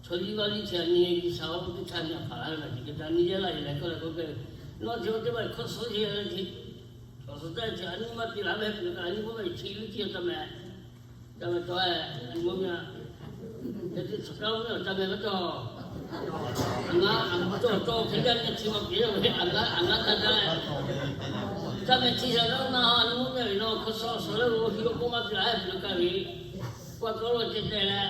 chaw liˇ vaˇ liˇ chi a nyi G'uiˬsha awˬ teˇ htaˇ nyi a hpaˍ la ve naˬ chi hk'e te a nyi yehˇ laˇ sheˍ laiˉ hkawˇ laiˉ hkawˇ geh. Nawˬ chi awˬ teˇ maˬ hkawˇ suhˍ yeˬ ve chi, awˬ suhˍ taˇ chi a nyi maˇ te laˇ ve hpehꞈ kaꞈ a nyi k'oˆ ve chi liˇ chi taˇ mehˍ. Ca meh tawˇ e, a nyi mawˇ meh a. Yaꞈ te suhˍ kaˇ lo meh awˬ ca meh maˇ cawˬ. Aˬ na, aˬ cawˬ cawˬ hk'e jaˇ ve chi ma piˍ ve, aˬ na aˬ na ca ca leh, ca meh chi shaˍ laˇ na a nyi mawˇ meh ve nawˬ hkawˇ suhˍ suhˍ leh lo hi lo k'oˆ maˇ te laˇ hpehꞈ lo kaˇ ve, k'oˆ a tawˇ lo ceh ceh leh,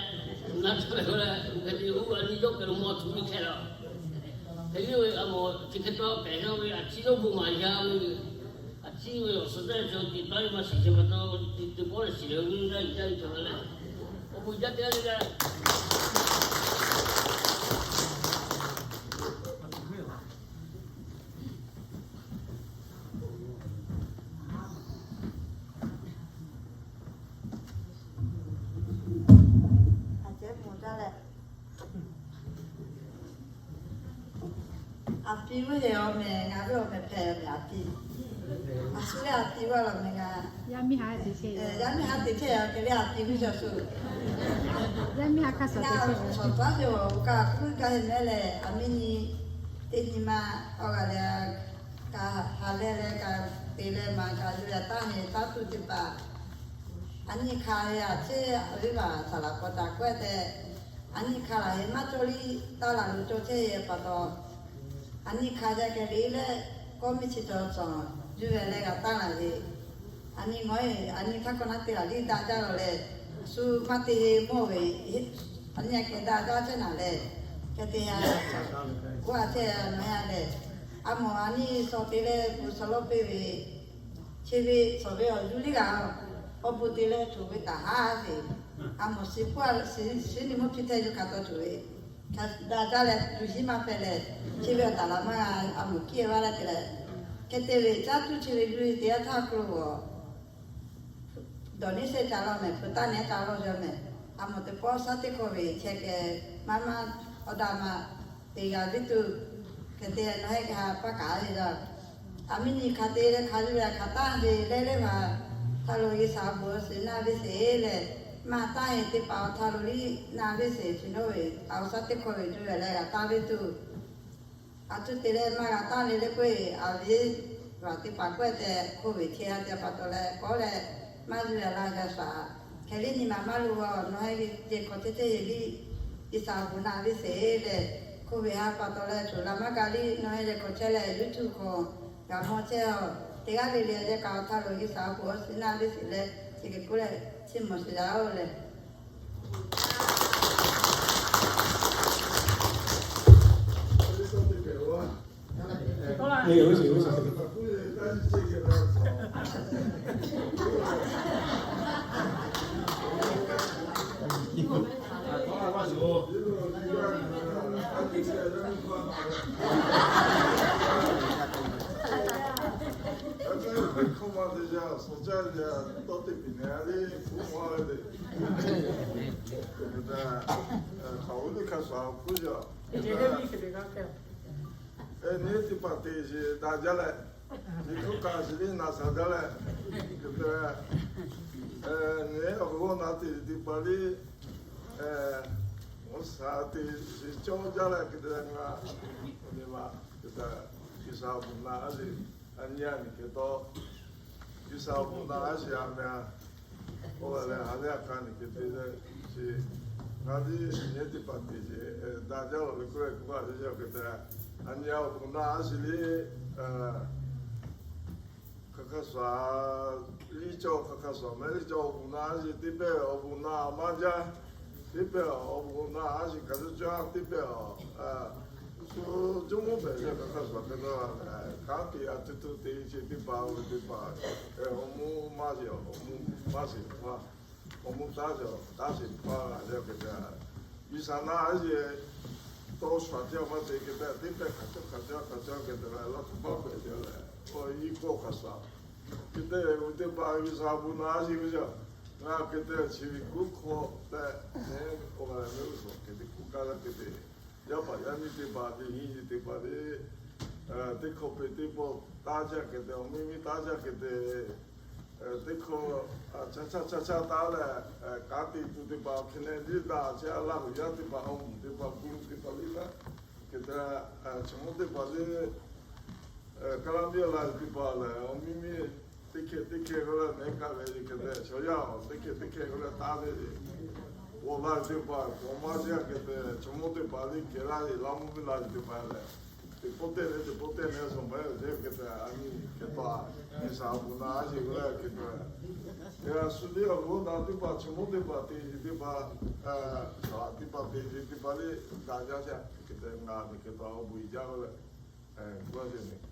na ca meh k'oˆ leh, hk'e te uˉ a nyi yawˇ kehˬ lo mawˇ tuˬ miˇ hkehˇ la. Hk'e liˇ ve a mawˬ chi hk'e tawˇ pehˬ yaˇ ve a ciˉ yawˇ bon maˍ yaˇ ve, a ciˉ ve awˬ suhˍ taˇ ve chaw teꞈ taˇ ve maˇ shiˍ ceh pa taw, teꞈ teꞈ pawˆ leh shiˍ leh ve yaˇ ve yaˇ ve cawˬ la leh, awˬ bon jaˇ te a le leh, a ceh mawˬ jaˇ leh, a piˇ ve heh awˬ meh ngaˬ ve awˬ meh hpehꞈ ve a piˇ. Shu leh a ti g'a la meh ga. Yaˇ miˇ ha teˇ chehˇ, yaˇ miˇ ha teˇ chehˇ, yaˇ hk'e leh a ti g'uˇ suhˍ shuˍ. Yaˇ miˇ ha hk'a shuˍ teˇ chehˇ, shuˍ taˉ ve awˬ kaꞈ kuˇ gaˇ heˆ meh lehˬ, a miˇ nyi teˇ nyi ma awˬ g'aˇ leh kaꞈ ha leh leh kaꞈ te leh maˍ kaꞈ yuˬ yaꞈ taˇ heˆ taˇ tuˬ teˇ hpaˍ. A nyi hk'a leh a chehˇ ve baˬ saˍ laˍ hk'aw taˍ kawehˇ tehꞈ, a nyi hk'a laˬ heˆ maˇ cawˇ liˇ taˇ laˬ lo cawˇ chehˇ ve pa taw, a nyi hk'a jaˇ kehˬ le leh, kawˇ miˇ chi taw cawˬ yuˬ ve leh g'a taˇ laˬ ve. A nyi ngawˬ e a nyi htaˇ hkawˇ naˉ te laˬ liˇ daꞈ jaˇ lawˬ leh, shu maˇ te he mawˇ ve, a nyi a kehˬ daꞈ jaˇ chehˇ naˍ leh, hk'e te ha k'oˆ a chehˇ maˇ heˆ leh, a mawˬ a nyi suh te leh pu suh lawˇ piˇ ve, chi ve suh ve awˬ yuˬ liˇ g'a, awˬ bon te leh tuˬ ve taˍ haˉ sheˍ. A mawˬ shiˍ puˇ a shiˍ nyi mvuhˇ hpiˇ hteh yuˬ hk'a taw tuˬ ve, daꞈ jaˇ leh tuˬ hiˉ maˇ hpehꞈ leh, chi ve awˬ taˍ laˬ maˇ g'a a mawˬ kiˇ e vaˇ leh te leh, hk'e te ve caˇ tuˬ chi ve yuˬ te yaˇ htaˇ hk'aw lo g'awˬ dawˬ neˇ shehˆ ca lawˇ mehˍ, hpu taˇ nehˉ ca lawˇ yaw mehˍ. A mawˬ teˇ pawˆ shaˉ teˇ hkawˇ ve chehˇ kehˬ maˇ maˇ awˬ daꞈ ma te g'a viˉ tuˬ, hk'e te nawˬ hui kaꞈ paˇ kaꞈ ve yaˇ. A miˇ nyi hk'a te leh hk'a yuˬ ve hk'a taˇ ve leh leh ma, hk'a lo G'uiˬsha awˬ bon awˬ shiˍ naˆ ve sheˍ leh, maˇ taˇ ve teˇ hpaˍ awˬ hk'a lo liˇ naˆ ve sheˍ chi nawˬ ve a shaˉ teˇ hkawˇ ve yuˬ ve leh g'a taˇ ve tuˬ, a tuˬ te leh maˇ g'a taˇ le leh k'oˆ e, a viˉ vaˬ teˇ hpaˍ kawehˇ tehꞈ hk'oˆ ve chehˇ ha te pa taw leh kawˆ leh, maˇ zuhˬ a laˇ g'a shaˍ. Hk'e liˇ nyi ma maˇ lo a nawˬ hui ve jehˬ hk'aw chehˇ chehˇ ye liˇ, G'uiˬsha awˬ bon naˆ ve sheˍ leh, hk'oˆ ve ha pa taw leh choˬ la maˇ ga liˇ nawˬ hui jehˬ hk'aw chehˇ leh YouTube hk'aw g'a mawˇ chehˇ a. Teˇ g'aˇ le le a jehˬ kaꞈ awˬ hk'a lo G'uiˬsha awˬ bon awˬ shiˍ naˆ ve sheˍ leh, chi hk'e k'oˆ leh chi mawˬ sheˍ yaˇ oˬ leh. Nyi teˇ hpaˍ te shiˍ daꞈ jaˇ leh, nyi hkuˇ kaꞈ shiˍ liˇ naˍ shaˍ jaˇ leh, hk'e te leh, nyi awˬ hk'aw lo naˍ te shiˍ teˇ hpaˍ liˇ, awˬ shaˍ te shiˍ cawˇ jaˇ leh hk'e te leh ngaˬ, nyi ma, hk'e te, G'uiˬsha awˬ bon naˆ a shiˍ, a nyi a nyi hk'e taw, G'uiˬsha awˬ bon naˆ a shiˍ a meh a. Oˇ ve lehˬ, ha lehˬ a hk'a nyi hk'e te leh, chi, ngaˬ liˇ nyi teˇ hpaˍ te shiˍ daꞈ jaˇ lawˬ ve k'oˆ leh k'oˆ a te yaˇ hk'e te, a nyi awˬ bon naˆ a shiˍ liˇ, hk'aˬ hk'aˇ suˍ liˇ cawˇ, hk'aˬ hk'aˇ suˍ mehˍ liˇ cawˇ awˬ bon naˆ a shiˍ teˇ pehˇ awˬ bon naˆ maˇ jaˇ, teˇ pehˇ awˬ bon naˆ a shiˍ hk'aˬ cawˇ cawˇ teˇ pehˇ a shu jawˇmawˇ hpehꞈ ve hk'aˬ hk'aˇ suˍ hk'e te, kanˉ te a tuˬ tuˬ te chi teˇ hpaˍ oˇ ve teˇ hpaˍ, awˬ mvuhˇ maˇ shiˍ, awˬ mvuhˇ maˇ shiˍ hpaˇ, awˬ mvuhˇ taˇ shiˍ, taˇ shiˍ hpaˇ g'a jaˇ hk'e te, G'uiˬsha naˆ a shiˍ tawˇ shuˍ a jaˇ maˇ te hk'e te, teˇ pehˇ hk'aˬ cawˇ hk'aˬ cawˇ hk'aˬ cawˇ hk'e te leh laˇ hk'aˬ baˆ hpehꞈ jaˇ leh, oˇ iˉ kawˇ hk'aˬ suˍ hk'e te, oˇ teˇ hpaˍ G'uiˬsha bon naˆ a shiˍ ve yaˇ, ngaˬ hk'e te chi ve kuˉ hk'aw tehꞈ, oˇ ve mehˆ g'uˇ suhˍ hk'e te kuˉ kaˇ laˇ hk'e te, yaˇ paˍ yaˇ miˇ teˇ hpaˍ, teˇ hinˉ nyi teˇ hpaˍ le, teˇ hkawˇ hpe teˇ pawˆ taˇ jaˇ hk'e te, awˬ miˇ miˇ taˇ jaˇ hk'e te, teˇ hkawˇ chaˇ chaˇ chaˇ chaˇ taˉ leh, kanˉ te tuˬ teˇ hpaˍ hk'e leh liˇ daꞈ chehˇ a laˇ, yaˇ teˇ hpaˍ awˬ moˍ teˇ hpaˍ gu lu teˇ hpaˍ liˇ laˇ, hk'e te, chaw mawˇ teˇ hpaˍ le, kaˇ laˇ miˇ a la teˇ hpaˍ lehˬ, awˬ miˇ miˇ teˇ hkeh teˇ hkeh k'oˆ leh mehˉ kaˇ ve le hk'e te, chaw yaˇ teˇ hkeh teˇ hkeh k'oˆ leh taˇ ve le. Awˬ laˇ teˇ hpaˍ k'awꞈ maˇ jaˇ hk'e te, chaw mawˇ teˇ hpaˍ le kehˬ laˇ ve, laˇ mvuhˇ miˇ la ve teˇ hpaˍ lehˬ, teˇ pawˆ tehˇ leh teˇ pawˆ tehˇ leh shuˍ maˇ heˆ hk'e te, a nyi hk'e taw, G'uiˬsha awˬ bon naˆ a shiˍ k'oˆ leh hk'e te, yaꞈ shu teˇ awˬ g'awˇ na teˇ hpaˍ chaw mawˇ teˇ hpaˍ te shiˍ teˇ hpaˍ, shaˍ laꞈ teˇ hpaˍ te shiˍ teˇ hpaˍ le daꞈ jaˇ jaˇ hk'e te, ngaˬ miˬ hk'e taw awˬ bon uiˍ jaˇ k'oˆ leh, g'awˇ te miˬ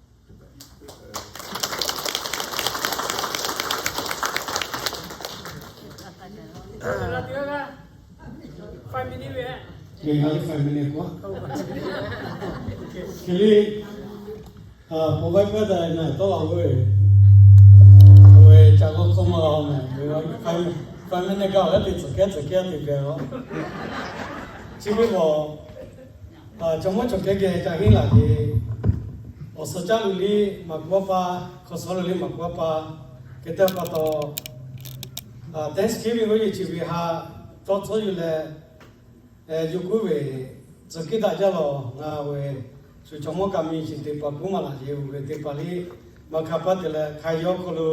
Hk'e le, pawˬ g'aˇ g'aˇ daꞈ na tawˇ la ve, oˇ ve ca g'awˇ hkawˇ maˇ g'a mehˍ, five minute gaˇ awˬ g'aˇ te tcuhˍ kehˉ tcuhˍ kehˉ te pehˍ a. Chi ve k'o, chaw mawˇ chaw kehˉ geh ca henˉ laˬ ve, Awˬ suhˍ caˇ loꞈ liˇ maˍ k'oˆ pa, hk'awꞈ suhˍ loꞈ liˇ maˍ k'oˆ pa, hk'e te pa taw, Thanksgiving ve oˇ yehˬ chi ve ha tawˇ tcuhˉ yuˬ leh, yuˬ kuˉ ve tcuh kiˉ daꞈ jaˇ lawˬ. Ngaˬ ve shu chaw mawˇ ka mi chi teˇ hpaˍ kuˉ maˍ laꞈ yeˬ uˬ ve teˇ hpaˍ liˇ maˇ hkanˍ paˇ te leh hk'a yawˇ hk'aw lo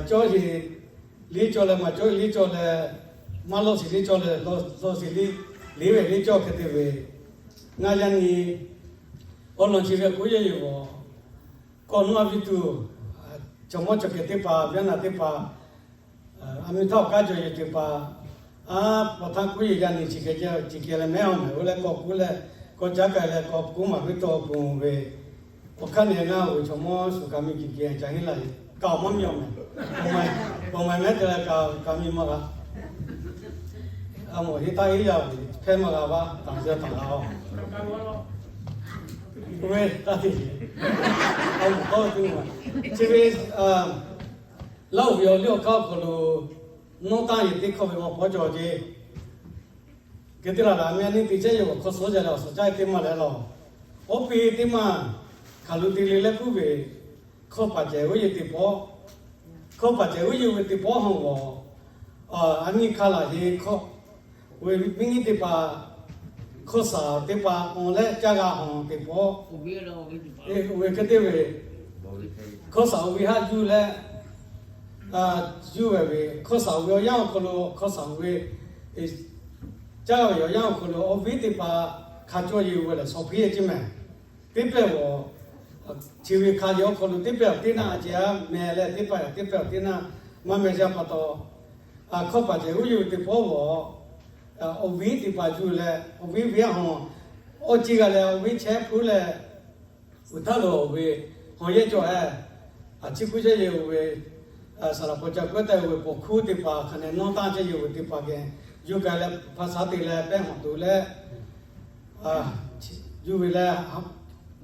cawˇ sheˍ liˇ cawˇ leh, maˇ cawˇ liˇ cawˇ leh, maˇ lawˇ sheˍ liˇ cawˇ leh, lawˇ sheˍ liˇ, liˇ ve liˇ cawˇ hk'e te ve, ngaˬ yaˇ nyi awˬ lawn chi ve k'oˆ yehˬ yoˬ. Kawˆ nawˉ a viˉ tuˬ, chaw mawˇ chaw kehˬ teˇ hpaˍ, viˉ naˍ teˇ hpaˍ, a mi htaˇ awˬ kaˉ cawˬ yehˬ teˇ hpaˍ, a paw htaˇ k'oˆ yehˬ yaˇ nyi chi hk'e ceh chi hk'e leh mehˉ awˬ mehˍ oˇ leh kawˆ kuˉ leh, kawˆ caˉ k'ai leh kawˆ kuˉ maˍ ve tawˇ pon ve, awˬ hk'aˇ nehˬ ngaˬ ve chaw mawˇ shu ka mi kiˬ kiˬ ca henˇ laˇ ve kaꞈ awˬ mawˇ miˇ awˬ mehˍ, awˬ mehˍ mehˉ te leh kaꞈ ka mi maˇ g'a. A mawˬ heˆ taˇ heˆ yaˇ ve hpehˇ maˇ g'a vaˇ taˍ ze taˍ la a. Oˇ ve taˇ te, a mawˬ tawˇ te ma, chi ve Laˇ huˍ ve awˬ liˇ awˬ hk'aˇ awˬ hk'aw lo nawˉ tanˇ yehˬ teˇ hkawˇ ve maˇ pawˇ cawˬ ce. Hk'e te laˬ laˬ meh a nyi te chehˇ yehˬ awˬ hk'aw suhˉ jaˇ leh awˬ suhˍ caˇ ve teˇ maˇ leh law, oˇ pi teˇ maˇ hkaˍ lo te le leh puiˉ ve hkawˇ paˍ cehˬ oˇ yehˬ teˇ pawˆ, hkawˇ paˍ cehˬ oˇ yehˬ ve teˇ pawˆ hawˬ g'awˬ, a nyi hk'a laˬ heˆ hkawˇ, oˇ ve miˇ nyi teˇ hpaˍ hkawˇ shaˍ teˇ hpaˍ awˬ leh caˇ g'a hawˬ teˇ pawˆ, oˇ ve hk'e te ve hkawˇ shaˍ oˇ ve haˆ yuˬ leh yuˬ ve ve hkawˇ shaˍ oˇ ve awˬ yanˇ awˬ hk'aw lo hkawˇ shaˍ oˇ ve caˇ ve awˬ yanˇ awˬ hk'aw lo awˬ viˉ teˇ hpaˍ hk'a cawˇ yehˬ oˇ ve lehˬ shawˍ hpiˇ e ceˇ mehˍ. Teˇ pehˇ g'awˬ chi ve hk'a yehˬ awˬ hk'aw lo teˇ pehˇ awˬ teˇ naˇ a ceh a meh leh teˇ pehˇ teˇ pehˇ awˬ teˇ naˇ maˇ meh yaˇ pa taw, hkawˇ paˍ cehˬ oˇ yehˬ ve teˇ pawˆ g'awˬ awˬ viˉ teˇ hpaˍ yuˬ leh awˬ viˉ viˉ a hawˬ awˬ ceˇ g'a leh awˬ viˉ chehˇ hpuˉ leh uˬ htaˇ lo oˇ ve hawˬ yehˬ cawˬ e, a chi hkuˇ chehˇ yehˬ oˇ ve saˍ laˍ hpaw ca kawehˉ tehꞈ oˇ ve pawˬ hkuˇ teˇ hpaˍ hk'a nehˬ nawˉ tanˇ chehˇ yehˬ oˇ ve teˇ hpaˍ geh yuˬ k'ai leh hpaˍ shaˍ te leh pehˇ hawˬ tuˬ leh yuˬ ve leh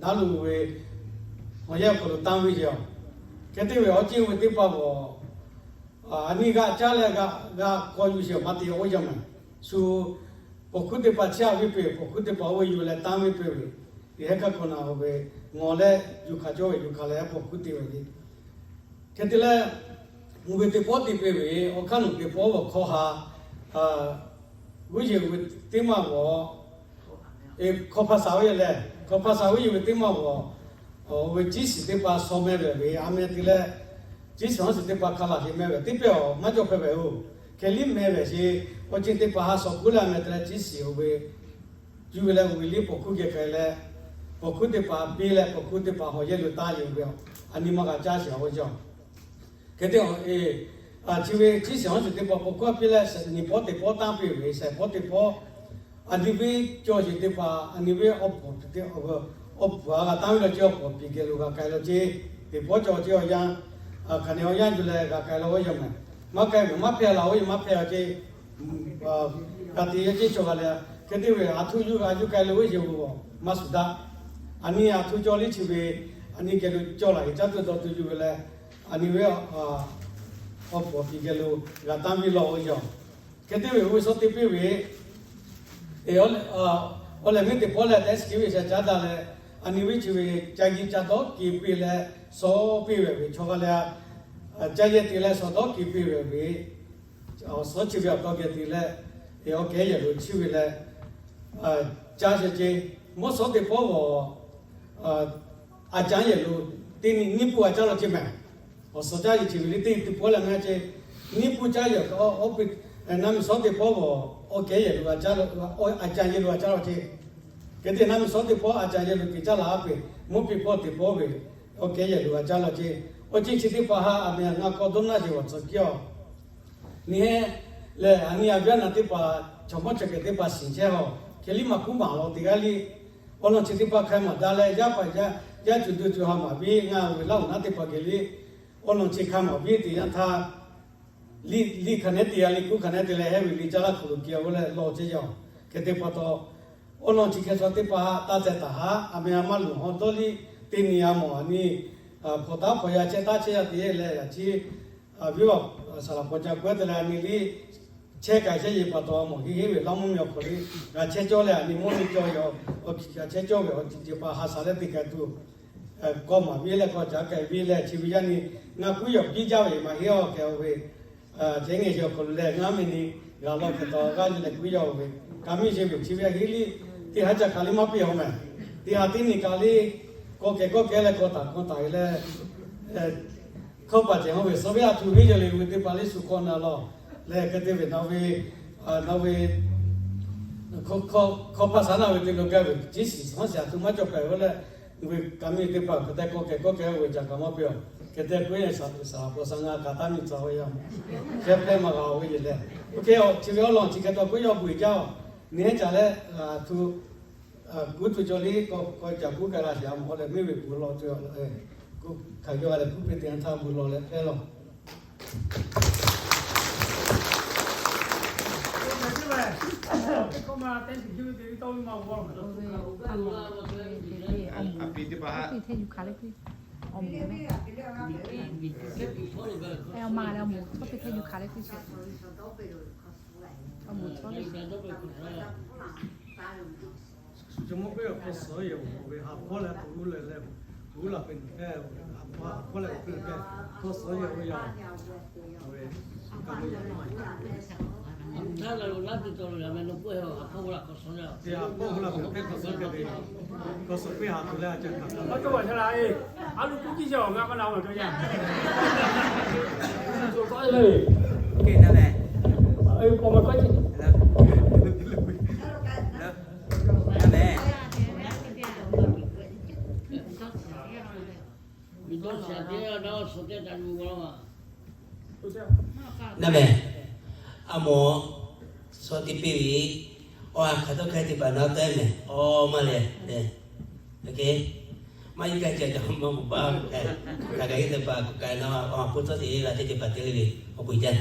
daꞈ lo oˇ ve hawˬ yehˬ awˬ hk'aw lo tanˇ ve yoˬ. Hk'e te ve awˬ ceˇ oˇ ve teˇ hpaˍ g'awˬ a nyi g'a caˇ leh g'a k'aw yuˬ sheˍ maˇ te oˇ yaˇ mehˍ. Shu pawˬ hkuˇ teˇ hpaˍ chehˇ a ve peuˬ, pawˬ hkuˇ teˇ hpaˍ oˇ ve yuˬ leh tanˇ ve peuˬ ve, yehˬ hehˉ kaˇ hkawꞈ na oˇ ve ngawˬ leh yuˬ hk'a cawˇ ve yuˬ hk'a leh pawˬ hkuˇ te ve le. Hk'e te leh, oˇ ve teˇ pawˆ te peuˬ ve awˬ hk'aˇ nawˬ teˇ pawˆ g'awˬ hkawˇ ha g'uˇ yehˬ oˇ ve teˇ maˇ g'awˬ hkawˇ hpaˇ shaˍ oˇ yehˬ lehˬ hkawˇ hpaˇ shaˍ oˇ yehˬ ve teˇ maˇ g'awˬ oˇ ve ciˉ shiˍ teˇ hpaˍ shaw meh ve ve a meh te leh, ciˉ shiˍ hawˉ shiˍ teˇ hpaˍ hk'a laˬ sheˍ meh ve teˇ pehˇ awˬ maˇ cawˬ hpehꞈ ve yoˬ. Hk'e liˇ meh ve sheˍ awˬ ceˇ teˇ hpaˍ ha shaw kuˉ leh a meh te leh ciˉ shiˍ oˇ ve yuˬ ve leh oˇ ve liˇ pawˬ hkuˇ geh k'ai leh, pawˬ hkuˇ teˇ hpaˍ piˇ leh pawˬ hkuˇ teˇ hpaˍ hawˬ yehˬ lo tanˇ yehˬ ve, a nyi maˇ g'a caˇ sheˍ a oˇ yaˇ. Hk'e te chi ve ciˉ shiˍ hawˉ shiˍ teˇ hpaˍ pawˬ hkuˇ a piˇ leh, nyi pawˆ teˇ pawˆ tanˇ piˇ ve, shaiˍ pawˆ teˇ pawˆ, a nyi ve cawˬ sheˍ teˇ hpaˍ a nyi ve awˬ pfuhˍ a g'a tanˇ ve law ceˇ, awˬ pfuhˍ piˍ geh lo g'a k'ai law ceˇ. Teˇ pawˆ cawˬ ceˇ awˬ yanˇ, hk'aˬ nehˬ awˬ yanˇ yuˬ leh g'a k'ai law oˇ yaˇ mehˍ. Maˇ k'ai mehˍ maˇ hpehˇ la oˇ yaˇ maˇ hpehˇ a ceˇ. G'a te yaˇ ceˇ cawˬ g'a leh, hk'e te ve a htoꞈ yuˬ g'a yuˬ k'ai leh oˇ yehˬ g'awˬ maˇ shuˍ daꞈ. A nyi a htoꞈ cawˬ liˇ chi ve, a nyi geh lo cawˬ laˬ ve caˇ tuˬ dawˇ tuˬ yuˬ ve leh, a nyi ve awˬ pfuhˍ piˍ geh lo g'a tanˇ ve law oˇ yaˇ. Hk'e te ve oˇ ve shaw te piˇ ve awˬ lehˬ miˇ teˇ pawˆ leh Thanksgiving ve shaˍ caˉ daꞈ leh, a nyi ve chi ve ca nyi ca dawˇ keꞈ piˇ leh shaw piˇ ve ve chaw g'a leh, ca yehˬ te leh shaw dawˇ keꞈ piˇ ve ve, awˬ suhˉ chi ve awˬ taw geh te leh, awˬ kehˉ yehˬ lo chiˇ ve leh, caˇ sheˍ ceˇ. Mvuhˇ suhˉ teˇ pawˆ g'awˬ a caˇ yehˬ lo teˇ nyi nyiˇ pawˆ a caˇ law ceˇ mehˍ. Awˬ suhˉ caˇ yehˬ chi ve le teˇ nyi teˇ pawˆ leh mehˍ ceˇ. Nyiˇ pawˆ caˇ yehˬ, naˆ miˬ suhˉ teˇ pawˆ g'awˬ awˬ kehˉ yehˬ lo a caˇ, a caˇ yehˬ lo a caˇ law ceˇ. Hk'e te naˆ miˬ suhˉ teˇ pawˆ a caˇ yehˬ lo te caˇ la a peˬ, mvuhˇ piˇ pawˆ teˇ pawˆ ve awˬ kehˉ yehˬ lo a caˇ law ceˇ. Awˬ ceˇ chi teˇ hpaˍ ha a meh ngaˬ k'awꞈ dawˇ naˇ sheˍ awˬ tcuhˍ kiˇ a nyi heˆ lehˬ, a nyi a viˉ a naˍ teˇ hpaˍ, chaw mawˇ chaw kehˬ teˇ hpaˍ shiˍ chehˇ a, hk'e liˇ maˇ kuˉ maˍ law teˇ g'aˇ liˇ, awˬ lawn chi teˇ hpaˍ hk'a maˍ daꞈ leh, yaˇ paˍ yaˇ cuˬ duˬ cuˬ ha maˍ piˇ ngaˬ ve laˇ oˬ naˉ teˇ hpaˍ geh liˇ, awˬ lawn chi hk'a maˍ piˇ te yanˇ htaˇ, liˇ hk'a nehˉ te a liˇ kuˉ hk'a nehˉ te leh hehˉ ve liˇ caˇ laˇ hk'aw lo kehˬ a oˇ leh law ceˇ yaˇ. Hk'e te pa taw, awˬ lawn chi hk'e chaw teˇ hpaˍ taˇ teh taˍ haˉ, a meh a maˇ luˬ haw dawˇ liˇ, teˇ nyi a mawˬ a nyi hpawnˬ taˉ hpawnˬ yaˇ chehˇ taˉ chehˇ yaˇ te yehˬ leh yaꞈ chi a viˉ a saˍ laˍ hpaw ca kawehˉ te leh a nyi liˇ chehˇ k'ai chehˇ yehˬ pa taw a mawˬ heˆ heˆ ve laˇ mvuhˇ miˬ awˬ hk'aw liˇ g'a chehˇ cawˇ leh a nyi mvuhˇ miˬ cawˇ ve awˬ g'a chehˇ cawˇ ve awˬ ceuˬ teˇ hpaˍ ha shaˍ leh te k'ai tuˬ kawˇ maˍ piˇ leh kawˇ caˉ k'ai piˇ leh chi ve yaˇ nyi ngaˬ kuiˉ yaw piˇ jaˇ ve maˇ heˆ awˬ kehˬ ve, ce ngeh chi awˬ hk'aw lo leh ngaˬ meh ni g'a law hk'e taw g'aˇ nyi leh kuiˉ yaw ve, kaꞈ miˇ sheˍ ve chi ve yaˇ heˆ liˇ, teˇ haˉ ca kaꞈ liˇ maˇ piˇ hawˬ mehˍ. Teˇ haˉ teˇ nyi kaꞈ liˇ, kawˇ kehˬ kawˇ kehˬ leh kawˇ taˍ kawˇ taˍ ve leh, hkawˇ paˍ cehˬ hawˇ ve suh ve a htoꞈ viˉ jaˇ le ve teˇ hpaˍ liˇ shu hkawˇ na law leh hk'e te ve na ve, na ve hkawˇ hpaˇ shaˉ na ve te lo gaˇ ve ciˉ shiˍ shawˉ shiˍ a htoꞈ maˇ cawˬ pehˍ ve leh, ve kaꞈ miˇ teˇ hpaˍ hk'e te kawˇ kehˬ kawˇ kehˬ ve caꞈ kaꞈ maˇ piˇ awˬ hk'e te k'oˆ ve, shaˍ laꞈ shaˍ laꞈ k'awꞈ shaˍ ngaˬ kaꞈ taˇ miˇ tcuh ve yaˇ mawˬ, shehˇ hpehˇ maˇ g'a ve yehˬ leh, oˇ hk'e chi ve awˬ lawn chi hk'e taw k'oˆ yaw bvuhꞈ jaˇ awˬ, neˇ hehˉ caˍ leh, a htoꞈ, kuˉ tuˬ cawˬ liˇ k'awꞈ k'awꞈ caˍ kuˉ k'ai la shehˍ a mawˬ leh miˇ ve kuˬ law tuˬ, hk'aˬ yaw a leh kuˉ piˇ te htaˇ bvuhꞈ law leh hpehˇ law. Suh cawˬ mawˇ k'oˆ ve, hk'aw suhˍ yehˬ oˬ ve ha hpawˇ leh k'oˆ leh leh, k'oˆ laˬ ve hk'e, ha hpawˇ leh k'oˆ ve hk'e, hk'aw suhˍ yehˬ oˬ ve yaˇ, oˬ ve, kaꞈ ve yaˇ maˇ, ha hpawˇ k'oˆ laˬ ve teˇ hk'aw suhˍ hk'e ve, hk'aw suhˍ piˇ ha tuˬ leh a ca kaꞈ maˇ cawˇ ve htaˇ la e, a loˍ kuˉ kiˇ cawˬ ngaˬ maˇ na ve cawˬ yaˇ, oˬ k'oˆ le, oˬ k'oˆ ve k'oˆ ce, Naˉ mehˍ. A mawˬ, suh teˇ piˇ ve, awˬ ha hk'aˬ dawˇ hk'aˇ teˇ hpaˍ na tawˆ mehˍ. Awˬ maˇ lehˬ, maˇ yeˇ kaˇ ca ca maˇ mawˬ baˇ, kaꞈ kaꞈ teˇ hpaˍ kaꞈ na awˬ ha hpu tawˇ te la teˇ teˇ hpaˍ te le ve awˬ pon jaˇ.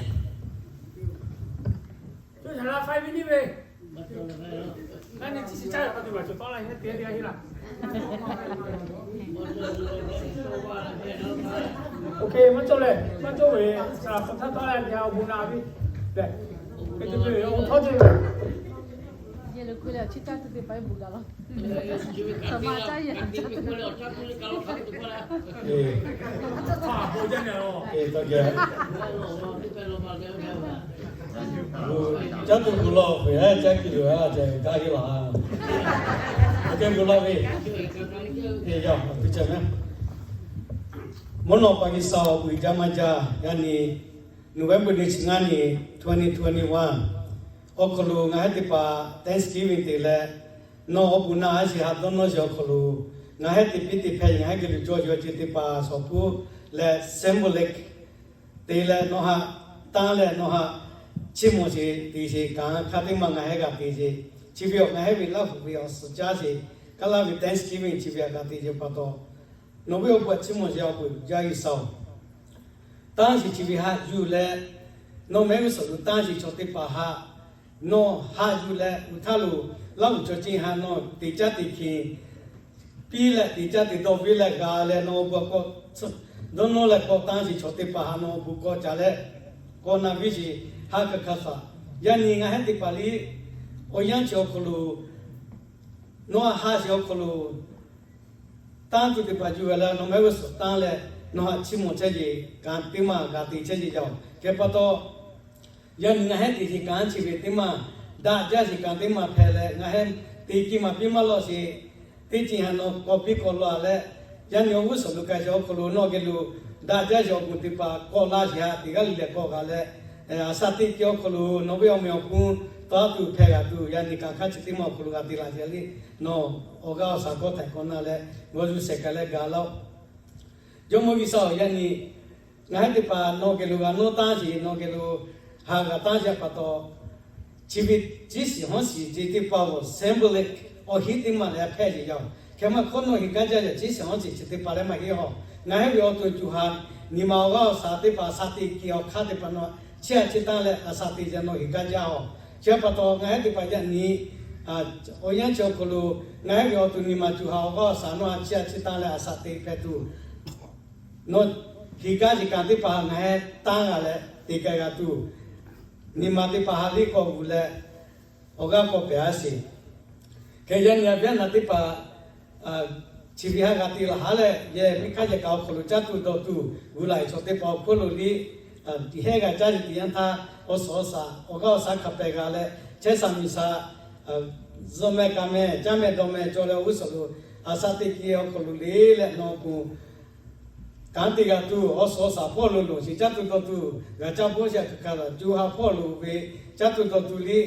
Maˇ cawˇ leh, maˇ cawˇ ve, saˍ laꞈ hk'aw htaˇ taˉ leh a awˬ bon na ve, lehˬ, hk'e te ve awˬ hk'aw cawˬ ve, yehˬ lo hkui leh chi taˇ tuˬ teˇ hpaˍ bvuhꞈ gaˬ law. Hk'aˬ ma caˇ yehˬ, caˇ tuˬ bvuhꞈ law, caˇ tuˬ bvuhꞈ law, hk'e caˇ kiˬ loˬ a ceh gaˇ heˆ laˬ. Oˇ hk'e bvuhꞈ law ve, yaˇ teˇ ceuˬ mehˍ. Mvuhˇ naw pa G'uiˬsha awˬ bon uiˍ jaˇ maˇ jaˇ, yaˇ nyi November nyiˇ chi ngaˇ nyi, twenty twenty-one awˬ hk'aw lo ngaˬ hui teˇ hpaˍ Thanksgiving te leh, nawˬ awˬ bon na a shiˍ haꞈ dawˇ nawˇ shiˍ awˬ hk'aw lo ngaˬ hui te piˇ te hpehꞈ ngaˬ hui geh lo cawˬ yaw ce teˇ hpaˍ shawˍ hpuˇ leh symbolic te leh nawˬ haꞈ tanˇ leh nawˬ haꞈ chiˇ mvuh sheˍ te sheˍ kanˉ hk'a teˇ maˬ ngaˬ hui g'a te sheˍ. Chi ve awˬ ngaˬ hui ve Laˇ huˍ ve awˬ suhˍ caˇ sheˍ, kaˇ laˇ ve Thanksgiving chi ve htaꞈ g'a te sheˍ pa taw, nawˬ ve awˬ bon chiˇ mvuh sheˍ awˬ bon jaˇ G'uiˬsha-oˬ. Tanˇ sheˍ chi ve haꞈ yuˬ leh, nawˬ mehˆ g'uˇ suhˍ lo tanˇ sheˍ chaw teˇ hpaˍ haꞈ nawˬ haꞈ yuˬ leh, uˬ htaˇ lo Laˇ huˍ chaw ceˇ haꞈ nawˬ te caˇ te hkeˍ piˇ leh te caˇ te dawˇ viˉ leh g'a leh nawˬ awˬ bon k'awꞈ dawˇ nawˇ leh k'awꞈ tanˇ sheˍ chaw teˇ hpaˍ haꞈ nawˬ awˬ bon k'awꞈ caˍ leh k'awꞈ na viˉ sheˍ haꞈ kaꞈ hk'a shuˍ. Yaˇ nyi ngaˬ hui teˇ hpaˍ liˇ awˬ yanˇ chi awˬ hk'aw lo nawˬ haꞈ haꞈ sheˍ awˬ hk'aw lo tanˇ tuˬ teˇ hpaˍ yuˬ g'a leh nawˬ mehˆ g'uˇ suhˍ tanˇ leh nawˬ haꞈ chiˇ mvuh chehˇ yeˬ kanˉ teˇ maˬ g'a te chehˇ yeˬ yaˇ-oˬ. Hk'e pa taw, yaˇ nyi ngaˬ hui te sheˍ kanˉ chi ve teˇ maˬ, daꞈ jaˇ sheˍ kanˉ teˇ maˬ hpehꞈ leh ngaˬ hui te kiˇ maˍ piˇ maˇ lawˬ sheˍ. Teˇ ceuˬ haꞈ nawˬ k'awꞈ piˇ k'awꞈ lawˬ leh, yaˇ nyi awˬ g'uˇ suhˍ lo k'ai sheˍ awˬ hk'aw lo nawˬ geh lo daꞈ jaˇ sheˍ awˬ bon teˇ hpaˍ k'awꞈ la sheˍ haꞈ teˇ g'aˇ le leh k'awꞈ g'a leh, a shaˍ teˇ kehˬ awˬ hk'aw lo nawˬ ve awˬ meh awˬ hponˇ tawˇ tuˬ hpehꞈ g'a tuˬ yaˇ nyi kanˉ hk'aˇ chi teˇ maˬ awˬ hk'aw lo g'a te la sheˍ le. Nawˬ awˬ g'aˇ awˬ shaˍ kawˇ htaiˍ k'awꞈ na leh g'aw yuˬ shehˍ k'ai leh gaˬ laˇ-oˆ. Jawˇmawˇ G'uiˬsha-oˬ, yaˇ nyi ngaˬ hui teˇ hpaˍ nawˬ geh lo g'a nawˇ tanˇ sheˍ, nawˬ geh lo haꞈ g'a tanˇ sheˍ pa taw, chi ve ciˉ shiˍ hawˉ shiˍ ce teˇ hpaˍ awˬ symbolic awˬ hinˉ teˇ maˬ leh hpehꞈ yeˬ yaˇ-oˬ. Hk'e maˇ hkawˇ nawˬ heˍ gaˇ jaˇ yaˇ ciˉ shiˍ hawˉ shiˍ chi teˇ hpaˍ leh maˇ heˆ-oˬ. Ngaˬ hui ve awˬ to cuˬ haꞈ nyi ma awˬ g'aˇ awˬ shaˍ teˇ hpaˍ a shaˍ te kiˬ awˬ hk'aˇ teˇ hpaˍ nawˬ chiˇ a chiˇ tanˇ leh a shaˍ te yaˇ nawˬ heˍ gaˇ jaˇ-oˬ. Chi pa taw ngaˬ hui teˇ hpaˍ yaˇ nyi awˬ yanˇ chi awˬ hk'aw lo ngaˬ hui ve awˬ to nyi ma cuˬ haꞈ awˬ g'aˇ awˬ shaˍ nawˬ a chiˇ a chiˇ tanˇ leh a shaˍ te hpehꞈ tuˬ, nawˬ heˍ gaˇ sheˍ kanˉ teˇ hpaˍ ngaˬ hui tanˇ g'a leh te k'ai g'a tuˬ, nyi ma teˇ hpaˍ haꞈ liˇ k'awꞈ g'uˬ leh awˬ g'aˇ k'awꞈ pehˍ a sheˍ. Hk'e yaˇ nyi a viˉ a naˍ teˇ hpaˍ Chi ve ha g'a te laˬ haˉ leh, yehˬ miˇ hk'aˇ yehˬ kaꞈ awˬ hk'aw lo caˇ tuˬ dawˬ tuˬ gu laˬ e chaw teˇ hpaˍ awˬ hk'oˆ lo liˇ, tiꞈ hehˉ g'a caˇ ve teˇ yanˇ htaˇ, awˬ suhˍ awˬ shaˍ awˬ g'aˇ awˬ shaˉ hk'a pehꞈ g'a leh, chehˇ sha miˬ sha, zuhꞈ meh kaꞈ meh caˇ meh dawˬ meh cawˬ leh awˬ g'uˇ suhˍ lo, a shaꞈ teꞈ kehˬ awˬ hk'aw lo le leh nawˬ pu kanˉ te g'a tuˬ awˬ suhˍ awˬ shaˍ hpawˇ lo loˬ sheˍ caˇ tuˬ dawˬ tuˬ g'a caˇ bvuhˇ sheˍ htaꞈ kaꞈ kaˬ laˬ, co ha hpawˇ lo ve caˇ tuˬ dawˬ tuˬ liˇ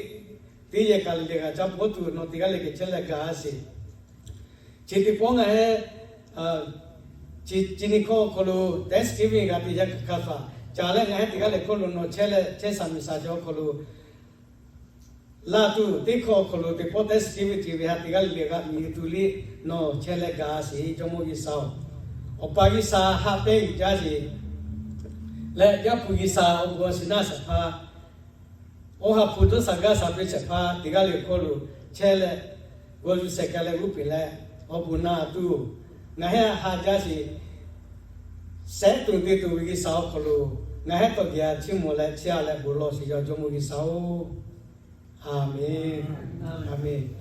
teˇ yehˬ kaꞈ le le g'a caˇ bvuhˇ tuˬ nawˬ teˇ g'aˇ le geh chehˇ leh gaˬ sheˍ. Chi teˇ pawˆ ngaˬ hehˉ chi nyi hkawˇ awˬ hk'aw lo Thanksgiving g'a te yaˇ kaꞈ kaꞈ htaꞈ ca leh ngaˬ hehˉ teˇ g'aˇ le hkawˇ lo nawˬ chehˇ leh chehˇ sha miˬ sha chi awˬ hk'aw lo laˇ tuˬ teˇ hkawˇ awˬ hk'aw lo teˇ pawˆ Thanksgiving te ve ha teˇ g'aˇ le le g'a miˬ tuˬ liˇ nawˬ chehˇ leh gaˬ sheˍ. Jawˇmawˇ G'uiˬsha-oˬ, Awˬ pa G'uiˬsha haꞈ pehnˇ jaˇ sheˍ leh Yaˇ hpu G'uiˬsha awˬ bon awˬ shiˍ naˆ shehˍ hpaˇ, Oˇ ha hpu dawˇ sha gaˇ sha piˇ shehˍ hpaˇ teˇ g'aˇ le hkawˇ lo chehˇ leh, g'aw yuˬ shehˍ ka leh g'uˇ peˬ leh awˬ bon naˍ tuˬ ngaˬ hehˉ haꞈ jaˇ sheˍ. Sehˉ tuˬ te tuˬ ve G'uiˬsha awˬ hk'aw lo ngaˬ hehˉ tawˇ geh a chiˇ mvuh leh chehˇ a leh bon lawˬ sheˍ yaˇ Jawˇmawˇ G'uiˬsha-oˬ, Aˍmenˬ. Aˍmenˬ.